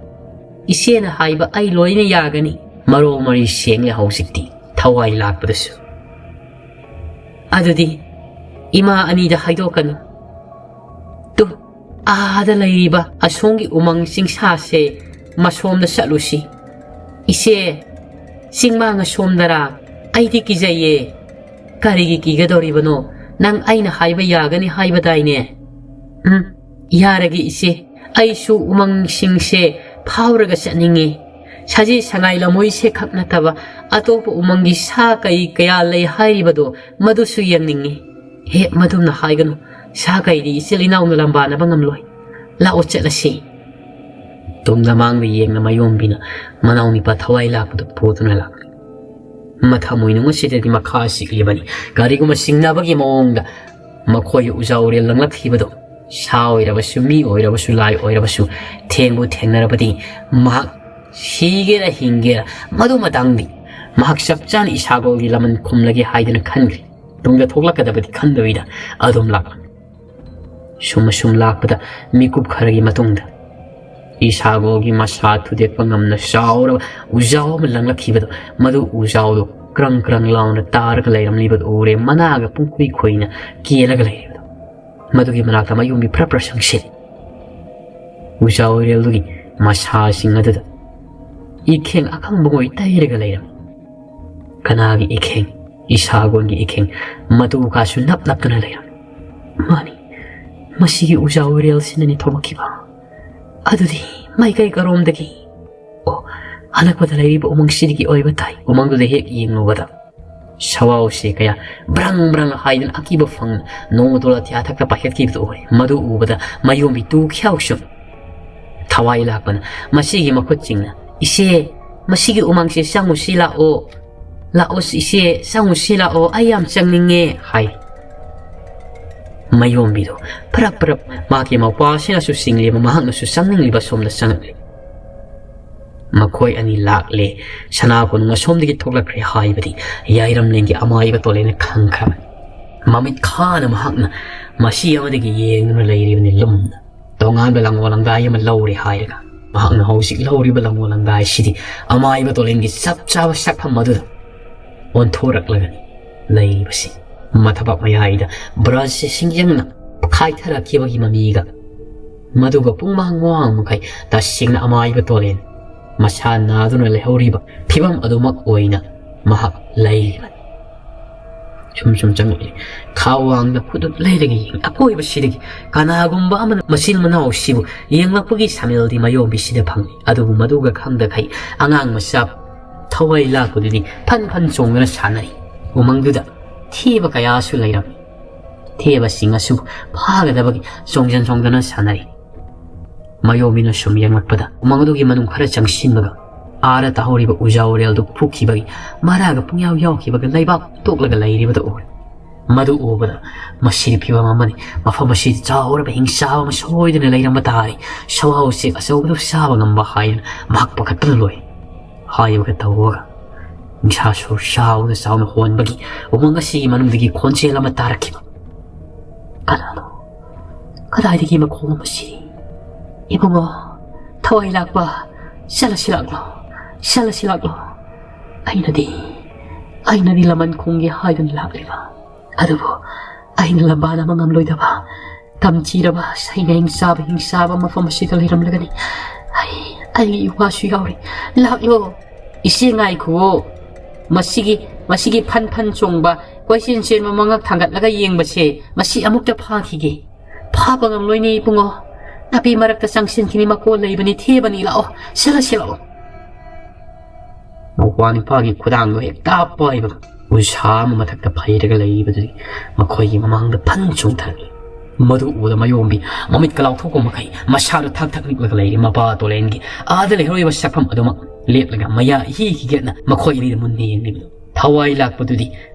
ꯏꯆꯦꯅ ꯍꯥꯏꯕ ꯑꯩ ꯂꯣꯏꯅ ꯌꯥꯒꯅꯤ"꯫ ꯃꯔꯣ ꯃꯔꯤ ꯁꯦꯡꯂꯦ ꯍꯧꯖꯤꯛꯇꯤ, ꯊꯋꯥꯏ ꯂꯥꯛꯄꯗꯁꯨ꯫ "ꯑꯗꯨꯗꯤ ꯏꯃꯥ ꯑꯅꯤꯗ ꯍꯥꯏꯗꯣꯛꯀꯅꯨ꯫ ꯇꯨ, ꯑꯥꯗ ꯂꯩꯔꯤꯕ ꯑꯁꯣꯝꯒꯤ ꯎꯃꯪ ꯆꯤꯡꯁꯥꯁꯦ ꯃꯁꯣꯝꯗ ꯆꯠꯂꯨꯁꯤ꯫ ꯏꯆꯦ, ꯆꯤꯡꯃꯥꯡ ꯑꯁꯣꯝꯗꯔꯥ? ꯑꯩꯗꯤ ꯀꯤꯖꯩꯌꯦ꯫ ꯀꯔꯤꯒꯤ ꯀꯤꯒꯗꯧꯔꯤꯕꯅꯣ? ꯅꯪ ꯑꯩꯅ ꯍꯥꯏꯕ ꯌꯥꯒꯅꯤ ꯍꯥꯏꯕꯗꯥꯏꯅꯦ?" "ꯎꯝ, ꯌꯥꯔꯒꯦ ꯏꯆꯦ꯫ ꯑꯩꯁꯨ ꯎꯃꯪꯁꯤꯡꯁꯦ ꯐꯥꯎꯔꯒ ꯆꯠꯅꯤꯡꯉꯤ꯫ ꯁꯖꯤ ꯁꯉꯥꯏ ꯂꯝꯍꯣꯏꯁꯦ ꯈꯛ ꯅꯠꯇꯕ ꯑꯇꯣꯞꯄ ꯎꯃꯪꯒꯤ ꯁꯥ ꯀꯩ ꯀꯌꯥ ꯂꯩ ꯍꯥꯏꯔꯤꯕꯗꯣ ꯃꯗꯨꯁꯨ ꯌꯦꯡꯅꯤꯡꯉꯤ"꯫ "ꯍꯦ, ꯃꯗꯨꯝꯅ ꯍꯥꯏꯒꯅꯨ꯫ ꯁꯥ ꯀꯩꯗꯤ ꯏꯆꯤꯜ ꯏꯅꯥꯎꯅ ꯂꯝꯕꯥꯅꯕ ꯉꯝꯂꯣꯏ꯫ ꯂꯥꯛꯑꯣ ꯆꯠꯂꯁꯤ"꯫ ꯇꯨꯡꯗ ꯃꯥꯡꯗ ꯌꯦꯡꯅ ꯃꯌꯣꯝꯕꯤꯅ ꯃꯅꯥꯎ ꯅꯤꯄꯥ ꯊꯋꯥꯏ ꯂꯥꯛꯄꯗꯨ ꯄꯨꯗꯨꯅ ꯂꯥꯛꯂꯤ꯫ ꯃꯊꯃꯣꯏꯅꯨꯡ ꯑꯁꯤꯗꯗꯤ ꯃꯈꯥ ꯆꯤꯛꯂꯤꯕꯅꯤ꯫ ꯀꯔꯤꯒꯨꯝꯕ ꯆꯤꯡꯅꯕꯒꯤ ꯃꯑꯣꯡꯗ ꯃꯈꯣꯏ ꯎꯖꯥ ꯎꯔꯦꯜ ꯂꯪꯂꯛꯈꯤꯕꯗꯣ, ꯁꯥ ꯑꯣꯏꯔꯕꯁꯨ, ꯃꯤ ꯑꯣꯏꯔꯕꯁꯨ, ꯂꯥꯏ ꯑꯣꯏꯔꯕꯁꯨ, ꯊꯦꯡꯕꯨ ꯊꯦꯡꯅꯔꯕꯗꯤ ꯃꯍꯥꯛ ꯁꯤꯒꯦꯔꯥ ꯍꯤꯡꯒꯦꯔꯥ, ꯃꯗꯨ ꯃꯇꯥꯡꯗꯤ ꯃꯍꯥꯛ ꯆꯞ ꯆꯥꯅ ꯏꯁꯥꯒꯣꯜꯒꯤ ꯂꯃꯟ ꯈꯨꯝꯂꯒꯦ ꯍꯥꯏꯗꯨꯅ ꯈꯟꯈ꯭ꯔꯦ꯫ ꯇꯨꯡꯗ ꯊꯣꯛꯂꯛꯀꯗꯕꯗꯤ ꯈꯟꯗꯕꯤꯗ ꯑꯗꯨꯝ ꯂꯥꯛꯂꯝꯃꯤ꯫ ꯁꯨꯝ ꯑꯁꯨꯝ ꯂꯥꯛꯄꯗ ꯃꯤꯀꯨꯞ ꯈꯔꯒꯤ ꯃꯇꯨꯡꯗ ꯏꯁꯥꯒꯣꯜꯒꯤ ꯃꯁꯥ ꯊꯨꯗꯦꯛꯄ ꯉꯝꯅ ꯆꯥꯎꯔꯕ ꯎꯖꯥꯎ ꯑꯃ ꯂꯪꯂꯛꯈꯤꯕꯗꯣ, ꯃꯗꯨ ꯎꯖꯥꯎꯗꯣ ꯀ꯭ꯔꯪ ꯀ꯭ꯔꯪ ꯂꯥꯎꯅ ꯇꯥꯔꯒ ꯂꯩꯔꯝꯂꯤꯕꯗꯨ ꯎꯔꯦ꯫ ꯃꯅꯥꯒ ꯄꯨꯡꯈꯨꯏ ꯈꯨꯏꯅ ꯀꯦꯜꯂꯒ ꯂꯩꯔꯤꯕꯗꯣ, ꯃꯗꯨꯒꯤ ꯃꯅꯥꯛꯇ ꯃꯌꯨꯝꯕꯤ ꯐ꯭ꯔꯞ ꯐ꯭ꯔꯞ ꯆꯪꯁꯤꯜꯂꯤ꯫ ꯎꯖꯥꯎ ꯎꯔꯦꯜꯗꯨꯒꯤ ꯃꯁꯥꯁꯤꯡ ꯑꯗꯨꯗ ꯏꯈꯦꯡ ꯑꯀꯪꯕ ꯉꯣꯏ ꯇꯩꯔꯒ ꯂꯩꯔꯝꯃꯤ꯫ ꯀꯅꯥꯒꯤ ꯏꯈꯦꯡ? ꯏꯁꯥꯒꯣꯟꯒꯤ ꯏꯈꯦꯡ ꯃꯇꯨ ꯀꯥꯁꯨ ꯅꯞ ꯅꯞꯇꯨꯅ ꯂꯩꯔꯝꯃꯤ꯫ ꯃꯥꯅꯤ, ꯃꯁꯤꯒꯤ ꯎꯖꯥꯎ ꯎꯔꯦꯜꯁꯤꯅꯅꯤ ꯊꯣꯛꯂꯛꯈꯤꯕ꯫ ꯑꯗꯨꯗꯤ ꯃꯥꯏꯀꯩ ꯀꯔꯣꯝꯗꯒꯤ? ꯑꯣ, ꯑꯅꯛꯄꯗ ꯂꯩꯔꯤꯕ ꯎꯃꯪꯁꯤꯗꯒꯤ ꯑꯣꯏꯕ ꯇꯥꯏ꯫ ꯎꯃꯪꯗꯨꯗ ꯍꯦꯛ ꯌꯦꯡꯂꯨꯕꯗ ꯁꯋꯥꯎꯁꯦ ꯀꯌꯥ ꯕ꯭ꯔꯪ ꯕ꯭ꯔꯪ ꯍꯥꯏꯗꯨꯅ ꯑꯀꯤꯕ ꯐꯪꯅ ꯅꯣꯡꯃꯗꯣꯜ ꯑꯇꯤꯌꯥ ꯊꯛꯇ ꯄꯥꯏꯈꯠꯈꯤꯕꯗꯨ ꯎꯔꯦ꯫ ꯃꯗꯨ ꯎꯕꯗ ꯃꯌꯣꯝꯕꯤ ꯇꯨ ꯈ꯭ꯌꯥꯎꯁꯨ ꯊꯋꯥꯏ ꯂꯥꯛꯄꯅ ꯃꯁꯤꯒꯤ ꯃꯈꯨꯠꯁꯤꯡꯅ, "ꯏꯆꯦ, ꯃꯁꯤꯒꯤ ꯎꯃꯪꯁꯦ ꯆꯪꯉꯨꯁꯤ ꯂꯥꯛꯑꯣ, ꯂꯥꯛꯑꯣ ꯏꯆꯦ, ꯆꯪꯉꯨꯁꯤ ꯂꯥꯛꯑꯣ, ꯑꯩ ꯌꯥꯝ ꯆꯪꯅꯤꯡꯉꯦ" ꯍꯥꯏ꯫ ꯃꯌꯣꯝꯕꯤꯗꯣ ꯐꯔꯞ ꯐꯔꯞ ꯃꯍꯥꯛꯀꯤ ꯃꯄꯥꯁꯤꯅꯁꯨ ꯆꯤꯡꯂꯤꯕ, ꯃꯍꯥꯛꯅꯁꯨ ꯆꯪꯅꯤꯡꯂꯤꯕ ꯁꯣꯝꯗ ꯆꯪꯂꯛꯂꯤ꯫ ꯃꯈꯣꯏ ꯑꯅꯤ ꯂꯥꯛꯂꯦ, ꯁꯅꯥ ꯀꯣꯅꯨꯡ ꯑꯁꯣꯝꯗꯒꯤ ꯊꯣꯛꯂꯛꯈ꯭ꯔꯦ ꯍꯥꯏꯕꯗꯤ ꯌꯥꯏꯔꯝꯂꯦꯟꯒꯤ ꯑꯃꯥꯏꯕ ꯇꯣꯂꯦꯅ ꯈꯪꯈ꯭ꯔꯕꯅꯤ꯫ ꯃꯃꯤꯠ ꯈꯥꯅ ꯃꯍꯥꯛꯅ ꯃꯁꯤ ꯑꯃꯗꯒꯤ ꯌꯦꯡꯗꯨꯅ ꯂꯩꯔꯤꯕꯅꯤ ꯂꯨꯝꯅ꯫ ꯇꯣꯉꯥꯟꯕ ꯂꯥꯡꯒꯣꯜ ꯂꯥꯡꯗꯥꯏ ꯑꯃ ꯂꯧꯔꯦ ꯍꯥꯏꯔꯒ ꯃꯍꯥꯛꯅ ꯍꯧꯖꯤꯛ ꯂꯧꯔꯤꯕ ꯂꯥꯡꯒꯣꯜ ꯂꯥꯡꯗꯥꯏꯁꯤꯗꯤ ꯑꯃꯥꯏꯕ ꯇꯣꯂꯦꯟꯒꯤ ꯆꯞ ꯆꯥꯕ ꯁꯛꯐꯝ ꯑꯗꯨꯗ ꯑꯣꯟꯊꯣꯔꯛꯂꯒꯅꯤ ꯂꯩꯔꯤꯕꯁꯤ꯫ ꯃꯊꯕꯥꯛ ꯃꯌꯥꯏꯗ ꯕ꯭ꯔꯖꯁꯦ ꯁꯤꯡꯖꯪꯅ ꯈꯥꯏꯊꯔꯛꯈꯤꯕꯒꯤ ꯃꯃꯤꯒ, ꯃꯗꯨꯒ ꯄꯨꯡꯃꯥꯡ ꯋꯥꯡ ꯃꯈꯩ ꯇꯁꯦꯡꯅ ꯑꯃꯥꯏꯕ ꯇꯣꯂꯦꯟ ꯃꯁꯥ ꯅꯥꯗꯨꯅ ꯂꯩꯍꯧꯔꯤꯕ ꯐꯤꯕꯝ ꯑꯗꯨꯃꯛ ꯑꯣꯏꯅ ꯃꯍꯥꯛ ꯂꯩꯔꯤꯕꯅꯤ꯫ ꯁꯨꯝ ꯁꯨꯝ ꯆꯪꯂꯛꯂꯤ꯫ ꯈꯥ ꯋꯥꯡꯗ ꯈꯨꯗꯨꯞ ꯂꯩꯔꯒ ꯌꯦꯡꯂꯤ꯫ ꯑꯀꯣꯏꯕꯁꯤꯗꯒꯤ ꯀꯅꯥꯒꯨꯝꯕ ꯑꯃꯅ ꯃꯆꯤꯟ ꯃꯅꯥꯎꯁꯤꯕꯨ ꯌꯦꯡꯂꯛꯄꯒꯤ ꯁꯥꯃꯤꯜꯗꯤ ꯃꯌꯣꯝꯕꯤꯁꯤꯗ ꯐꯪꯂꯤ꯫ ꯑꯗꯨꯕꯨ ꯃꯗꯨꯒ ꯈꯪꯗꯈꯩ ꯑꯉꯥꯡ ꯃꯆꯥ ꯊꯋꯥꯏ ꯂꯥꯛꯄꯗꯨꯗꯤ ꯐꯟ ꯐꯟ ꯆꯣꯡꯗꯨꯅ ꯁꯥꯟꯅꯔꯤ꯫ ꯎꯃꯪꯗꯨꯗ ꯊꯦꯕ ꯀꯌꯥꯁꯨ ꯂꯩꯔꯝꯃꯤ꯫ ꯊꯦꯕꯁꯤꯡ ꯑꯁꯨ ꯐꯥꯒꯗꯕꯒꯤ ꯆꯣꯡꯖꯟ ꯆꯣꯡꯗꯅ ꯁꯥꯟꯅꯔꯤ꯫ ꯃꯌꯣꯝꯕꯤꯅ ꯁꯨꯝ ꯌꯦꯡꯂꯛꯄꯗ ꯎꯃꯪ ꯑꯗꯨꯒꯤ ꯃꯅꯨꯡ ꯈꯔ ꯆꯪꯁꯤꯟꯕꯒ ꯑꯥꯗ ꯇꯥꯍꯧꯔꯤꯕ ꯎꯖꯥ ꯎꯔꯦꯜꯗꯨ ꯐꯨꯈꯤꯕꯒꯤ ꯃꯔꯥꯒ ꯄꯨꯡꯌꯥꯎ ꯌꯥꯎꯈꯤꯕꯒ ꯂꯩꯕꯥꯛ ꯇꯣꯛꯂꯒ ꯂꯩꯔꯤꯕꯗꯨ ꯎꯔꯦ꯫ ꯃꯗꯨ ꯎꯕꯗ ꯃꯁꯤꯗꯤ ꯐꯤꯕꯝ ꯑꯃꯅꯤ, ꯃꯐꯝ ꯑꯁꯤꯗ ꯆꯥꯎꯔꯕ ꯍꯤꯡꯆꯥꯕ ꯑꯃ ꯁꯣꯏꯗꯅ ꯂꯩꯔꯝꯕ ꯇꯥꯔꯦ, ꯁꯋꯥ ꯎꯆꯦꯛ ꯑꯆꯧꯕꯗꯨ ꯆꯥꯕ ꯉꯝꯕ ꯍꯥꯏꯅ ꯃꯍꯥꯛ ꯄꯥꯈꯠꯄꯅ ꯂꯣꯏ꯫ ꯍꯥꯏꯕꯒ ꯇꯧꯕꯒ ꯅꯤꯁꯥ ꯁꯨꯔ ꯆꯥꯎꯅ ꯆꯥꯎꯅ ꯍꯣꯟꯕꯒꯤ ꯎꯃꯪ ꯑꯁꯤꯒꯤ ꯃꯅꯨꯡꯗꯒꯤ ꯈꯣꯟꯖꯦꯜ ꯑꯃ ꯇꯥꯔꯛꯈꯤꯕ꯫ "ꯀꯅꯥꯅꯣ? ꯀꯗꯥꯏꯗꯒꯤ ꯃꯈꯣꯡ ꯑꯃ ꯁꯤ? ꯏꯕꯨꯡꯉꯣ, ꯊꯋꯥꯏ ꯂꯥꯛꯄ, ꯆꯠꯂꯁꯤ ꯂꯥꯛꯂꯣ, ꯆꯠꯂꯁꯤ ꯂꯥꯛꯂꯣ꯫ ꯑꯩꯅꯗꯤ, ꯑꯩꯅꯗꯤ ꯂꯃꯟ ꯈꯣꯡꯒꯦ ꯍꯥꯏꯗꯨꯅ ꯂꯥꯛꯂꯤꯕ꯫ ꯑꯗꯨꯕꯨ ꯑꯩꯅ ꯂꯝꯕꯥ ꯅꯥꯝꯕ ꯉꯝꯂꯣꯏꯗꯕ, ꯇꯝꯊꯤꯔꯕ, ꯁꯩꯅ ꯍꯤꯡ ꯆꯥꯕ, ꯍꯤꯡ ꯆꯥꯕ ꯃꯐꯝ ꯑꯁꯤꯗ ꯂꯩꯔꯝꯂꯒꯅꯤ꯫ ꯑꯩ, ꯑꯩꯒꯤ ꯏꯋꯥꯁꯨ ꯌꯥꯎꯔꯤ꯫ ꯂꯥꯛꯂꯣ, ꯏꯆꯦ, ꯉꯥꯏꯈꯨꯑꯣ꯫ ꯃꯁꯤꯒꯤ, ꯃꯁꯤꯒꯤ ꯐꯟ ꯐꯟ ꯆꯣꯡꯕ, ꯀꯣꯏꯆꯦꯟ ꯆꯦꯟꯕ ꯃꯉꯛ ꯊꯥꯡꯒꯠꯂꯒ ꯌꯦꯡꯕꯁꯦ, ꯃꯁꯤ ꯑꯃꯨꯛꯇ ꯐꯥꯈꯤꯒꯦ꯫ ꯐꯥꯕ ꯉꯝꯂꯣꯏꯅꯦ ꯏꯕꯨꯡꯉꯣ꯫ ꯅꯥꯄꯤ ꯃꯔꯛꯇ ꯆꯪꯁꯤꯟꯈꯤꯅꯤ, ꯃꯀꯣꯜ ꯂꯩꯕꯅꯤ, ꯊꯦꯕꯅꯤ, ꯂꯥꯛꯑꯣ, ꯁꯦꯜꯂꯁꯤ ꯂꯥꯛꯑꯣ꯫ ꯃꯧꯄ꯭ꯋꯥ ꯅꯤꯄꯥꯒꯤ ꯈꯨꯗꯥꯡꯗꯣ ꯍꯦꯛ ꯇꯥꯞꯄ ꯍꯥꯏꯕ ꯎꯟꯁꯥ ꯑꯃ ꯃꯊꯛꯇ ꯐꯩꯔꯒ ꯂꯩꯔꯤꯕꯗꯨꯗꯤ ꯃꯈꯣꯏꯒꯤ ꯃꯃꯥꯡꯗ ꯐꯟ ꯆꯣꯡꯊꯔꯛꯏ꯫ ꯃꯗꯨ ꯎꯕꯗ ꯃꯌꯣꯝꯕꯤ ꯃꯃꯤꯠꯀ ꯂꯥꯎꯊꯣꯛꯄ ꯃꯈꯩ ꯃꯁꯥꯗꯨ ꯊꯛ ꯊꯛ ꯅꯤꯛꯂꯒ ꯂꯩꯔꯤ꯫ ꯃꯄꯥ ꯇꯣꯂꯦꯟꯒꯤ ꯑꯥꯗ ꯂꯩꯍꯧꯔꯤꯕ ꯁꯛꯐꯝ ꯑꯗꯨꯃꯛ ꯂꯦꯞꯂꯒ ꯃꯌꯥ ꯏꯍꯤ ꯍꯤꯒꯠꯅ ꯃꯈꯣꯏ ꯑꯅꯤꯗ ꯃꯨꯟꯅ ꯌꯦꯡꯂꯤꯕꯗꯨ꯫ ꯊꯋꯥꯏ ꯂꯥꯛꯄꯗꯨꯗꯤ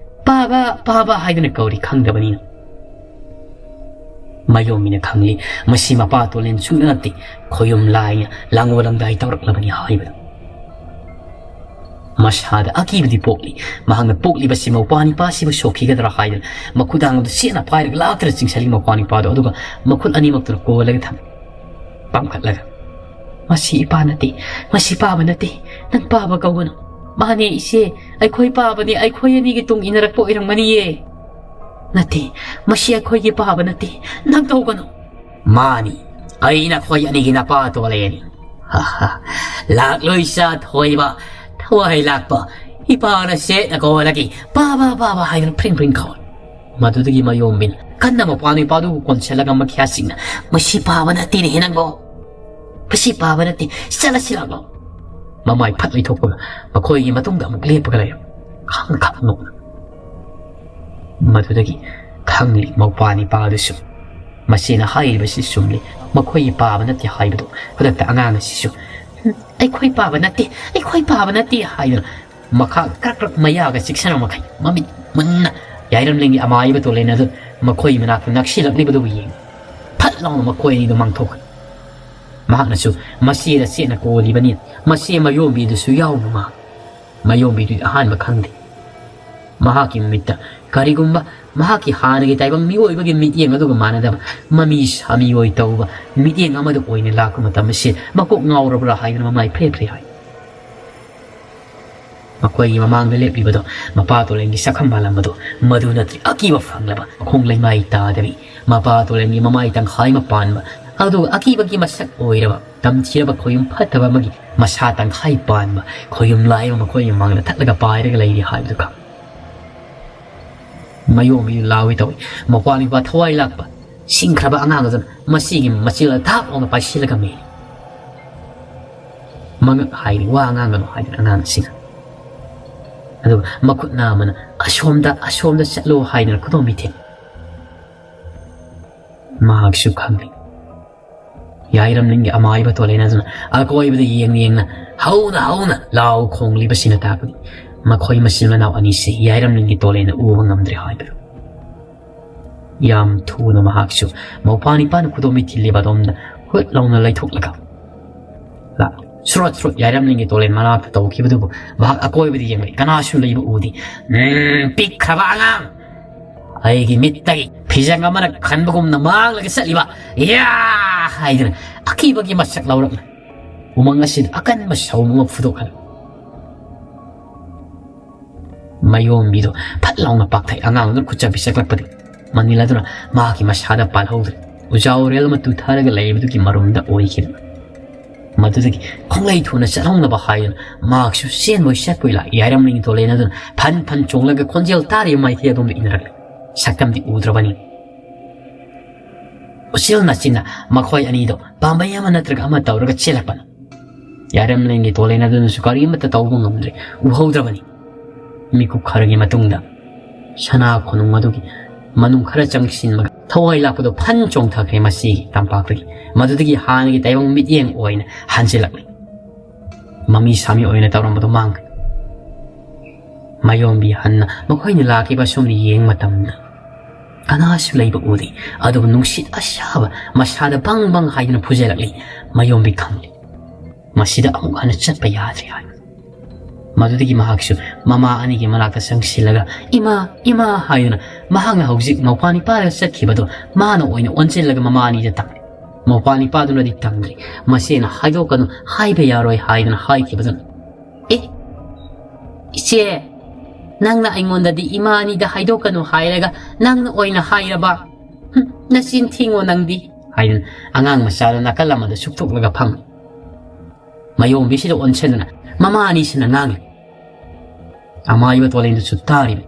"ꯄꯥꯕ, ꯄꯥꯕ" ꯍꯥꯏꯗꯨꯅ ꯀꯧꯔꯤ ꯈꯪꯗꯕꯅꯤꯅ꯫ ꯃꯌꯣꯝꯕꯤꯅ ꯈꯪꯂꯤ, ꯃꯁꯤ ꯃꯄꯥ ꯇꯣꯂꯦꯟ ꯁꯨꯡꯅ ꯅꯠꯇꯦ, ꯈꯣꯌꯨꯝ ꯂꯥꯏꯅ ꯂꯥꯡꯑꯣ ꯂꯝꯗꯥꯏ ꯇꯧꯔꯛꯂꯕꯅꯤ ꯍꯥꯏꯕꯗꯨ꯫ ꯃꯁꯥꯗ ꯑꯀꯤꯕꯗꯤ ꯄꯣꯛꯂꯤ꯫ ꯃꯍꯥꯛꯅ ꯄꯣꯛꯂꯤꯕꯁꯤ ꯃꯧꯄ꯭ꯋꯥ ꯅꯤꯄꯥꯁꯤꯕꯨ ꯁꯣꯛꯈꯤꯒꯗ꯭ꯔꯥ ꯍꯥꯏꯗꯨꯅ ꯃꯈꯨꯗꯥꯡ ꯑꯗꯨ ꯆꯦꯠꯅ ꯄꯥꯏꯔꯒ ꯂꯥꯛꯇꯨꯅ ꯆꯤꯡꯁꯤꯜꯂꯤ ꯃꯧꯄ꯭ꯋꯥ ꯅꯤꯄꯥꯗꯨ, ꯑꯗꯨꯒ ꯃꯈꯨꯠ ꯑꯅꯤꯃꯛꯇꯨꯅ ꯀꯣꯜꯂꯒ ꯊꯝꯃꯤ꯫ ꯄꯥꯝꯈꯠꯂꯒ, "ꯃꯁꯤ ꯏꯄꯥ ꯅꯠꯇꯦ, ꯃꯁꯤ ꯄꯥꯕ ꯅꯠꯇꯦ, ꯅꯪ ꯄꯥꯕ ꯀꯧꯒꯅꯨ꯫" "ꯃꯥꯅꯦ ꯏꯆꯦ, ꯑꯩꯈꯣꯏ ꯄꯥꯕꯅꯦ, ꯑꯩꯈꯣꯏ ꯑꯅꯤꯒꯤ ꯇꯨꯡ ꯏꯟꯅꯔꯛꯄ ꯑꯣꯏꯔꯝꯒꯅꯤꯌꯦ꯫" "ꯅꯠꯇꯦ, ꯃꯁꯤ ꯑꯩꯈꯣꯏꯒꯤ ꯄꯥꯕ ꯅꯠꯇꯦ, ꯅꯪ ꯀꯧꯒꯅꯨ꯫" "ꯃꯥꯅꯤ, ꯑꯩ ꯅꯈꯣꯏ ꯑꯅꯤꯒꯤ ꯅꯄꯥ ꯇꯣꯂꯦꯟ꯫" "ꯍꯥ ꯍꯥ, ꯂꯥꯛꯂꯣꯏ ꯆꯥ ꯊꯣꯏꯕ, ꯊꯋꯥꯏ ꯂꯥꯛꯄ, ꯏꯄꯥꯅ ꯁꯦꯠꯅ ꯀꯣꯜꯂꯒꯤ ꯄꯥꯕ ꯄꯥꯕ ꯍꯥꯏꯗꯨꯅ ꯐ꯭ꯔꯤꯡ ꯐ꯭ꯔꯤꯡ ꯈꯧꯔꯦ꯫ ꯃꯗꯨꯗꯒꯤ ꯃꯌꯣꯝꯕꯤꯅ ꯀꯟꯅ ꯃꯧꯄ꯭ꯋꯥ ꯅꯨꯄꯥꯗꯨꯕꯨ ꯀꯣꯟꯁꯤꯜꯂꯒ ꯃꯈ꯭ꯌꯥꯁꯤꯡꯅ, "ꯃꯁꯤ ꯄꯥꯕ ꯅꯠꯇꯦꯅꯦꯍꯦ ꯅꯪꯕꯣ, ꯃꯁꯤ ꯄꯥꯕ ꯅꯠꯇꯦ, ꯆꯠꯂꯁꯤ ꯂꯥꯛꯂꯣ꯫" ꯃꯃꯥꯏ ꯐꯠ ꯂꯩꯊꯣꯛꯄꯒ ꯃꯈꯣꯏꯒꯤ ꯃꯇꯨꯡꯗ ꯑꯃꯨꯛ ꯂꯦꯞꯄꯒ ꯂꯩꯔꯝ꯫ ꯈꯪ ꯈꯪ ꯅꯣꯛꯅ꯫ ꯃꯗꯨꯗꯒꯤ ꯈꯪꯂꯤ ꯃꯧꯄ꯭ꯋꯥ ꯅꯤꯄꯥꯗꯨꯁꯨ ꯃꯁꯤꯅ ꯍꯥꯏꯔꯤꯕꯁꯤ ꯆꯨꯝꯂꯤ, ꯃꯈꯣꯏꯒꯤ ꯄꯥꯕ ꯅꯠꯇꯦ ꯍꯥꯏꯕꯗꯨ꯫ ꯈꯨꯗꯛꯇ ꯑꯉꯥꯡ ꯑꯁꯤꯁꯨ, "ꯎꯝ, ꯑꯩꯈꯣꯏ ꯄꯥꯕ ꯅꯠꯇꯦ, ꯑꯩꯈꯣꯏ ꯄꯥꯕ ꯅꯠꯇꯦ" ꯍꯥꯏꯗꯨꯅ ꯃꯈꯥ ꯀ꯭ꯔꯛ ꯀ꯭ꯔꯛ ꯃꯌꯥꯒ ꯆꯤꯛꯁꯟꯕ ꯃꯈꯩ ꯃꯃꯤꯠ ꯃꯨꯟꯅ ꯌꯥꯏꯔꯝꯂꯦꯟꯒꯤ ꯑꯃꯥꯏꯕ ꯇꯣꯂꯦꯟ ꯑꯗꯨ ꯃꯈꯣꯏꯒꯤ ꯃꯅꯥꯛꯇ ꯅꯛꯁꯤꯜꯂꯛꯂꯤꯕꯗꯨꯕꯨ ꯌꯦꯡꯏ꯫ ꯐꯠ ꯂꯥꯎꯅ ꯃꯈꯣꯏ ꯑꯅꯤꯗꯨ ꯃꯥꯡꯊꯣꯛꯈ꯭ꯔꯦ꯫ ꯃꯍꯥꯛꯅꯁꯨ ꯃꯁꯤꯗ ꯆꯦꯠꯅ ꯀꯣꯜꯂꯤꯕꯅꯤ, ꯃꯁꯤ ꯃꯌꯣꯝꯕꯤꯗꯨꯁꯨ ꯌꯥꯎꯕ ꯃꯥ꯫ ꯃꯌꯣꯝꯕꯤꯗꯨꯗꯤ ꯑꯍꯥꯟꯕ ꯈꯪꯗꯦ꯫ ꯃꯍꯥꯛꯀꯤ ꯃꯤꯠꯇ ꯀꯔꯤꯒꯨꯝꯕ ꯃꯍꯥꯛꯀꯤ ꯍꯥꯟꯅꯒꯤ ꯇꯥꯏꯕꯪ ꯃꯤꯑꯣꯏꯕꯒꯤ ꯃꯤꯠꯌꯦꯡ ꯑꯗꯨꯒ ꯃꯥꯟꯅꯗꯕ ꯃꯃꯤ ꯁꯥꯃꯤ ꯑꯣꯏ ꯇꯧꯕ ꯃꯤꯠꯌꯦꯡ ꯑꯃꯗ ꯑꯣꯏꯅ ꯂꯥꯛꯄ ꯃꯇꯝ ꯑꯁꯤ ꯃꯀꯣꯛ ꯉꯥꯎꯔꯕ꯭ꯔꯥ ꯍꯥꯏꯗꯨꯅ ꯃꯃꯥꯏ ꯐ꯭ꯔꯦ ꯐ꯭ꯔꯦ ꯍꯥꯏ꯫ ꯃꯈꯣꯏꯒꯤ ꯃꯃꯥꯡꯗ ꯂꯦꯞꯂꯤꯕꯗꯣ ꯃꯄꯥ ꯇꯣꯂꯦꯟꯒꯤ ꯁꯛꯐꯝ ꯃꯥꯜꯂꯝꯕꯗꯣ ꯃꯗꯨ ꯅꯠꯇ꯭ꯔꯦ꯫ ꯑꯀꯤꯕ ꯐꯪꯂꯕ ꯃꯈꯣꯡ ꯂꯩꯃꯥꯏ ꯇꯥꯗꯕꯤ ꯃꯄꯥ ꯇꯣꯂꯦꯟꯒꯤ ꯃꯃꯥꯏ ꯇꯪꯈꯥꯏ ꯑꯃ ꯄꯥꯟꯕ, ꯑꯗꯨꯒ ꯑꯀꯤꯕꯒꯤ ꯃꯁꯛ ꯑꯣꯏꯔꯕ ꯇꯝꯊꯤꯔꯕ ꯈꯣꯌꯨꯝ ꯐꯠꯇꯕ ꯑꯃꯒꯤ ꯃꯁꯥ ꯇꯪꯈꯥꯏ ꯄꯥꯟꯕ ꯈꯣꯌꯨꯝ ꯂꯥꯏ ꯑꯃ ꯃꯈꯣꯏꯒꯤ ꯃꯃꯥꯡꯗ ꯊꯠꯂꯒ ꯄꯥꯏꯔꯒ ꯂꯩꯔꯤ ꯍꯥꯏꯕꯗꯨ ꯈꯪ꯫ ꯃꯌꯣꯝꯕꯤ ꯂꯥꯎꯏ ꯇꯧꯏ꯫ ꯃꯄꯥ ꯅꯨꯄꯥ ꯊꯋꯥꯏ ꯂꯥꯛꯄ ꯁꯤꯡꯈ꯭ꯔꯕ ꯑꯉꯥꯡ ꯑꯗꯨꯅ ꯃꯁꯤꯒꯤ ꯃꯆꯤꯜ ꯊꯥꯞ ꯂꯥꯎꯅ ꯄꯥꯏꯁꯤꯜꯂꯒ ꯃꯦꯜꯂꯤ꯫ ꯃꯉꯛ ꯍꯥꯏꯔꯤ, "ꯋꯥ ꯉꯥꯡꯒꯅꯨ" ꯍꯥꯏꯗꯅ ꯑꯉꯥꯡ ꯑꯁꯤꯅ꯫ ꯑꯗꯨꯒ ꯃꯈꯨꯠ ꯅꯥꯝꯃꯅ "ꯑꯁꯣꯝꯗ, ꯑꯁꯣꯝꯗ ꯆꯠꯂꯣ" ꯍꯥꯏꯗꯅ ꯈꯨꯗꯣꯝꯕꯤ ꯊꯤꯜꯂꯤ꯫ ꯃꯍꯥꯛꯁꯨ ꯈꯪꯂꯤ꯫ ꯌꯥꯏꯔꯝꯂꯤꯡꯒꯤ ꯑꯃꯥꯏꯕ ꯇꯣꯂꯦꯟ ꯑꯗꯨꯅ ꯑꯀꯣꯏꯕꯗ ꯌꯦꯡ ꯌꯦꯡꯅ ꯍꯧꯅ ꯍꯧꯅ ꯂꯥꯎ ꯈꯣꯡꯂꯤꯕꯁꯤꯅ ꯇꯥꯛꯄꯗꯤ ꯃꯈꯣꯏ ꯃꯆꯤꯟ ꯃꯅꯥꯎ ꯑꯅꯤꯁꯤ ꯌꯥꯏꯔꯝꯂꯤꯡꯒꯤ ꯇꯣꯂꯦꯟꯅ ꯎꯕ ꯉꯝꯗ꯭ꯔꯦ ꯍꯥꯏꯕꯗꯨ꯫ ꯌꯥꯝ ꯊꯨꯅ ꯃꯍꯥꯛꯁꯨ ꯃꯧꯄꯥ ꯅꯤꯄꯥꯅ ꯈꯨꯗꯣꯝꯕꯤ ꯊꯤꯜꯂꯤꯕ ꯑꯗꯣꯝꯗ ꯍꯨꯠ ꯂꯥꯎꯅ ꯂꯩꯊꯣꯛꯂꯒ ꯂꯥꯛꯂꯤ꯫ ꯁ꯭ꯔꯣꯠ ꯁ꯭ꯔꯣꯠ ꯌꯥꯏꯔꯝꯂꯤꯡꯒꯤ ꯇꯣꯂꯦꯟ ꯃꯅꯥꯛꯇ ꯇꯧꯈꯤꯕꯗꯨꯕꯨ ꯃꯍꯥꯛ ꯑꯀꯣꯏꯕꯗ ꯌꯦꯡꯂꯛꯏ꯫ ꯀꯅꯥꯁꯨ ꯂꯩꯕ ꯎꯗꯦ꯫ "ꯎꯝ, ꯄꯤꯛꯈ꯭ꯔꯕ ꯑꯉꯥꯡ! ꯑꯩꯒꯤ ꯃꯤꯠꯇꯒꯤ ꯐꯤꯖꯪ ꯑꯃꯅ ꯈꯟꯕꯒꯨꯝꯅ ꯃꯥꯡꯂꯒ ꯆꯠꯂꯤꯕ ꯌꯥ!" ꯍꯥꯏꯗꯨꯅ ꯑꯀꯤꯕꯒꯤ ꯃꯁꯛ ꯂꯧꯔꯛꯂꯤ꯫ ꯎꯃꯪ ꯑꯁꯤꯗ ꯑꯀꯟꯕ ꯁꯥꯎꯟ ꯑꯃ ꯐꯨꯗꯣꯛꯍꯜꯂꯤ꯫ ꯃꯌꯣꯝꯕꯤꯗꯨ ꯐꯠ ꯂꯥꯎꯅ ꯄꯥꯛꯊꯩ꯫ ꯑꯉꯥꯡꯗꯨꯅ ꯈꯨꯠꯆꯥ ꯄꯤꯁꯛꯂꯛꯄꯗꯒꯤ ꯃꯅꯤꯜ ꯑꯗꯨꯅ ꯃꯍꯥꯛꯀꯤ ꯃꯁꯥꯗ ꯄꯥꯜꯍꯧꯗ꯭ꯔꯦ꯫ ꯎꯖꯥꯎ ꯔꯦꯜ ꯑꯃ ꯇꯨꯊꯔꯒ ꯂꯩꯕꯗꯨꯒꯤ ꯃꯔꯨꯝꯗ ꯑꯣꯏꯈꯤꯕ꯫ ꯃꯗꯨꯗꯒꯤ ꯈꯣꯡꯂꯩ ꯊꯨꯅ ꯆꯠꯍꯧꯅꯕ ꯍꯥꯏꯗꯨꯅ ꯃꯍꯥꯛꯁꯨ ꯆꯦꯟꯕꯣꯏ ꯆꯠꯄꯣꯏ ꯂꯥꯛꯏ꯫ ꯌꯥꯏꯔꯝꯂꯤꯡ ꯇꯣꯂꯦꯟ ꯑꯗꯨꯅ ꯐꯟ ꯐꯟ ꯆꯣꯡꯂꯒ ꯈꯣꯟꯖꯦꯜ ꯇꯥꯔꯤꯕ ꯃꯥꯏꯀꯩ ꯑꯗꯣꯝꯗ ꯏꯟꯅꯔꯛꯂꯦ꯫ ꯁꯛꯇꯝꯗꯤ ꯎꯗ꯭ꯔꯕꯅꯤ꯫ ꯎꯆꯤꯜ ꯅꯥꯆꯤꯟꯅ ꯃꯈꯣꯏ ꯑꯅꯤꯗꯣ ꯄꯥꯝꯕꯩ ꯑꯃ ꯅꯠꯇ꯭ꯔꯒ ꯑꯃ ꯇꯧꯔꯒ ꯆꯦꯜꯂꯛꯄꯅꯤ꯫ ꯌꯥꯏꯔꯝꯂꯦꯟꯒꯤ ꯇꯣꯂꯦꯟ ꯑꯗꯨꯅꯁꯨ ꯀꯔꯤꯃꯠꯇ ꯇꯧꯕ ꯉꯝꯗ꯭ꯔꯦ, ꯎꯍꯧꯗ꯭ꯔꯕꯅꯤ꯫ ꯃꯤꯀꯨꯞ ꯈꯔꯒꯤ ꯃꯇꯨꯡꯗ ꯁꯅꯥ ꯈꯣꯅꯨꯡ ꯑꯗꯨꯒꯤ ꯃꯅꯨꯡ ꯈꯔ ꯆꯪꯁꯤꯟꯕꯒ ꯊꯋꯥꯏ ꯂꯥꯛꯄꯗꯣ ꯐꯟ ꯆꯣꯡꯊꯈ꯭ꯔꯦ ꯃꯁꯤꯒꯤ ꯇꯝꯄꯥꯛꯇꯒꯤ꯫ ꯃꯗꯨꯗꯒꯤ ꯍꯥꯟꯅꯒꯤ ꯇꯥꯏꯕꯪ ꯃꯤꯠꯌꯦꯡ ꯑꯣꯏꯅ ꯍꯟꯖꯤꯜꯂꯛꯂꯤ꯫ ꯃꯃꯤ ꯁꯥꯃꯤ ꯑꯣꯏꯅ ꯇꯧꯔꯝꯕꯗꯣ ꯃꯥꯡꯈ꯭ꯔꯦ꯫ ꯃꯌꯣꯝꯕꯤ ꯍꯟꯅ ꯃꯈꯣꯏꯅ ꯂꯥꯛꯈꯤꯕ ꯑꯁꯣꯝꯗ ꯌꯦꯡꯕ ꯃꯇꯝꯗ ꯀꯅꯥꯁꯨ ꯂꯩꯕ ꯎꯗꯦ, ꯑꯗꯨꯕꯨ ꯅꯨꯡꯁꯤꯠ ꯑꯁꯥꯕ ꯃꯁꯥꯗ ꯕꯪ ꯕꯪ ꯍꯥꯏꯗꯨꯅ ꯐꯨꯖꯜꯂꯛꯂꯤ꯫ ꯃꯌꯣꯝꯕꯤ ꯈꯪꯂꯤ, ꯃꯁꯤꯗ ꯑꯃꯨꯛ ꯍꯟꯅ ꯆꯠꯄ ꯌꯥꯗ꯭ꯔꯦ ꯍꯥꯏꯕ꯫ ꯃꯗꯨꯗꯒꯤ ꯃꯍꯥꯛꯁꯨ ꯃꯃꯥ ꯑꯅꯤꯒꯤ ꯃꯅꯥꯛꯇ ꯆꯪꯁꯤꯜꯂꯒ "ꯏꯃꯥ, ꯏꯃꯥ" ꯍꯥꯏꯗꯨꯅ ꯃꯍꯥꯛꯅ ꯍꯧꯖꯤꯛ ꯃꯧꯄ꯭ꯋꯥ ꯅꯤꯄꯥꯗ ꯆꯠꯈꯤꯕꯗꯣ ꯃꯥꯅ ꯑꯣꯏꯅ ꯑꯣꯟꯁꯤꯜꯂꯒ ꯃꯃꯥ ꯑꯅꯤꯗ ꯇꯥꯛꯂꯦ꯫ ꯃꯧꯄ꯭ꯋꯥ ꯅꯤꯄꯥꯗꯨꯅꯗꯤ ꯇꯝꯗ꯭ꯔꯤ꯫ ꯃꯆꯦꯅ "ꯍꯥꯏꯗꯣꯛꯀꯅꯨ, ꯍꯥꯏꯕ ꯌꯥꯔꯣꯏ" ꯍꯥꯏꯗꯨꯅ ꯍꯥꯏꯈꯤꯕꯗꯨꯅ, "ꯑꯦ, ꯏꯆꯦ, ꯅꯪꯅ ꯑꯩꯉꯣꯟꯗꯗꯤ ꯏꯃꯥ ꯑꯅꯤꯗ ꯍꯥꯏꯗꯣꯛꯀꯅꯨ ꯍꯥꯏꯔꯒ ꯅꯪꯅ ꯑꯣꯏꯅ ꯍꯥꯏꯔꯕ? ꯍꯨꯝ, ꯅꯆꯤꯟ ꯊꯤꯉꯣ ꯅꯪꯗꯤ" ꯍꯥꯏꯗꯨꯅ ꯑꯉꯥꯡ ꯃꯆꯥꯗꯨ ꯅꯥꯀꯜ ꯑꯃꯗ ꯁꯨꯛꯇꯣꯛꯂꯒ ꯐꯝꯃꯤ꯫ ꯃꯌꯣꯝꯕꯤꯁꯤꯗ ꯑꯣꯟꯁꯤꯟꯗꯨꯅ ꯃꯃꯥ ꯑꯅꯤꯁꯤꯅ ꯉꯥꯡꯂꯤ꯫ ꯑꯃꯥꯏꯕ ꯇꯣꯂꯦꯟꯗꯨꯁꯨ ꯇꯥꯔꯤꯕ꯫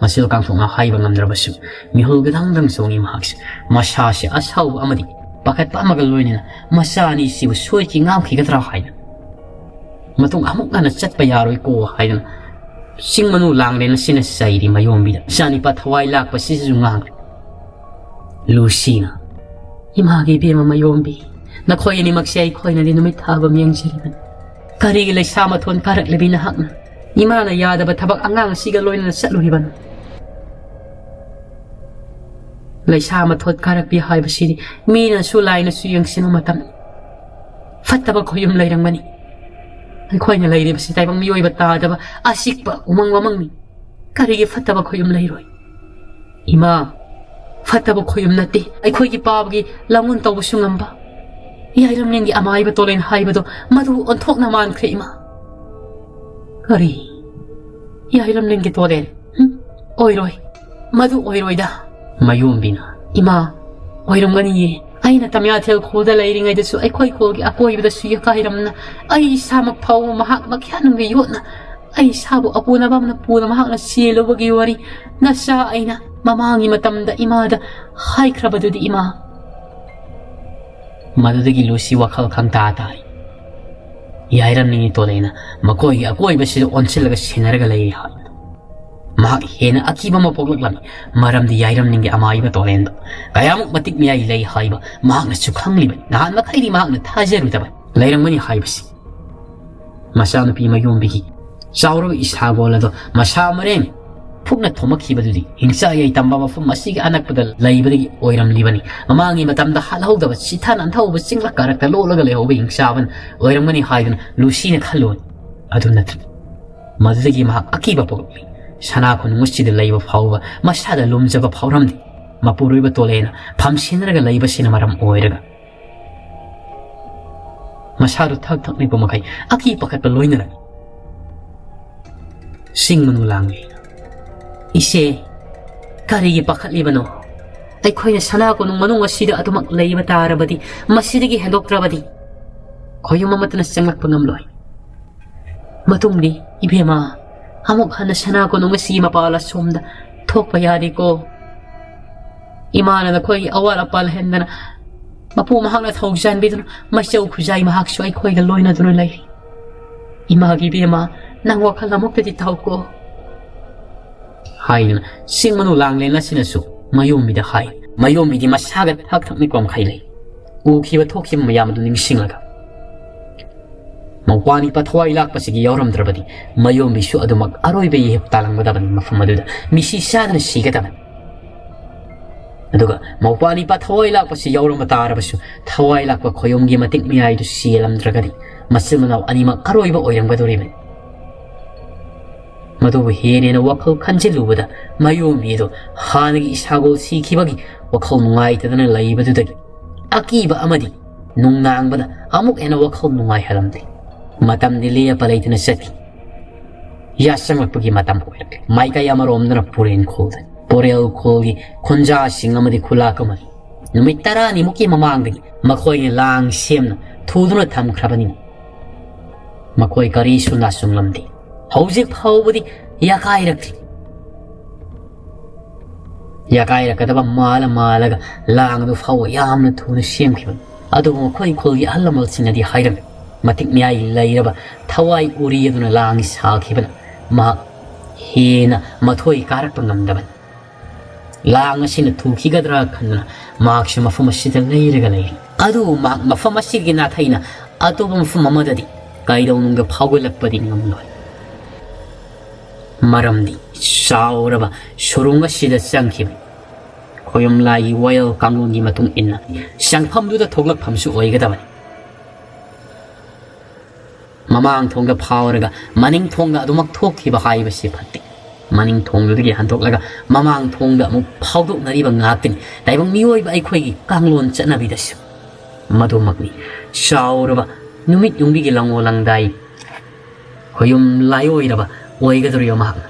ꯃꯆꯤꯜ ꯀꯥꯡꯊꯣꯛꯅ ꯍꯥꯏꯕ ꯉꯝꯗ꯭ꯔꯕꯁꯨ ꯃꯤꯍꯨꯜ ꯒꯗꯪ ꯗꯪ ꯆꯣꯡꯉꯤ ꯃꯍꯥꯛꯁꯨ꯫ ꯃꯁꯥꯁꯦ ꯑꯁꯥꯎꯕ ꯑꯃꯗꯤ ꯄꯥꯈꯠꯄ ꯑꯃꯒ ꯂꯣꯏꯅꯅ ꯃꯆꯥ ꯑꯅꯤꯁꯤꯕꯨ ꯁꯣꯏꯈꯤ ꯉꯥꯝꯈꯤꯒꯗ꯭ꯔꯥ ꯍꯥꯏꯅ, ꯃꯇꯨꯡ ꯑꯃꯨꯛ ꯍꯟꯅ ꯆꯠꯄ ꯌꯥꯔꯣꯏꯀꯣ ꯍꯥꯏꯗꯨꯅ ꯆꯤꯡ ꯃꯅꯨ ꯂꯥꯡꯂꯦꯅ ꯁꯤꯅ ꯆꯩꯔꯤ ꯃꯌꯣꯝꯕꯤꯗ꯫ ꯏꯆꯥꯅꯤꯄꯥ ꯊꯋꯥꯏ ꯂꯥꯛꯄꯁꯤꯁꯨ ꯉꯥꯡꯂꯦ꯫ ꯂꯨꯁꯤꯅ, "ꯏꯃꯥꯒꯤ ꯏꯕꯦꯝꯃ ꯃꯌꯣꯝꯕꯤ, ꯅꯈꯣꯏ ꯑꯅꯤꯃꯛꯁꯦ ꯑꯩꯈꯣꯏꯅꯗꯤ ꯅꯨꯃꯤꯠ ꯊꯥꯕ ꯌꯦꯡꯖꯔꯤꯕꯅꯤ꯫ ꯀꯔꯤꯒꯤ ꯂꯩꯁꯥ ꯃꯊꯣꯟ ꯀꯥꯔꯛꯂꯤꯕꯤ ꯅꯍꯥꯛꯅ ꯏꯃꯥꯅ ꯌꯥꯗꯕ ꯊꯕꯛ ꯑꯉꯥꯡ ꯑꯁꯤꯒ ꯂꯣꯏꯅꯅ ꯆꯠꯂꯨꯔꯤꯕꯅꯣ?" ꯂꯩꯁꯥ ꯃꯊꯣꯟ ꯀꯥꯔꯛꯄꯤ ꯍꯥꯏꯕꯁꯤꯗꯤ ꯃꯤꯅꯁꯨ ꯂꯥꯏꯅꯁꯨ ꯌꯦꯡꯁꯤꯟꯕ ꯃꯇꯝ꯫ ꯐꯠꯇꯕ ꯈꯣꯌꯨꯝ ꯂꯩꯔꯝꯒꯅꯤ꯫ ꯑꯩꯈꯣꯏꯅ ꯂꯩꯔꯤꯕꯁꯤ ꯇꯥꯏꯕꯪ ꯃꯤꯑꯣꯏꯕ ꯇꯥꯗꯕ ꯑꯆꯤꯛꯄ ꯎꯃꯪ ꯋꯥꯃꯪꯅꯤ꯫ ꯀꯔꯤꯒꯤ ꯐꯠꯇꯕ ꯈꯣꯌꯨꯝ ꯂꯩꯔꯣꯏ? ꯏꯃꯥ, ꯐꯠꯇꯕ ꯈꯣꯌꯨꯝ ꯅꯠꯇꯦ, ꯑꯩꯈꯣꯏꯒꯤ ꯄꯥꯕꯒꯤ ꯂꯥꯡꯑꯣꯟ ꯇꯧꯕꯁꯨ ꯉꯝꯕ꯫ ꯌꯥꯏꯔꯝꯂꯦꯟꯒꯤ ꯑꯃꯥꯏꯕ ꯇꯣꯂꯦꯟ ꯍꯥꯏꯕꯗꯣ ꯃꯗꯨ ꯑꯣꯟꯊꯣꯛꯅ ꯃꯥꯟꯈ꯭ꯔꯦ, ꯏꯃꯥ꯫ ꯀꯔꯤ? ꯌꯥꯏꯔꯝꯂꯦꯟꯒꯤ ꯇꯣꯂꯦꯟ? ꯍꯨꯝ, ꯑꯣꯏꯔꯣꯏ, ꯃꯗꯨ ꯑꯣꯏꯔꯣꯏꯗ꯫ ꯃꯌꯣꯝꯕꯤꯅ, "ꯏꯃꯥ, ꯑꯣꯏꯔꯝꯒꯅꯤꯌꯦ꯫ ꯑꯩꯅ ꯇꯝꯌꯥꯊꯦꯜ ꯈꯨꯜꯗ ꯂꯩꯔꯤꯉꯩꯗꯁꯨ ꯑꯩꯈꯣꯏ ꯈꯨꯜꯒꯤ ꯑꯀꯣꯏꯕꯗꯁꯨ ꯌꯀꯥꯏꯔꯝꯅ ꯑꯩ ꯏꯁꯥꯃꯛ ꯐꯥꯎꯕ ꯃꯍꯥꯛ ꯃꯈ꯭ꯌꯥꯠꯅꯨꯡꯒꯤ ꯌꯣꯠꯅ ꯑꯩ ꯏꯁꯥꯕꯨ ꯑꯄꯨꯅꯕ ꯑꯃꯅ ꯄꯨꯅ ꯃꯍꯥꯛꯅ ꯆꯦꯜꯂꯨꯕꯒꯤ ꯋꯥꯔꯤ ꯅꯆꯥ ꯑꯩꯅ ꯃꯃꯥꯡꯒꯤ ꯃꯇꯝꯗ ꯏꯃꯥꯗ ꯍꯥꯏꯈ꯭ꯔꯕꯗꯨꯗꯤ, ꯏꯃꯥ?" ꯃꯗꯨꯗꯒꯤ ꯂꯨꯁꯤ ꯋꯥꯈꯜ ꯈꯪꯇꯥ ꯇꯥꯔꯤ꯫ ꯌꯥꯏꯔꯝꯅꯤꯡꯉꯤ ꯇꯣꯂꯦꯅ ꯃꯈꯣꯏꯒꯤ ꯑꯀꯣꯏꯕꯁꯤꯗ ꯑꯣꯟꯁꯤꯜꯂꯒ ꯁꯦꯟꯅꯔꯒ ꯂꯩꯔꯤ ꯍꯥꯏꯕꯗꯨ꯫ ꯃꯍꯥꯛ ꯍꯦꯟꯅ ꯑꯀꯤꯕ ꯑꯃ ꯄꯣꯛꯂꯛꯂꯝꯃꯤ, ꯃꯔꯝꯗꯤ ꯌꯥꯏꯔꯝꯅꯤꯡꯒꯤ ꯑꯃꯥꯏꯕ ꯇꯣꯂꯦꯟꯗꯣ ꯀꯌꯥꯃꯨꯛ ꯃꯇꯤꯛ ꯃꯌꯥꯏ ꯂꯩ ꯍꯥꯏꯕ ꯃꯍꯥꯛꯅꯁꯨ ꯈꯪꯂꯤꯕꯅꯤ꯫ ꯅꯍꯥꯟ ꯃꯈꯩꯗꯤ ꯃꯍꯥꯛꯅ ꯊꯥꯖꯔꯨꯗꯕ ꯂꯩꯔꯝꯒꯅꯤ ꯍꯥꯏꯕꯁꯤ꯫ ꯃꯆꯥꯅꯨꯄꯤ ꯃꯌꯣꯝꯕꯤꯒꯤ ꯆꯥꯎꯔꯕ ꯏꯁꯥꯒꯣꯜ ꯑꯗꯣ ꯃꯁꯥ ꯃꯔꯦꯡ ꯐꯨꯛꯅ ꯊꯣꯝꯃꯛꯈꯤꯕꯗꯨꯗꯤ ꯍꯤꯡꯆꯥ ꯌꯥꯏ ꯇꯝꯕ ꯃꯐꯝ ꯑꯁꯤꯒꯤ ꯑꯅꯛꯄꯗ ꯂꯩꯕꯗꯒꯤ ꯑꯣꯏꯔꯝꯂꯤꯕꯅꯤ꯫ ꯃꯃꯥꯡꯒꯤ ꯃꯇꯝꯗ ꯍꯥꯠꯍꯧꯗꯕ ꯆꯤꯊ ꯅꯥꯟꯊꯍꯧꯕ ꯆꯤꯡꯂꯛ ꯀꯥꯔꯛꯇ ꯂꯣꯠꯂꯒ ꯂꯩꯍꯧꯕ ꯍꯤꯡꯆꯥꯕꯅ ꯑꯣꯏꯔꯝꯒꯅꯤ ꯍꯥꯏꯗꯨꯅ ꯂꯨꯁꯤꯅ ꯈꯜꯂꯨꯕꯅꯤ꯫ ꯑꯗꯨ ꯅꯠꯇ꯭ꯔ ꯃꯗꯨꯗꯒꯤ ꯃꯍꯥꯛ ꯑꯀꯤꯕ ꯄꯣꯛꯂꯛꯂꯤ꯫ ꯁꯅꯥ ꯀꯣꯅꯨꯡ ꯑꯁꯤꯗ ꯂꯩꯕ ꯐꯥꯎꯕ ꯃꯁꯥꯗ ꯂꯨꯝꯖꯕ ꯐꯥꯎꯔꯝꯗꯦ꯫ ꯃꯄꯨꯔꯣꯏꯕ ꯇꯣꯂꯦꯅ ꯐꯝꯁꯤꯟꯅꯔꯒ ꯂꯩꯕꯁꯤꯅ ꯃꯔꯝ ꯑꯣꯏꯔꯒ ꯃꯁꯥꯗꯨ ꯊꯛ ꯊꯛ ꯅꯤꯛꯄ ꯃꯈꯩ ꯑꯀꯤ ꯄꯥꯈꯠꯄ ꯂꯣꯏꯅꯔꯝꯃꯤ꯫ ꯁꯤꯡ ꯃꯅꯨ ꯂꯥꯡꯂꯦ꯫ "ꯏꯆꯦ, ꯀꯔꯤꯒꯤ ꯄꯥꯈꯠꯂꯤꯕꯅꯣ? ꯑꯩꯈꯣꯏꯅ ꯁꯅꯥ ꯀꯣꯅꯨꯡ ꯃꯅꯨꯡ ꯑꯁꯤꯗ ꯑꯗꯨꯃꯛ ꯂꯩꯕ ꯇꯥꯔꯕꯗꯤ, ꯃꯁꯤꯗꯒꯤ ꯍꯦꯟꯗꯣꯛꯇ꯭ꯔꯕꯗꯤ ꯈꯣꯌꯨꯝ ꯑꯃꯠꯇꯅ ꯆꯪꯂꯛꯄ ꯉꯝꯂꯣꯏ꯫ ꯃꯇꯨꯡꯗꯤ, ꯏꯕꯦꯝꯃ, ꯑꯃꯨꯛ ꯍꯟꯅ ꯁꯅꯥ ꯀꯣꯅꯨꯡ ꯑꯁꯤꯒꯤ ꯃꯄꯥꯜ ꯑꯁꯣꯝꯗ ꯊꯣꯛꯄ ꯌꯥꯗꯦꯀꯣ꯫ ꯏꯃꯥꯅ ꯅꯈꯣꯏꯒꯤ ꯑꯋꯥꯠ ꯑꯄꯥ ꯂꯩꯍꯟꯗꯅ, ꯃꯄꯨ ꯃꯍꯥꯛꯅ ꯊꯧꯖꯥꯟꯕꯤꯗꯨꯅ, ꯃꯆꯧ ꯈꯨꯖꯥꯏ ꯃꯍꯥꯛꯁꯨ ꯑꯩꯈꯣꯏꯒ ꯂꯣꯏꯅꯗꯨꯅ ꯂꯩꯔꯤ꯫ ꯏꯃꯥꯒꯤ ꯏꯕꯦꯝꯃ, ꯅꯪ ꯋꯥꯈꯜ ꯑꯃꯨꯛꯇꯗꯤ ꯇꯧꯀꯣ," ꯍꯥꯏꯗꯨꯅ ꯁꯤꯡ ꯃꯅꯨ ꯂꯥꯡꯂꯦꯟ ꯑꯁꯤꯅꯁꯨ ꯃꯌꯣꯝꯕꯤꯗ ꯍꯥꯏ꯫ ꯃꯌꯣꯝꯕꯤꯗꯤ ꯃꯁꯥꯒ ꯊꯛ ꯊꯛ ꯅꯤꯛꯄ ꯃꯈꯩ ꯂꯩ꯫ ꯎꯈꯤꯕ ꯊꯣꯛꯈꯤꯕ ꯃꯌꯥꯝ ꯑꯗꯨ ꯅꯤꯡꯁꯤꯡꯂꯒ, ꯃꯧꯄ꯭ꯋꯥꯅꯤꯄꯥ ꯊꯋꯥꯏ ꯂꯥꯛꯄꯁꯤꯒꯤ ꯌꯥꯎꯔꯝꯗ꯭ꯔꯕꯗꯤ ꯃꯌꯣꯝꯕꯤꯁꯨ ꯑꯗꯨꯃꯛ ꯑꯔꯣꯏꯕ ꯏꯍꯤꯞ ꯇꯥꯂꯝꯒꯗꯕꯅꯤ꯫ ꯃꯐꯝ ꯑꯗꯨꯗ ꯃꯤꯁꯤ ꯆꯥꯗꯅ ꯁꯤꯒꯗꯕꯅꯤ꯫ ꯑꯗꯨꯒ ꯃꯧꯄ꯭ꯋꯥꯅꯤꯄꯥ ꯊꯋꯥꯏ ꯂꯥꯛꯄꯁꯤ ꯌꯥꯎꯔꯝꯕ ꯇꯥꯔꯕꯁꯨ, ꯊꯋꯥꯏ ꯂꯥꯛꯄ ꯈꯣꯌꯨꯝꯒꯤ ꯃꯇꯤꯛ ꯃꯌꯥꯏꯗꯨ ꯁꯤꯍꯜꯂꯝꯗ꯭ꯔꯒꯗꯤ ꯃꯆꯤꯟ ꯃꯅꯥꯎ ꯑꯅꯤꯃꯛ ꯑꯔꯣꯏꯕ ꯑꯣꯏꯔꯝꯒꯗꯧꯔꯤꯕꯅꯤ꯫ ꯃꯗꯨꯕꯨ ꯍꯦꯟꯅ ꯍꯦꯟꯅ ꯋꯥꯈꯜ ꯈꯟꯖꯤꯜꯂꯨꯕꯗ ꯃꯌꯣꯝꯕꯤ ꯑꯗꯨ ꯍꯥꯟꯅꯒꯤ ꯏꯁꯥꯒꯣꯜ ꯁꯤꯈꯤꯕꯒꯤ ꯋꯥꯈꯜ ꯅꯨꯡꯉꯥꯏꯇꯗꯅ ꯂꯩꯕꯗꯨꯗꯒꯤ ꯑꯀꯤꯕ ꯑꯃꯗꯤ ꯅꯨꯡꯅꯥꯡꯕꯅ ꯑꯃꯨꯛ ꯍꯦꯟꯅ ꯋꯥꯈꯜ ꯅꯨꯡꯉꯥꯏꯍꯜꯂꯝꯗꯦ꯫ ꯃꯇꯝꯗꯤ ꯂꯦꯞꯄ ꯂꯩꯇꯅ ꯆꯠꯈꯤ꯫ ꯌꯥꯆꯪꯂꯛꯄꯒꯤ ꯃꯇꯝ ꯑꯣꯏꯔꯛꯂꯦ꯫ ꯃꯥꯏꯀꯩ ꯑꯃꯔꯣꯝꯗꯅ ꯄꯨꯔꯦꯟ ꯈꯣꯜꯗꯅꯤ꯫ ꯄꯣꯔꯦꯜ ꯈꯣꯜꯒꯤ ꯈꯨꯟꯖꯥꯁꯤꯡ ꯑꯃꯗꯤ ꯈꯨꯂꯥꯛ ꯑꯃꯅꯤ꯫ ꯅꯨꯃꯤꯠ ꯇꯔꯥꯅꯤꯃꯨꯛꯀꯤ ꯃꯃꯥꯡꯗꯒꯤ ꯃꯈꯣꯏꯅ ꯂꯥꯡ ꯁꯦꯝꯅ ꯊꯨꯗꯨꯅ ꯊꯝꯈ꯭ꯔꯕꯅꯤꯅ, ꯃꯈꯣꯏ ꯀꯔꯤꯁꯨ ꯅꯥꯆꯨꯡꯂꯝꯗꯦ꯫ ꯍꯧꯖꯤꯛ ꯐꯥꯎꯕꯗꯤ ꯌꯥꯀꯥꯏꯔꯛꯇ꯭ꯔꯤ꯫ ꯌꯥꯀꯥꯏꯔꯛꯀꯗꯕ ꯃꯥꯜꯂ ꯃꯥꯜꯂꯒ ꯂꯥꯡ ꯑꯗꯨ ꯐꯥꯎꯕ ꯌꯥꯝꯅ ꯊꯨꯅ ꯁꯦꯝꯈꯤꯕꯅꯤ꯫ ꯑꯗꯨꯕꯨ ꯃꯈꯣꯏ ꯈꯨꯜꯒꯤ ꯑꯍꯜ ꯂꯃꯟꯁꯤꯡꯅꯗꯤ ꯍꯥꯏꯔꯝꯃꯤ, ꯃꯇꯤꯛ ꯃꯌꯥꯏ ꯂꯩꯔꯕ ꯊꯋꯥꯏ ꯎꯔꯤ ꯑꯗꯨꯅ ꯂꯥꯡ ꯁꯥꯈꯤꯕꯅ ꯃꯍꯥꯛ ꯍꯦꯟꯅ ꯃꯊꯣꯏ ꯀꯥꯔꯛꯄ ꯉꯝꯗꯕꯅꯤ꯫ ꯂꯥꯡ ꯑꯁꯤꯅ ꯊꯨꯈꯤꯒꯗ꯭ꯔꯥ ꯈꯟꯗꯨꯅ ꯃꯍꯥꯛꯁꯨ ꯃꯐꯝ ꯑꯁꯤꯗ ꯂꯩꯔꯒ ꯂꯩꯔꯤ꯫ ꯑꯗꯨꯕꯨ ꯃꯍꯥꯛ ꯃꯐꯝ ꯑꯁꯤꯒꯤ ꯅꯥꯊꯩꯅ ꯑꯇꯣꯞꯄ ꯃꯐꯝ ꯑꯃꯗꯗꯤ ꯀꯩꯗꯧꯅꯨꯡꯗ ꯐꯥꯎꯒꯠꯂꯛꯄꯗꯤ ꯉꯝꯂꯣꯏ꯫ ꯃꯔꯝꯗꯤ ꯆꯥꯎꯔꯕ ꯁꯨꯔꯨꯡ ꯑꯁꯤꯗ ꯆꯪꯈꯤꯕ ꯈꯣꯌꯨꯝ ꯂꯥꯏꯒꯤ ꯋꯥꯌꯦꯜ ꯀꯥꯡꯂꯣꯟꯒꯤ ꯃꯇꯨꯡ ꯏꯟꯅ ꯆꯪꯐꯝꯗꯨꯗ ꯊꯣꯛꯂꯛꯐꯝꯁꯨ ꯑꯣꯏꯒꯗꯕꯅꯤ꯫ ꯃꯃꯥꯡ ꯊꯣꯡꯗ ꯐꯥꯎꯔꯒ ꯃꯅꯤꯡ ꯊꯣꯡꯗ ꯑꯗꯨꯃꯛ ꯊꯣꯛꯈꯤꯕ ꯍꯥꯏꯕꯁꯤ ꯐꯠꯇꯦ꯫ ꯃꯅꯤꯡ ꯊꯣꯡꯗꯨꯗꯒꯤ ꯍꯟꯗꯣꯛꯂꯒ ꯃꯃꯥꯡ ꯊꯣꯡꯗ ꯑꯃꯨꯛ ꯐꯥꯎꯗꯣꯛꯅꯔꯤꯕ ꯉꯥꯛꯇꯅꯤ ꯇꯥꯏꯕꯪ ꯃꯤꯑꯣꯏꯕ ꯑꯩꯈꯣꯏꯒꯤ ꯀꯥꯡꯂꯣꯟ ꯆꯠꯅꯕꯤꯗꯁꯨ꯫ ꯃꯗꯨꯃꯛꯅꯤ ꯆꯥꯎꯔꯕ ꯅꯨꯃꯤꯠ ꯌꯨꯝꯕꯤꯒꯤ ꯂꯪꯉꯣ ꯂꯪꯗꯥꯏ ꯈꯣꯌꯨꯝ ꯂꯥꯏꯑꯣꯏꯔꯕ ꯑꯣꯏꯒꯗꯧꯔꯤꯕ ꯃꯍꯥꯛꯅ꯫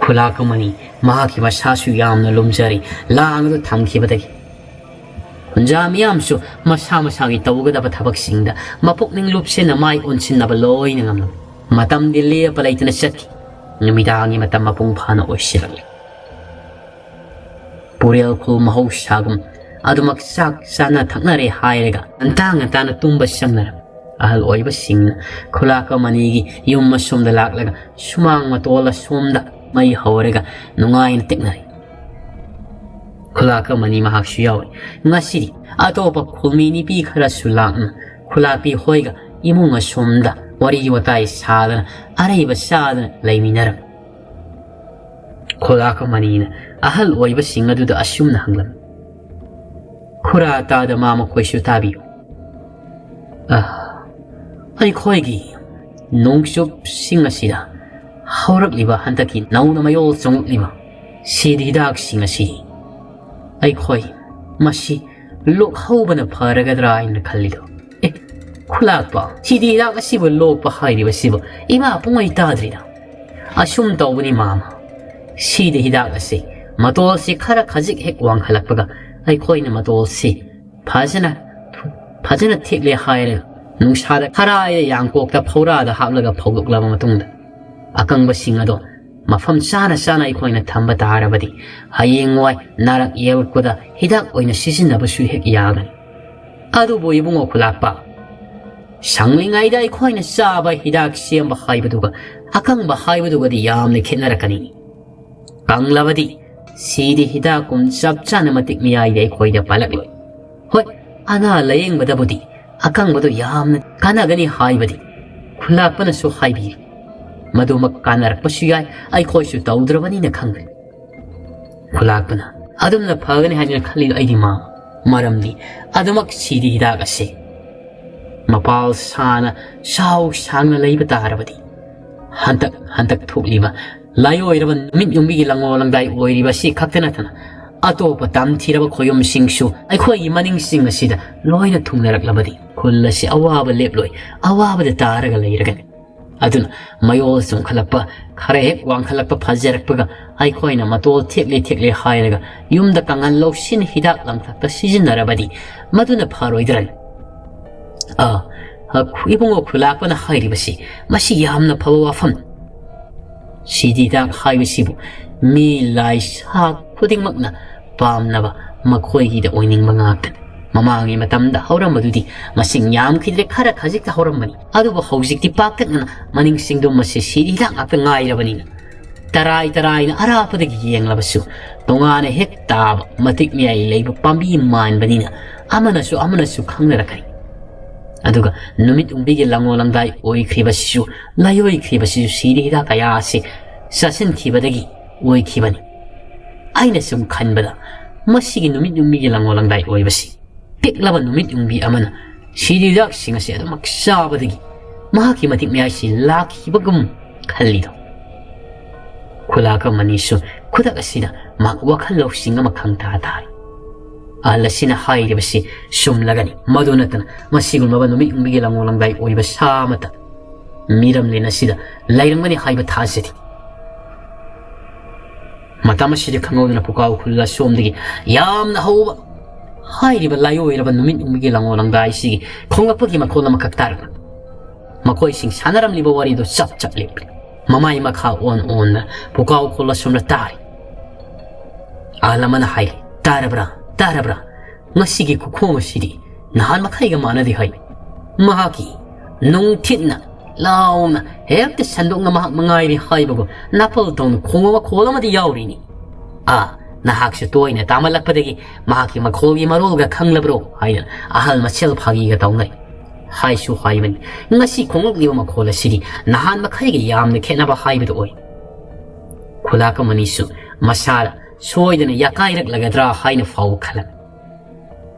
ꯈꯨꯂꯥꯛ ꯑꯃꯅꯤ꯫ ꯃꯍꯥꯛꯀꯤ ꯃꯁꯥꯁꯨ ꯌꯥꯝꯅ ꯂꯨꯝꯖꯔꯤ꯫ ꯂꯥꯡ ꯑꯗꯨ ꯊꯝꯈꯤꯕꯗꯒꯤ ꯈꯨꯟꯖꯥ ꯃꯤꯌꯥꯝꯁꯨ ꯃꯁꯥ ꯃꯁꯥꯒꯤ ꯇꯧꯒꯗꯕ ꯊꯕꯛꯁꯤꯡꯗ ꯃꯄꯨꯛꯅꯤꯡ ꯂꯨꯞꯁꯤꯟꯅ ꯃꯥꯏ ꯑꯣꯟꯁꯤꯟꯅꯕ ꯂꯣꯏꯅ ꯉꯝꯂꯝꯃꯤ꯫ ꯃꯇꯝꯗꯤ ꯂꯦꯞꯄ ꯂꯩꯇꯅ ꯆꯠꯈꯤ꯫ ꯅꯨꯃꯤꯗꯥꯡꯒꯤ ꯃꯇꯝ ꯃꯄꯨꯡ ꯐꯥꯅ ꯑꯣꯏꯁꯤꯜꯂꯛꯂꯤ꯫ ꯄꯨꯔꯦꯜ ꯈꯨꯜ ꯃꯍꯧꯁꯥꯒꯨꯝ ꯑꯗꯨꯃꯛ ꯆꯥꯛ ꯆꯥꯅ ꯊꯛꯅꯔꯦ ꯍꯥꯏꯔꯒ ꯉꯟꯇꯥ ꯉꯟꯇꯥꯅ ꯇꯨꯝꯕ ꯆꯪꯅꯔꯝꯃꯤ꯫ ꯑꯍꯜ ꯑꯣꯏꯕꯁꯤꯡꯅ ꯈꯨꯂꯥꯛ ꯑꯃꯅꯤꯒꯤ ꯌꯨꯝ ꯑꯁꯣꯝꯗ ꯂꯥꯛꯂꯒ ꯁꯨꯃꯥꯡ ꯃꯇꯣꯜ ꯑꯁꯣꯝꯗ ꯃꯩ ꯍꯧꯔꯒ ꯅꯨꯡꯉꯥꯏꯅ ꯇꯦꯛꯅꯔꯤ꯫ ꯈꯨꯂꯥꯛ ꯑꯃꯅꯤ ꯃꯍꯥꯛꯁꯨ ꯌꯥꯎꯏ꯫ ꯉꯁꯤꯗꯤ ꯑꯇꯣꯞꯄ ꯈꯨꯜꯃꯤ ꯅꯨꯄꯤ ꯈꯔꯁꯨ ꯂꯥꯛꯅ ꯈꯨꯂꯥꯛꯄꯤ ꯍꯣꯏꯒ ꯏꯃꯨꯡ ꯑꯁꯣꯝꯗ ꯋꯥꯔꯤ ꯋꯥꯇꯥꯏ ꯁꯥꯗꯅ ꯑꯔꯩꯕ ꯆꯥꯗꯅ ꯂꯩꯃꯤꯟꯅꯔꯝꯃꯤ꯫ ꯈꯨꯂꯥꯛ ꯑꯃꯅꯤꯅ ꯑꯍꯜ ꯑꯣꯏꯕꯁꯤꯡ ꯑꯗꯨꯗ ꯑꯁꯨꯝꯅ ꯍꯪꯂꯝꯃꯤ, "ꯈꯨꯔꯥ ꯇꯥꯗ ꯃꯥ ꯃꯈꯣꯏꯁꯨ ꯇꯥꯕꯤꯌꯨ꯫ ꯑ, ꯑꯩꯈꯣꯏꯒꯤ ꯅꯣꯡꯆꯨꯞꯁꯤꯡ ꯑꯁꯤꯗ ꯍꯧꯔꯛꯂꯤꯕ ꯍꯟꯗꯛꯀꯤ ꯅꯧꯅ ꯃꯌꯣꯜ ꯆꯪꯂꯛꯂꯤꯕ ꯁꯤꯗ ꯍꯤꯗꯥꯛꯁꯤꯡ ꯑꯁꯤ ꯑꯩꯈꯣꯏ ꯃꯁꯤ ꯂꯣꯛꯍꯧꯕꯅ ꯐꯔꯒꯗ꯭ꯔꯥ ꯍꯥꯏꯅ ꯈꯜꯂꯤꯗꯣ?" "ꯑꯦ, ꯈꯨꯂꯥꯛꯄ, ꯁꯤꯗ ꯍꯤꯗꯥꯛ ꯑꯁꯤꯕꯨ ꯂꯣꯛꯄ ꯍꯥꯏꯔꯤꯕꯁꯤꯕꯨ ꯏꯃꯥ ꯄꯨꯡꯉꯩ ꯇꯥꯗ꯭ꯔꯤꯗ?" "ꯑꯁꯨꯝ ꯇꯧꯕꯅꯤ ꯃꯥꯃ, ꯁꯤꯗ ꯍꯤꯗꯥꯛ ꯑꯁꯤ ꯃꯇꯣꯜꯁꯤ ꯈꯔ ꯈꯖꯤꯛ ꯍꯦꯛ ꯋꯥꯡꯈꯠꯂꯛꯄꯒ ꯑꯩꯈꯣꯏꯅ ꯃꯇꯣꯜꯁꯤ ꯐꯖꯅ, ꯐꯖꯅ ꯊꯦꯛꯂꯦ ꯍꯥꯏꯔꯒ ꯅꯨꯡꯁꯥꯗ ꯈꯔꯥꯏꯗ ꯌꯥꯡꯀꯣꯛꯇ ꯐꯧꯔꯥꯗ ꯍꯥꯞꯂꯒ ꯐꯧꯗꯣꯛꯂꯕ ꯃꯇꯨꯡꯗ ꯑꯀꯪꯕꯁꯤꯡ ꯑꯗꯣ ꯃꯐꯝ ꯆꯥꯅ ꯆꯥꯅ ꯑꯩꯈꯣꯏꯅ ꯊꯝꯕ ꯇꯥꯔꯕꯗꯤ ꯍꯌꯦꯡꯋꯥꯏ ꯅꯥꯔꯛ ꯌꯦꯛꯂꯛꯄꯗ ꯍꯤꯗꯥꯛ ꯑꯣꯏꯅ ꯁꯤꯖꯤꯟꯅꯕꯁꯨ ꯍꯦꯛ ꯌꯥꯒꯅꯤ꯫ ꯑꯗꯨꯕꯨ ꯏꯕꯨꯡꯉꯣ ꯈꯨꯂꯥꯛꯄ, ꯁꯪꯂꯤꯉꯩꯗ ꯑꯩꯈꯣꯏꯅ ꯆꯥꯕ ꯍꯤꯗꯥꯛ ꯁꯦꯝꯕ ꯍꯥꯏꯕꯗꯨꯒ ꯑꯀꯪꯕ ꯍꯥꯏꯕꯗꯨꯒꯗꯤ ꯌꯥꯝꯅ ꯈꯦꯠꯅꯔꯛꯀꯅꯤ꯫ ꯀꯪꯂꯕꯗꯤ ꯁꯤꯗꯤ ꯍꯤꯗꯥꯛꯀꯨꯝ ꯆꯞ ꯆꯥꯅ ꯃꯇꯤꯛ ꯃꯌꯥꯏꯗ ꯑꯩꯈꯣꯏꯗ ꯄꯥꯜꯂꯛꯂꯣꯏ꯫ ꯍꯣꯏ, ꯑꯅꯥ ꯂꯥꯌꯦꯡꯕꯗꯕꯨꯗꯤ ꯑꯀꯪꯕꯗꯨ ꯌꯥꯝꯅ ꯀꯥꯟꯅꯒꯅꯤ ꯍꯥꯏꯕꯗꯤ ꯈꯨꯂꯥꯛꯄꯅꯁꯨ ꯍꯥꯏꯕꯤꯔꯤ꯫ ꯃꯗꯨꯃꯛ ꯀꯥꯟꯅꯔꯛꯄꯁꯨ ꯌꯥꯏ, ꯑꯩꯈꯣꯏꯁꯨ ꯇꯧꯗ꯭ꯔꯕꯅꯤꯅ ꯈꯪꯗ꯭ꯔꯦ꯫ ꯈꯨꯂꯥꯛꯄꯅ, "ꯑꯗꯨꯝꯅ ꯐꯒꯅꯤ ꯍꯥꯏꯗꯨꯅ ꯈꯜꯂꯤꯗꯣ ꯑꯩꯗꯤ ꯃꯥ, ꯃꯔꯝꯗꯤ ꯑꯗꯨꯃꯛ ꯁꯤꯗꯤ ꯍꯤꯗꯥꯛ ꯑꯁꯤ ꯃꯄꯥꯜ ꯁꯥꯅ ꯆꯥꯎ ꯁꯥꯡꯅ ꯂꯩꯕ ꯇꯥꯔꯕꯗꯤ, ꯍꯟꯗꯛ ꯍꯟꯗꯛ ꯊꯣꯛꯂꯤꯕ ꯂꯥꯏꯑꯣꯏꯔꯕ ꯅꯨꯃꯤꯠ ꯌꯨꯡꯕꯤꯒꯤ ꯂꯪꯉꯣ ꯂꯪꯗꯥꯏ ꯑꯣꯏꯔꯤꯕ ꯑꯁꯤ ꯈꯛꯇ ꯅꯠꯇꯅ, ꯑꯇꯣꯞꯄ ꯇꯝꯊꯤꯔꯕ ꯈꯣꯌꯨꯝꯁꯤꯡꯁꯨ ꯑꯩꯈꯣꯏꯒꯤ ꯃꯅꯤꯡꯁꯤꯡ ꯑꯁꯤꯗ ꯂꯣꯏꯅ ꯊꯨꯡꯅꯔꯛꯂꯕꯗꯤ, ꯈꯨꯜ ꯑꯁꯤ ꯑꯋꯥꯕ ꯂꯦꯞꯂꯣꯏ, ꯑꯋꯥꯕꯗ ꯇꯥꯔꯒ ꯂꯩꯔꯒꯅꯤ꯫ ꯑꯗꯨꯅ ꯃꯌꯣꯜ ꯆꯨꯝꯈꯠꯂꯛꯄ, ꯈꯔ ꯍꯦꯛ ꯋꯥꯡꯈꯠꯂꯛꯄ, ꯐꯖꯔꯛꯄꯒ ꯑꯩꯈꯣꯏꯅ ꯃꯇꯣꯜ ꯊꯦꯛꯂꯦ ꯊꯦꯛꯂꯦ ꯍꯥꯏꯔꯒ ꯌꯨꯝꯗ ꯀꯪꯍꯜ ꯂꯧꯁꯤꯟ ꯍꯤꯗꯥꯛ ꯂꯥꯡꯊꯛꯇ ꯁꯤꯖꯤꯟꯅꯔꯕꯗꯤ ꯃꯗꯨꯅ ꯐꯔꯣꯏꯗ꯭ꯔꯅꯤ? ꯑꯥ, ꯏꯕꯨꯡꯉꯣ ꯈꯨꯂꯥꯛꯄꯅ ꯍꯥꯏꯔꯤꯕꯁꯤ, ꯃꯁꯤ ꯌꯥꯝꯅ ꯐꯕ ꯋꯥꯐꯝ꯫ ꯁꯤꯗꯤ ꯍꯤꯗꯥꯛ ꯍꯥꯏꯕꯁꯤꯕꯨ ꯃꯤ ꯂꯥꯏ ꯁꯥ ꯈꯨꯗꯤꯡꯃꯛꯅ ꯄꯥꯝꯅꯕ, ꯃꯈꯣꯏꯒꯤꯗ ꯑꯣꯏꯅꯤꯡꯕ ꯉꯥꯛꯇꯅꯤ꯫ ꯃꯃꯥꯡꯒꯤ ꯃꯇꯝꯗ ꯍꯧꯔꯝꯕꯗꯨꯗꯤ ꯃꯁꯤꯡ ꯌꯥꯝꯈꯤꯗ꯭ꯔꯦ, ꯈꯔ ꯈꯖꯤꯛꯇ ꯍꯧꯔꯝꯕꯅꯤ꯫ ꯑꯗꯨꯕꯨ ꯍꯧꯖꯤꯛꯇꯤ ꯄꯥꯛꯇꯛꯅꯅ ꯃꯅꯤꯡ ꯆꯤꯡꯗꯨꯝ ꯑꯁꯤ ꯁꯤꯗꯤ ꯍꯤꯗꯥꯛ ꯉꯥꯛꯇ ꯉꯥꯏꯔꯕꯅꯤꯅ, ꯇꯔꯥꯏ ꯇꯔꯥꯏꯅ ꯑꯔꯥꯞꯄꯗꯒꯤ ꯌꯦꯡꯂꯕꯁꯨ ꯇꯣꯉꯥꯟꯅ ꯍꯦꯛ ꯇꯥꯕ ꯃꯇꯤꯛ ꯃꯌꯥꯏ ꯂꯩꯕ ꯄꯥꯝꯕꯤ ꯃꯥꯟꯕꯅꯤꯅ ꯑꯃꯅꯁꯨ ꯑꯃꯅꯁꯨ ꯈꯪꯅꯔꯛꯀꯅꯤ꯫ ꯑꯗꯨꯒ ꯅꯨꯃꯤꯠ ꯎꯪꯕꯤꯒꯤ ꯂꯪꯉꯣ ꯂꯪꯗꯥꯏ ꯑꯣꯏꯈ꯭ꯔꯤꯕꯁꯤꯁꯨ, ꯂꯥꯏꯑꯣꯏꯈ꯭ꯔꯤꯕꯁꯤꯁꯨ ꯁꯤꯗꯤ ꯍꯤꯗꯥꯛ ꯀꯌꯥ ꯑꯁꯤ ꯆꯥꯁꯤꯟꯈꯤꯕꯗꯒꯤ ꯑꯣꯏꯈꯤꯕꯅꯤ꯫ ꯑꯩꯅ ꯁꯨꯝ ꯈꯟꯕꯗ ꯃꯁꯤꯒꯤ ꯅꯨꯃꯤꯠ ꯎꯪꯕꯤꯒꯤ ꯂꯪꯉꯣ ꯂꯪꯗꯥꯏ ꯑꯣꯏꯕꯁꯤ ꯄꯤꯛꯂꯕ ꯅꯨꯃꯤꯠ ꯌꯨꯡꯕꯤ ꯑꯃꯅ ꯁꯤꯗꯤ ꯍꯤꯗꯥꯛꯁꯤꯡ ꯑꯁꯤ ꯑꯗꯨꯃꯛ ꯆꯥꯕꯗꯒꯤ ꯃꯍꯥꯛꯀꯤ ꯃꯇꯤꯛ ꯃꯌꯥꯏꯁꯤ ꯂꯥꯛꯈꯤꯕꯒꯨꯝ ꯈꯜꯂꯤꯗꯣ꯫ ꯈꯨꯂꯥꯛ ꯑꯃꯅꯤꯁꯨ ꯈꯨꯗꯛ ꯑꯁꯤꯗ ꯃꯍꯥꯛ ꯋꯥꯈꯜ ꯂꯧꯁꯤꯡ ꯑꯃ ꯈꯪꯇꯥ ꯇꯥꯔꯦ꯫ ꯑꯍꯜ ꯑꯁꯤꯅ ꯍꯥꯏꯔꯤꯕꯁꯤ ꯆꯨꯝꯂꯒꯅꯤ꯫ ꯃꯗꯨ ꯅꯠꯇꯅ ꯃꯁꯤꯒꯨꯝꯂꯕ ꯅꯨꯃꯤꯠ ꯌꯨꯡꯕꯤꯒꯤ ꯂꯪꯉꯣ ꯂꯪꯗꯥꯏ ꯑꯣꯏꯕ ꯁꯥ ꯑꯃꯇ ꯃꯤꯔꯝꯂꯦꯟ ꯑꯁꯤꯗ ꯂꯩꯔꯝꯒꯅꯤ ꯍꯥꯏꯕ ꯊꯥꯖꯗꯦ꯫ ꯃꯇꯝ ꯑꯁꯤꯗ ꯈꯪꯍꯧꯗꯅ ꯄꯨꯀꯥꯎ ꯈꯨꯜ ꯑꯁꯣꯝꯗꯒꯤ ꯌꯥꯝꯅ ꯍꯧꯕ ꯍꯥꯏꯔꯤꯕ ꯂꯥꯏꯑꯣꯏꯔꯕ ꯅꯨꯃꯤꯠ ꯌꯨꯡꯕꯤꯒꯤ ꯂꯪꯉꯣ ꯂꯪꯗꯥꯏꯁꯤꯒꯤ ꯈꯣꯡꯂꯛꯄꯒꯤ ꯃꯈꯣꯜ ꯑꯃꯈꯛ ꯇꯥꯔꯛꯂꯦ꯫ ꯃꯈꯣꯏꯁꯤꯡ ꯁꯥꯟꯅꯔꯝꯂꯤꯕ ꯋꯥꯔꯤꯗꯨ ꯆꯞ ꯆꯞ ꯂꯦꯞꯂꯦ꯫ ꯃꯃꯥꯏ ꯃꯈꯥ ꯑꯣꯟ ꯑꯣꯟꯅ ꯄꯨꯀꯥꯎ ꯈꯨꯜ ꯑꯁꯣꯝꯗ ꯇꯥꯔꯤ꯫ ꯑꯍꯜ ꯑꯃꯅ ꯍꯥꯏꯔꯤ, "ꯇꯥꯔꯕ꯭ꯔꯥ? ꯇꯥꯔꯕ꯭ꯔꯥ? ꯉꯁꯤꯒꯤ ꯈꯨꯈꯣꯡ ꯑꯁꯤꯗꯤ ꯅꯍꯥꯟ ꯃꯈꯩꯒ ꯃꯥꯟꯅꯗꯦ ꯍꯥꯏ꯫ ꯃꯍꯥꯛꯀꯤ ꯅꯨꯡꯊꯤꯠꯅ ꯂꯥꯎꯅ ꯍꯦꯛꯇ ꯁꯟꯗꯣꯛꯅ ꯃꯍꯥꯛ ꯃꯉꯥꯏꯔꯦ ꯍꯥꯏꯕꯒꯨꯝ ꯅꯥꯄꯜ ꯇꯧꯅ ꯈꯣꯡꯕ ꯃꯈꯣꯜ ꯑꯃꯗꯤ ꯌꯥꯎꯔꯤꯅꯤ꯫ ꯑꯥ, ꯅꯍꯥꯛꯁꯨ ꯇꯣꯏꯅ ꯇꯥꯃꯜꯂꯛꯄꯗꯒꯤ ꯃꯍꯥꯛꯀꯤ ꯃꯈꯣꯜꯒꯤ ꯃꯔꯣꯜꯒ ꯈꯪꯂꯕ꯭ꯔꯣ?" ꯍꯥꯏꯅ ꯑꯍꯜ ꯃꯁꯦꯜ ꯐꯥꯒꯤꯒ ꯇꯧꯅꯔꯤ꯫ ꯍꯥꯏꯁꯨ ꯍꯥꯏꯕꯅꯤ, ꯉꯁꯤ ꯈꯣꯡꯂꯛꯂꯤꯕ ꯃꯈꯣꯜ ꯑꯁꯤꯗꯤ ꯅꯍꯥꯟ ꯃꯈꯩꯒ ꯌꯥꯝꯅ ꯈꯦꯠꯅꯕ ꯍꯥꯏꯕꯗꯨ ꯑꯣꯏ꯫ ꯈꯨꯂꯥꯛ ꯑꯃꯅꯤꯁꯨ ꯃꯁꯥꯗ ꯁꯣꯏꯗꯅ ꯌꯥꯀꯥꯏꯔꯛꯂꯒꯗ꯭ꯔꯥ ꯍꯥꯏꯅ ꯐꯥꯎꯕ ꯈꯜꯂꯝꯃꯤ꯫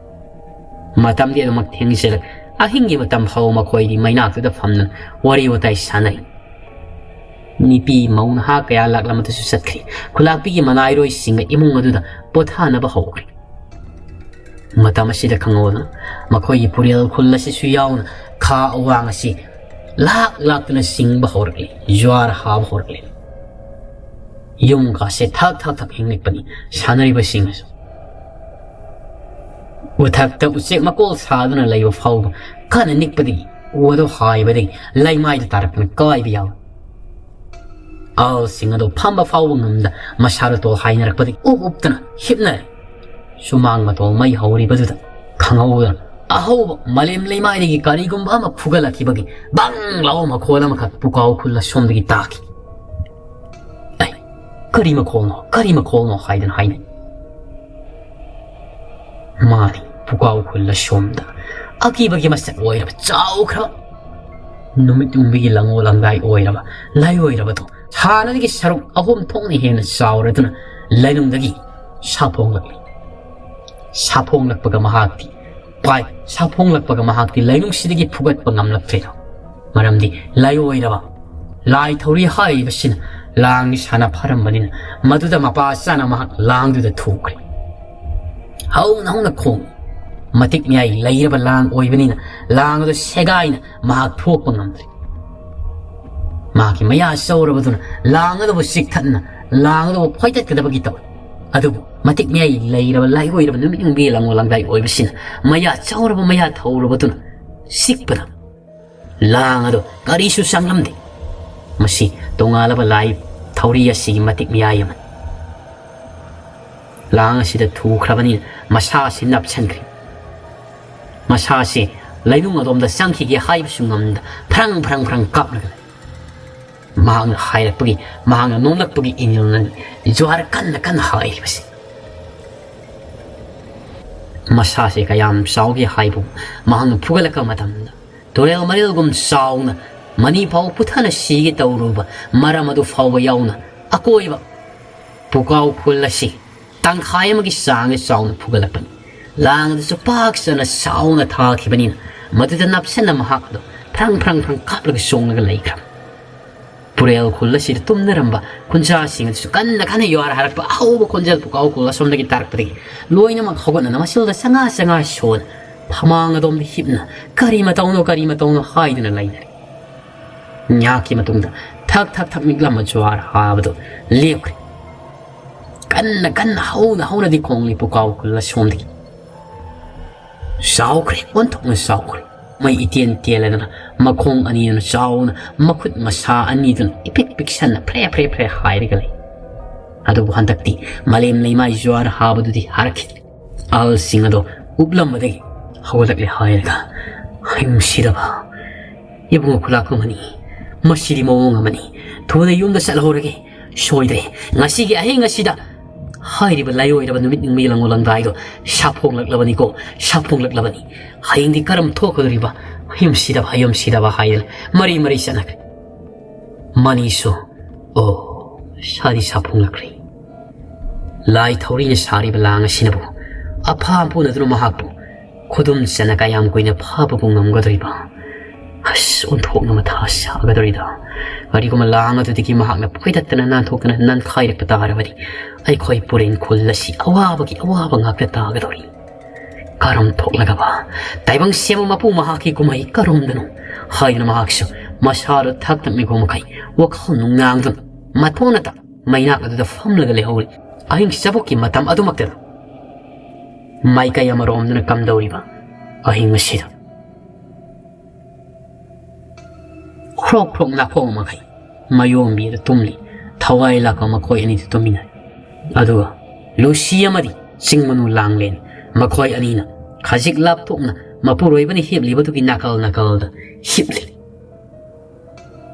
ꯃꯇꯝꯗꯤ ꯑꯗꯨꯃꯛ ꯊꯦꯡꯖꯔꯛ ꯑꯍꯤꯡꯒꯤ ꯃꯇꯝ ꯐꯥꯎꯕ ꯃꯈꯣꯏꯗꯤ ꯃꯩꯅꯥꯛꯇꯨꯗ ꯐꯝꯗꯨꯅ ꯋꯥꯔꯤ ꯋꯥꯇꯥꯏ ꯁꯥꯟꯅꯔꯤ꯫ ꯅꯨꯄꯤ ꯃꯧ ꯅꯍꯥ ꯀꯌꯥ ꯂꯥꯛꯂꯝꯕꯗꯨꯁꯨ ꯆꯠꯈ꯭ꯔꯦ꯫ ꯈꯨꯂꯥꯛꯄꯤꯒꯤ ꯃꯅꯥꯏꯔꯣꯏꯁꯤꯡꯒ ꯏꯃꯨꯡ ꯑꯗꯨꯗ ꯄꯣꯊꯥꯅꯕ ꯍꯧꯈ꯭ꯔꯦ꯫ ꯃꯇꯝ ꯑꯁꯤꯗ ꯈꯪꯍꯧꯗꯅ ꯃꯈꯣꯏꯒꯤ ꯄꯨꯔꯦꯜ ꯈꯨꯜ ꯑꯁꯤꯁꯨ ꯌꯥꯎꯅ ꯈꯥ ꯑꯋꯥꯡ ꯑꯁꯤ ꯂꯥꯛ ꯂꯥꯛꯇꯨꯅ ꯆꯤꯡꯕ ꯍꯧꯔꯛꯂꯤ꯫ ꯖ꯭ꯋꯥꯔ ꯍꯥꯕ ꯍꯧꯔꯛꯂꯤ꯫ ꯌꯨꯝ ꯀꯥꯁꯦ ꯊꯛ ꯊꯛ ꯊꯛ ꯍꯤꯡꯂꯛꯄꯅꯤ꯫ ꯁꯥꯟꯅꯔꯤꯕꯁꯤꯡ ꯑꯁꯨ ꯎꯊꯛꯇ ꯎꯆꯦꯛ ꯃꯀꯣꯜ ꯁꯥꯗꯨꯅ ꯂꯩꯕ ꯐꯥꯎꯕ ꯀꯟꯅ ꯅꯤꯛꯄꯗꯒꯤ, ꯎ ꯑꯗꯨ ꯍꯥꯏꯕꯗꯒꯤ ꯂꯩꯃꯥꯏꯗ ꯇꯥꯔꯛꯇꯨꯅ ꯀꯥꯏꯕ ꯌꯥꯎꯏ꯫ ꯑꯍꯜꯁꯤꯡ ꯑꯗꯨ ꯐꯝꯕ ꯐꯥꯎꯕ ꯉꯝꯗ ꯃꯁꯥꯗ ꯇꯣꯜ ꯍꯥꯏꯅꯔꯛꯄꯗꯒꯤ ꯎꯞ ꯎꯞꯇꯨꯅ ꯍꯤꯞꯅꯔꯦ꯫ ꯁꯨꯃꯥꯡ ꯃꯇꯣꯜ ꯃꯩ ꯍꯧꯔꯤꯕꯗꯨꯗ ꯈꯪꯍꯧꯗꯅ ꯑꯍꯧꯕ ꯃꯥꯂꯦꯝ ꯂꯩꯃꯥꯏꯗꯒꯤ ꯀꯔꯤꯒꯨꯝꯕ ꯑꯃ ꯐꯨꯒꯠꯂꯛꯈꯤꯕꯒꯤ ꯕꯪ ꯂꯥꯎꯕ ꯃꯈꯣꯜ ꯑꯃꯈꯛ ꯄꯨꯀꯥꯎ ꯈꯨꯜ ꯑꯁꯣꯝꯗꯒꯤ ꯇꯥꯈꯤ꯫ "ꯑꯩ, ꯀꯔꯤ ꯃꯈꯣꯜꯅꯣ, ꯀꯔꯤ ꯃꯈꯣꯜꯅꯣ?" ꯍꯥꯏꯗꯨꯅ ꯍꯥꯏꯅꯩ꯫ ꯃꯥꯅꯤ, ꯄꯨꯀꯥꯎ ꯈꯨꯜ ꯑꯁꯣꯝꯗ ꯑꯀꯤꯕꯒꯤ ꯃꯁꯛ ꯑꯣꯏꯔꯕ, ꯆꯥꯎꯈ꯭ꯔꯕ, ꯅꯨꯃꯤꯠ ꯌꯨꯡꯕꯤꯒꯤ ꯂꯪꯉꯣ ꯂꯪꯗꯥꯏ ꯑꯣꯏꯔꯕ ꯂꯥꯏꯑꯣꯏꯔꯕꯗꯨ ꯍꯥꯟꯅꯗꯒꯤ ꯁꯔꯨꯛ ꯑꯍꯨꯝ ꯊꯣꯛꯅ ꯍꯦꯟꯅ ꯆꯥꯎꯔꯗꯨꯅ ꯂꯩꯅꯨꯡꯗꯒꯤ ꯁꯥꯐꯣꯡꯂꯛꯂꯤ꯫ ꯁꯥꯐꯣꯡꯂꯛꯄꯒ ꯃꯍꯥꯛꯇꯤ ꯄꯥꯏ, ꯁꯥꯐꯣꯡꯂꯛꯄꯒ ꯃꯍꯥꯛꯇꯤ ꯂꯩꯅꯨꯡꯁꯤꯗꯒꯤ ꯐꯨꯒꯠꯄ ꯉꯝꯂꯛꯇ꯭ꯔꯦꯗꯣ꯫ ꯃꯔꯝꯗꯤ ꯂꯥꯏꯑꯣꯏꯔꯕ ꯂꯥꯏ ꯊꯧꯔꯤ ꯍꯥꯏꯔꯤꯕꯁꯤꯅ ꯂꯥꯡꯒꯤ ꯁꯥꯟꯅ ꯐꯔꯝꯕꯅꯤꯅ ꯃꯗꯨꯗ ꯃꯄꯥ ꯆꯥꯅ ꯃꯍꯥꯛ ꯂꯥꯡꯗꯨꯗ ꯊꯨꯈ꯭ꯔꯦ꯫ ꯍꯧꯅ ꯍꯧꯅ ꯈꯣꯡ, ꯃꯇꯤꯛ ꯃꯌꯥꯏ ꯂꯩꯔꯕ ꯂꯥꯡ ꯑꯣꯏꯕꯅꯤꯅ ꯂꯥꯡ ꯑꯗꯨ ꯁꯦꯒꯥꯏꯅ ꯃꯍꯥꯛ ꯊꯣꯛꯄ ꯉꯝꯗ꯭ꯔꯦ꯫ ꯃꯍꯥꯛꯀꯤ ꯃꯌꯥ ꯆꯧꯔꯕꯗꯨꯅ ꯂꯥꯡ ꯑꯗꯨꯕꯨ ꯆꯤꯛꯊꯠꯅ ꯂꯥꯡ ꯑꯗꯨꯕꯨ ꯐꯣꯏꯇꯠꯀꯗꯕꯒꯤ ꯇꯧꯏ꯫ ꯑꯗꯨꯕꯨ ꯃꯇꯤꯛ ꯃꯌꯥꯏ ꯂꯩꯔꯕ ꯂꯥꯏꯑꯣꯏꯔꯕ ꯅꯨꯃꯤꯠ ꯌꯨꯡꯕꯤ ꯂꯪꯉꯣ ꯂꯪꯗꯥꯏ ꯑꯣꯏꯕꯁꯤꯅ ꯃꯌꯥ ꯆꯧꯔꯕ ꯃꯌꯥ ꯊꯧꯔꯕꯗꯨꯅ ꯆꯤꯛꯄꯗ ꯂꯥꯡ ꯑꯗꯨ ꯀꯔꯤꯁꯨ ꯆꯪꯂꯝꯗꯦ꯫ ꯃꯁꯤ ꯇꯣꯉꯥꯜꯂꯕ ꯂꯥꯏ ꯊꯧꯔꯤ ꯑꯁꯤꯒꯤ ꯃꯇꯤꯛ ꯃꯌꯥꯏ ꯑꯃꯅꯤ꯫ ꯂꯥꯡ ꯑꯁꯤꯗ ꯊꯨꯈ꯭ꯔꯕꯅꯤꯅ ꯃꯁꯥ ꯑꯁꯤ ꯅꯞꯁꯤꯟꯈ꯭ꯔꯦ꯫ ꯃꯁꯥ ꯑꯁꯤ ꯂꯩꯅꯨꯡ ꯑꯗꯣꯝꯗ ꯆꯪꯈꯤꯒꯦ ꯍꯥꯏꯕꯁꯨ ꯉꯝꯗ ꯐ꯭ꯔꯪ ꯐ꯭ꯔꯪ ꯐ꯭ꯔꯪ ꯀꯥꯞꯂꯒ ꯂꯩ꯫ ꯃꯍꯥꯛꯅ ꯍꯥꯏꯔꯛꯄꯒꯤ, ꯃꯍꯥꯛꯅ ꯅꯣꯡꯂꯛꯄꯒꯤ ꯏꯅꯤꯜꯅꯅꯤ ꯖ꯭ꯋꯥꯔ ꯀꯟꯅ ꯀꯟꯅ ꯍꯥꯏꯔꯤꯕꯁꯤ꯫ ꯃꯁꯥꯁꯦ ꯀꯌꯥꯝ ꯆꯥꯎꯒꯦ ꯍꯥꯏꯕꯨ ꯃꯍꯥꯛꯅ ꯐꯨꯒꯠꯂꯛꯄ ꯃꯇꯝꯗ ꯇꯨꯔꯦꯜ ꯃꯔꯤꯜꯒꯨꯝ ꯆꯥꯎꯅ ꯃꯅꯤ ꯐꯥꯎ ꯄꯨꯊꯅ ꯁꯤꯒꯦ ꯇꯧꯔꯨꯕ ꯃꯔꯝ ꯑꯗꯨ ꯐꯥꯎꯕ ꯌꯥꯎꯅ ꯑꯀꯣꯏꯕ ꯄꯨꯀꯥꯎ ꯈꯨꯜ ꯑꯁꯤ ꯇꯪꯈꯥꯏ ꯑꯃꯒꯤ ꯆꯥꯡꯒ ꯆꯥꯎꯅ ꯐꯨꯒꯠꯂꯛꯄꯅꯤ꯫ ꯂꯥꯡ ꯑꯗꯨꯁꯨ ꯄꯥꯛ ꯆꯥꯎꯅ ꯊꯥꯈꯤꯕꯅꯤꯅ ꯃꯗꯨꯗ ꯅꯞꯁꯟꯅ ꯃꯍꯥꯛ ꯑꯗꯨ ꯐ꯭ꯔꯪ ꯐ꯭ꯔꯪ ꯐ꯭ꯔꯪ ꯀꯥꯞꯂꯒ ꯆꯣꯡꯂꯒ ꯂꯩꯈ꯭ꯔꯕ꯫ ꯄꯨꯔꯦꯜ ꯈꯨꯜ ꯑꯁꯤꯗ ꯇꯨꯝꯅꯔꯝꯕ ꯈꯨꯟꯖꯥꯁꯤꯡ ꯑꯗꯨꯁꯨ ꯀꯟꯅ ꯀꯟꯅ ꯌꯨꯍꯥꯔ ꯍꯥꯔꯛꯄ ꯑꯍꯧꯕ ꯈꯣꯟꯖꯦꯜ ꯄꯨꯀꯥꯎ ꯈꯨꯜ ꯑꯁꯣꯝꯗꯒꯤ ꯇꯥꯔꯛꯄꯗꯒꯤ ꯂꯣꯏꯅꯃꯛ ꯍꯧꯒꯠꯅꯅ ꯃꯁꯤꯜꯗ ꯆꯪꯉꯥ ꯆꯪꯉꯥ ꯁꯣꯟꯅ ꯐꯃꯥꯡ ꯑꯗꯣꯝꯗ ꯍꯤꯞꯅ "ꯀꯔꯤ ꯃꯇꯧꯅꯣ, ꯀꯔꯤ ꯃꯇꯧꯅꯣ?" ꯍꯥꯏꯗꯨꯅ ꯂꯩꯅꯔꯦ꯫ ꯉꯥꯏꯍꯥꯛꯀꯤ ꯃꯇꯨꯡꯗ ꯊꯛ ꯊꯛ ꯊꯛ ꯅꯤꯛꯂꯝꯕ ꯖꯨꯍꯥꯔ ꯍꯥꯕꯗꯨ ꯂꯦꯞꯈ꯭ꯔꯦ꯫ ꯀꯟꯅ ꯀꯟꯅ ꯍꯧꯅ ꯍꯧꯅꯗꯤ ꯈꯣꯡꯂꯤ ꯄꯨꯀꯥꯎ ꯈꯨꯜ ꯑꯁꯣꯝꯗꯒꯤ꯫ ꯆꯥꯎꯈ꯭ꯔꯦ, ꯑꯣꯟꯊꯣꯛꯅ ꯆꯥꯎꯈ꯭ꯔꯦ꯫ ꯃꯩ ꯏꯇꯦꯟ ꯇꯦꯜꯂꯗꯅ ꯃꯈꯣꯡ ꯑꯅꯤꯗꯨꯅ ꯆꯥꯎꯅ ꯃꯈꯨꯠ ꯃꯁꯥ ꯑꯅꯤꯗꯨꯅ ꯏꯄꯤꯛ ꯄꯤꯛꯁꯟꯅ ꯐ꯭ꯔꯦ ꯐ꯭ꯔꯦ ꯐ꯭ꯔꯦ ꯍꯥꯏꯔꯒ ꯂꯩ꯫ ꯑꯗꯨꯕꯨ ꯍꯟꯗꯛꯇꯤ ꯃꯥꯂꯦꯝ ꯂꯩꯃꯥꯏ ꯖꯨꯍꯥꯔ ꯍꯥꯕꯗꯨꯗꯤ ꯍꯥꯔꯛꯈꯤꯗ꯭ꯔꯦ꯫ ꯑꯍꯜꯁꯤꯡ ꯑꯗꯣ ꯎꯞꯂꯝꯕꯗꯒꯤ ꯍꯧꯒꯠꯂꯛꯂꯦ ꯍꯥꯏꯔꯒ, "ꯍꯌꯨꯝꯁꯤꯗꯕ ꯏꯕꯨꯡꯉꯣ ꯈꯨꯂꯥꯛꯄꯝ ꯑꯃꯅꯤ, ꯃꯁꯤꯗꯤ ꯃꯑꯣꯡ ꯑꯃꯅꯤ, ꯊꯨꯅ ꯌꯨꯝꯗ ꯆꯠꯍꯧꯔꯒꯦ, ꯁꯣꯏꯗ꯭ꯔꯦ꯫ ꯉꯁꯤꯒꯤ ꯑꯍꯤꯡ ꯑꯁꯤꯗ ꯍꯥꯏꯔꯤꯕ ꯂꯥꯏꯑꯣꯏꯔꯕ ꯅꯨꯃꯤꯠ ꯅꯤꯡꯃꯩ ꯂꯪꯉꯣ ꯂꯪꯗꯥꯏꯗꯣ ꯁꯥꯐꯣꯡꯂꯛꯂꯕꯅꯤꯀꯣ, ꯁꯥꯐꯣꯡꯂꯛꯂꯕꯅꯤ꯫ ꯍꯌꯦꯡꯗꯤ ꯀꯔꯝ ꯊꯣꯛꯀꯗꯧꯔꯤꯕ? ꯍꯌꯨꯝꯁꯤꯗꯕ, ꯍꯌꯨꯝꯁꯤꯗꯕ" ꯍꯥꯏꯗꯅ ꯃꯔꯤ ꯃꯔꯤ ꯆꯠꯅꯈ꯭ꯔꯦ꯫ ꯃꯅꯤꯁꯨ, ꯑꯣ, ꯁꯥꯗꯤ ꯁꯥꯐꯣꯡꯂꯛꯈ꯭ꯔꯦ꯫ ꯂꯥꯏ ꯊꯧꯔꯤꯅ ꯁꯥꯔꯤꯕ ꯂꯥꯡ ꯑꯁꯤꯅꯕꯨ ꯑꯐꯥ ꯄꯨꯅꯗꯨꯅ ꯃꯍꯥꯛꯄꯨ ꯈꯨꯗꯨꯝ ꯆꯟꯅ ꯀꯌꯥꯝ ꯀꯨꯏꯅ ꯐꯥꯕꯕꯨ ꯉꯝꯒꯗꯧꯔꯤꯕ? ꯑꯁ, ꯑꯣꯟꯊꯣꯛꯅ ꯃꯊꯥ ꯁꯥꯒꯗꯧꯔꯤꯗ꯫ ꯀꯔꯤꯒꯨꯝꯕ ꯂꯥꯡ ꯑꯗꯨꯗꯒꯤ ꯃꯍꯥꯛꯅ ꯐꯣꯏꯗꯠꯇꯅ ꯅꯥꯟꯊꯣꯛꯇꯅ ꯅꯥꯟꯈꯥꯏꯔꯛꯄ ꯇꯥꯔꯕꯗꯤ ꯑꯩꯈꯣꯏ ꯄꯨꯔꯦꯟ ꯈꯨꯜ ꯑꯁꯤ ꯑꯋꯥꯕꯒꯤ ꯑꯋꯥꯕ ꯉꯥꯛꯇ ꯇꯥꯒꯗꯧꯔꯤ꯫ ꯀꯔꯝ ꯊꯣꯛꯂꯒꯕ ꯇꯥꯏꯕꯪ ꯁꯦꯝꯕ ꯃꯄꯨ ꯃꯍꯥꯛꯀꯤ ꯀꯨꯝꯍꯩ ꯀꯔꯣꯝꯗꯅꯣ ꯍꯥꯏꯗꯨꯅ ꯃꯍꯥꯛꯁꯨ ꯃꯁꯥꯗꯨ ꯊꯛ ꯊꯛ ꯃꯤꯒꯣ ꯃꯈꯩ ꯋꯥꯈꯜ ꯅꯨꯡꯅꯥꯡꯗꯨꯅ ꯃꯇꯣꯟꯅꯇ ꯃꯩꯅꯥꯛ ꯑꯗꯨꯗ ꯐꯝꯂꯒ ꯂꯩꯍꯧꯔꯤ꯫ ꯑꯍꯤꯡ ꯆꯕꯣꯛꯀꯤ ꯃꯇꯝ ꯑꯗꯨꯃꯛꯇꯗ ꯃꯥꯏꯀꯩ ꯑꯃꯔꯣꯝꯗꯅ ꯀꯝꯗꯧꯔꯤꯕ ꯑꯍꯤꯡ ꯑꯁꯤꯗ꯫ ꯈ꯭ꯔꯣꯛ ꯈ꯭ꯔꯣꯛ ꯅꯥꯈꯣꯡ ꯃꯈꯩ ꯃꯌꯣꯝꯕꯤ ꯑꯗꯨ ꯇꯨꯝꯂꯤ꯫ ꯊꯋꯥꯏ ꯂꯥꯛꯄ ꯃꯈꯣꯏ ꯑꯅꯤꯗꯨ ꯇꯨꯝꯃꯤꯟꯅꯔꯤ꯫ ꯑꯗꯨꯒ ꯂꯨꯁꯤ ꯑꯃꯗꯤ ꯆꯤꯡ ꯃꯅꯨ ꯂꯥꯡꯂꯦꯟ ꯃꯈꯣꯏ ꯑꯅꯤꯅ ꯈꯖꯤꯛ ꯂꯥꯞꯊꯣꯛꯅ ꯃꯄꯨꯔꯣꯏꯕꯅ ꯍꯤꯞꯂꯤꯕꯗꯨꯒꯤ ꯅꯥꯀꯜ ꯅꯥꯀꯜꯗ ꯍꯤꯞꯂꯤ꯫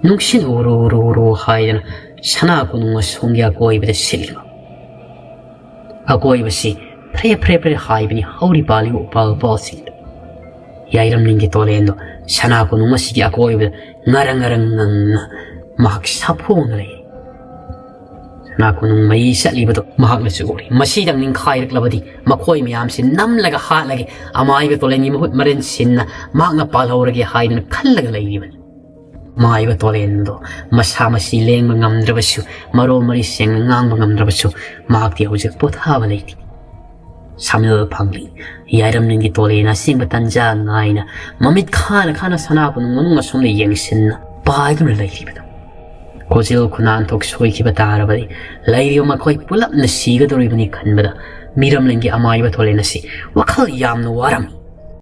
ꯅꯨꯡꯁꯤꯠ ꯎꯔꯨ ꯎꯔꯨ ꯎꯔꯨ ꯍꯥꯏꯗꯅ ꯁꯅꯥ ꯀꯣꯅꯨꯡ ꯑꯁꯣꯝꯒꯤ ꯑꯀꯣꯏꯕꯗ ꯁꯤꯠꯂꯤꯕ꯫ ꯑꯀꯣꯏꯕꯁꯤ ꯐ꯭ꯔꯦ ꯐ꯭ꯔꯦ ꯐ꯭ꯔꯦ ꯍꯥꯏꯕꯅꯤ ꯍꯧꯔꯤ ꯄꯥꯜꯂꯤꯕ ꯎꯄꯥꯜ ꯋꯥꯄꯥꯜꯁꯤꯡꯗ꯫ ꯌꯥꯏꯔꯝꯂꯤꯡꯒꯤ ꯇꯣꯂꯦꯟꯗꯣ ꯁꯅꯥ ꯀꯣꯅꯨꯡ ꯑꯁꯤꯒꯤ ꯑꯀꯣꯏꯕꯗ ꯉꯔꯪ ꯉꯔꯪ ꯉꯪꯅ ꯃꯍꯥꯛ ꯁꯥꯐꯣꯡꯅ ꯂꯩ꯫ ꯅꯥꯀꯣꯅꯨꯡ ꯃꯩ ꯆꯠꯂꯤꯕꯗꯨ ꯃꯍꯥꯛꯅꯁꯨ ꯎꯔꯤ꯫ ꯃꯁꯤꯗꯪ ꯅꯤꯡꯈꯥꯏꯔꯛꯂꯕꯗꯤ ꯃꯈꯣꯏ ꯃꯌꯥꯝꯁꯤ ꯅꯝꯂꯒ ꯍꯥꯠꯂꯒꯦ, ꯑꯃꯥꯏꯕ ꯇꯣꯂꯦꯟꯒꯤ ꯃꯍꯨꯠ ꯃꯔꯦꯟ ꯁꯤꯟꯅ ꯃꯍꯥꯛꯅ ꯄꯥꯜꯍꯧꯔꯒꯦ ꯍꯥꯏꯗꯨꯅ ꯈꯜꯂꯒ ꯂꯩꯔꯤꯕꯅꯤ꯫ ꯑꯃꯥꯏꯕ ꯇꯣꯂꯦꯟꯗꯣ ꯃꯁꯥ ꯃꯁꯤ ꯂꯦꯡꯕ ꯉꯝꯗ꯭ꯔꯕꯁꯨ, ꯃꯔꯣꯜ ꯃꯔꯤ ꯁꯦꯡꯅ ꯉꯥꯡꯕ ꯉꯝꯗ꯭ꯔꯕꯁꯨ, ꯃꯍꯥꯛꯇꯤ ꯍꯧꯖꯤꯛ ꯄꯣꯊꯥꯕ ꯂꯩꯇꯦ꯫ ꯁꯥꯃꯤꯜ ꯐꯪꯂꯤ꯫ ꯌꯥꯏꯔꯝꯂꯤꯡꯒꯤ ꯇꯣꯂꯦꯟ ꯑꯁꯦꯡꯕ ꯇꯟꯖꯥ ꯉꯥꯏꯅ ꯃꯃꯤꯠ ꯈꯥꯅ ꯈꯥꯅ ꯁꯅꯥ ꯀꯣꯅꯨꯡ ꯃꯅꯨꯡ ꯑꯁꯣꯝꯗ ꯌꯦꯡꯁꯤꯟꯅ ꯄꯥꯏꯗꯨꯅ ꯂꯩꯔꯤꯕꯗꯨ꯫ ꯈꯣꯖꯤꯜ ꯈꯨꯅꯥꯟꯊꯣꯛ ꯁꯣꯏꯈꯤꯕ ꯇꯥꯔꯕꯗꯤ ꯂꯩꯔꯤꯕ ꯃꯈꯣꯏ ꯄꯨꯂꯞꯅ ꯁꯤꯒꯗꯧꯔꯤꯕꯅꯤ ꯈꯟꯕꯗ ꯃꯤꯔꯝꯂꯦꯟꯒꯤ ꯑꯃꯥꯏꯕ ꯇꯣꯂꯦꯟ ꯑꯁꯤ ꯋꯥꯈꯜ ꯌꯥꯝꯅ ꯋꯥꯔꯝꯃꯤ꯫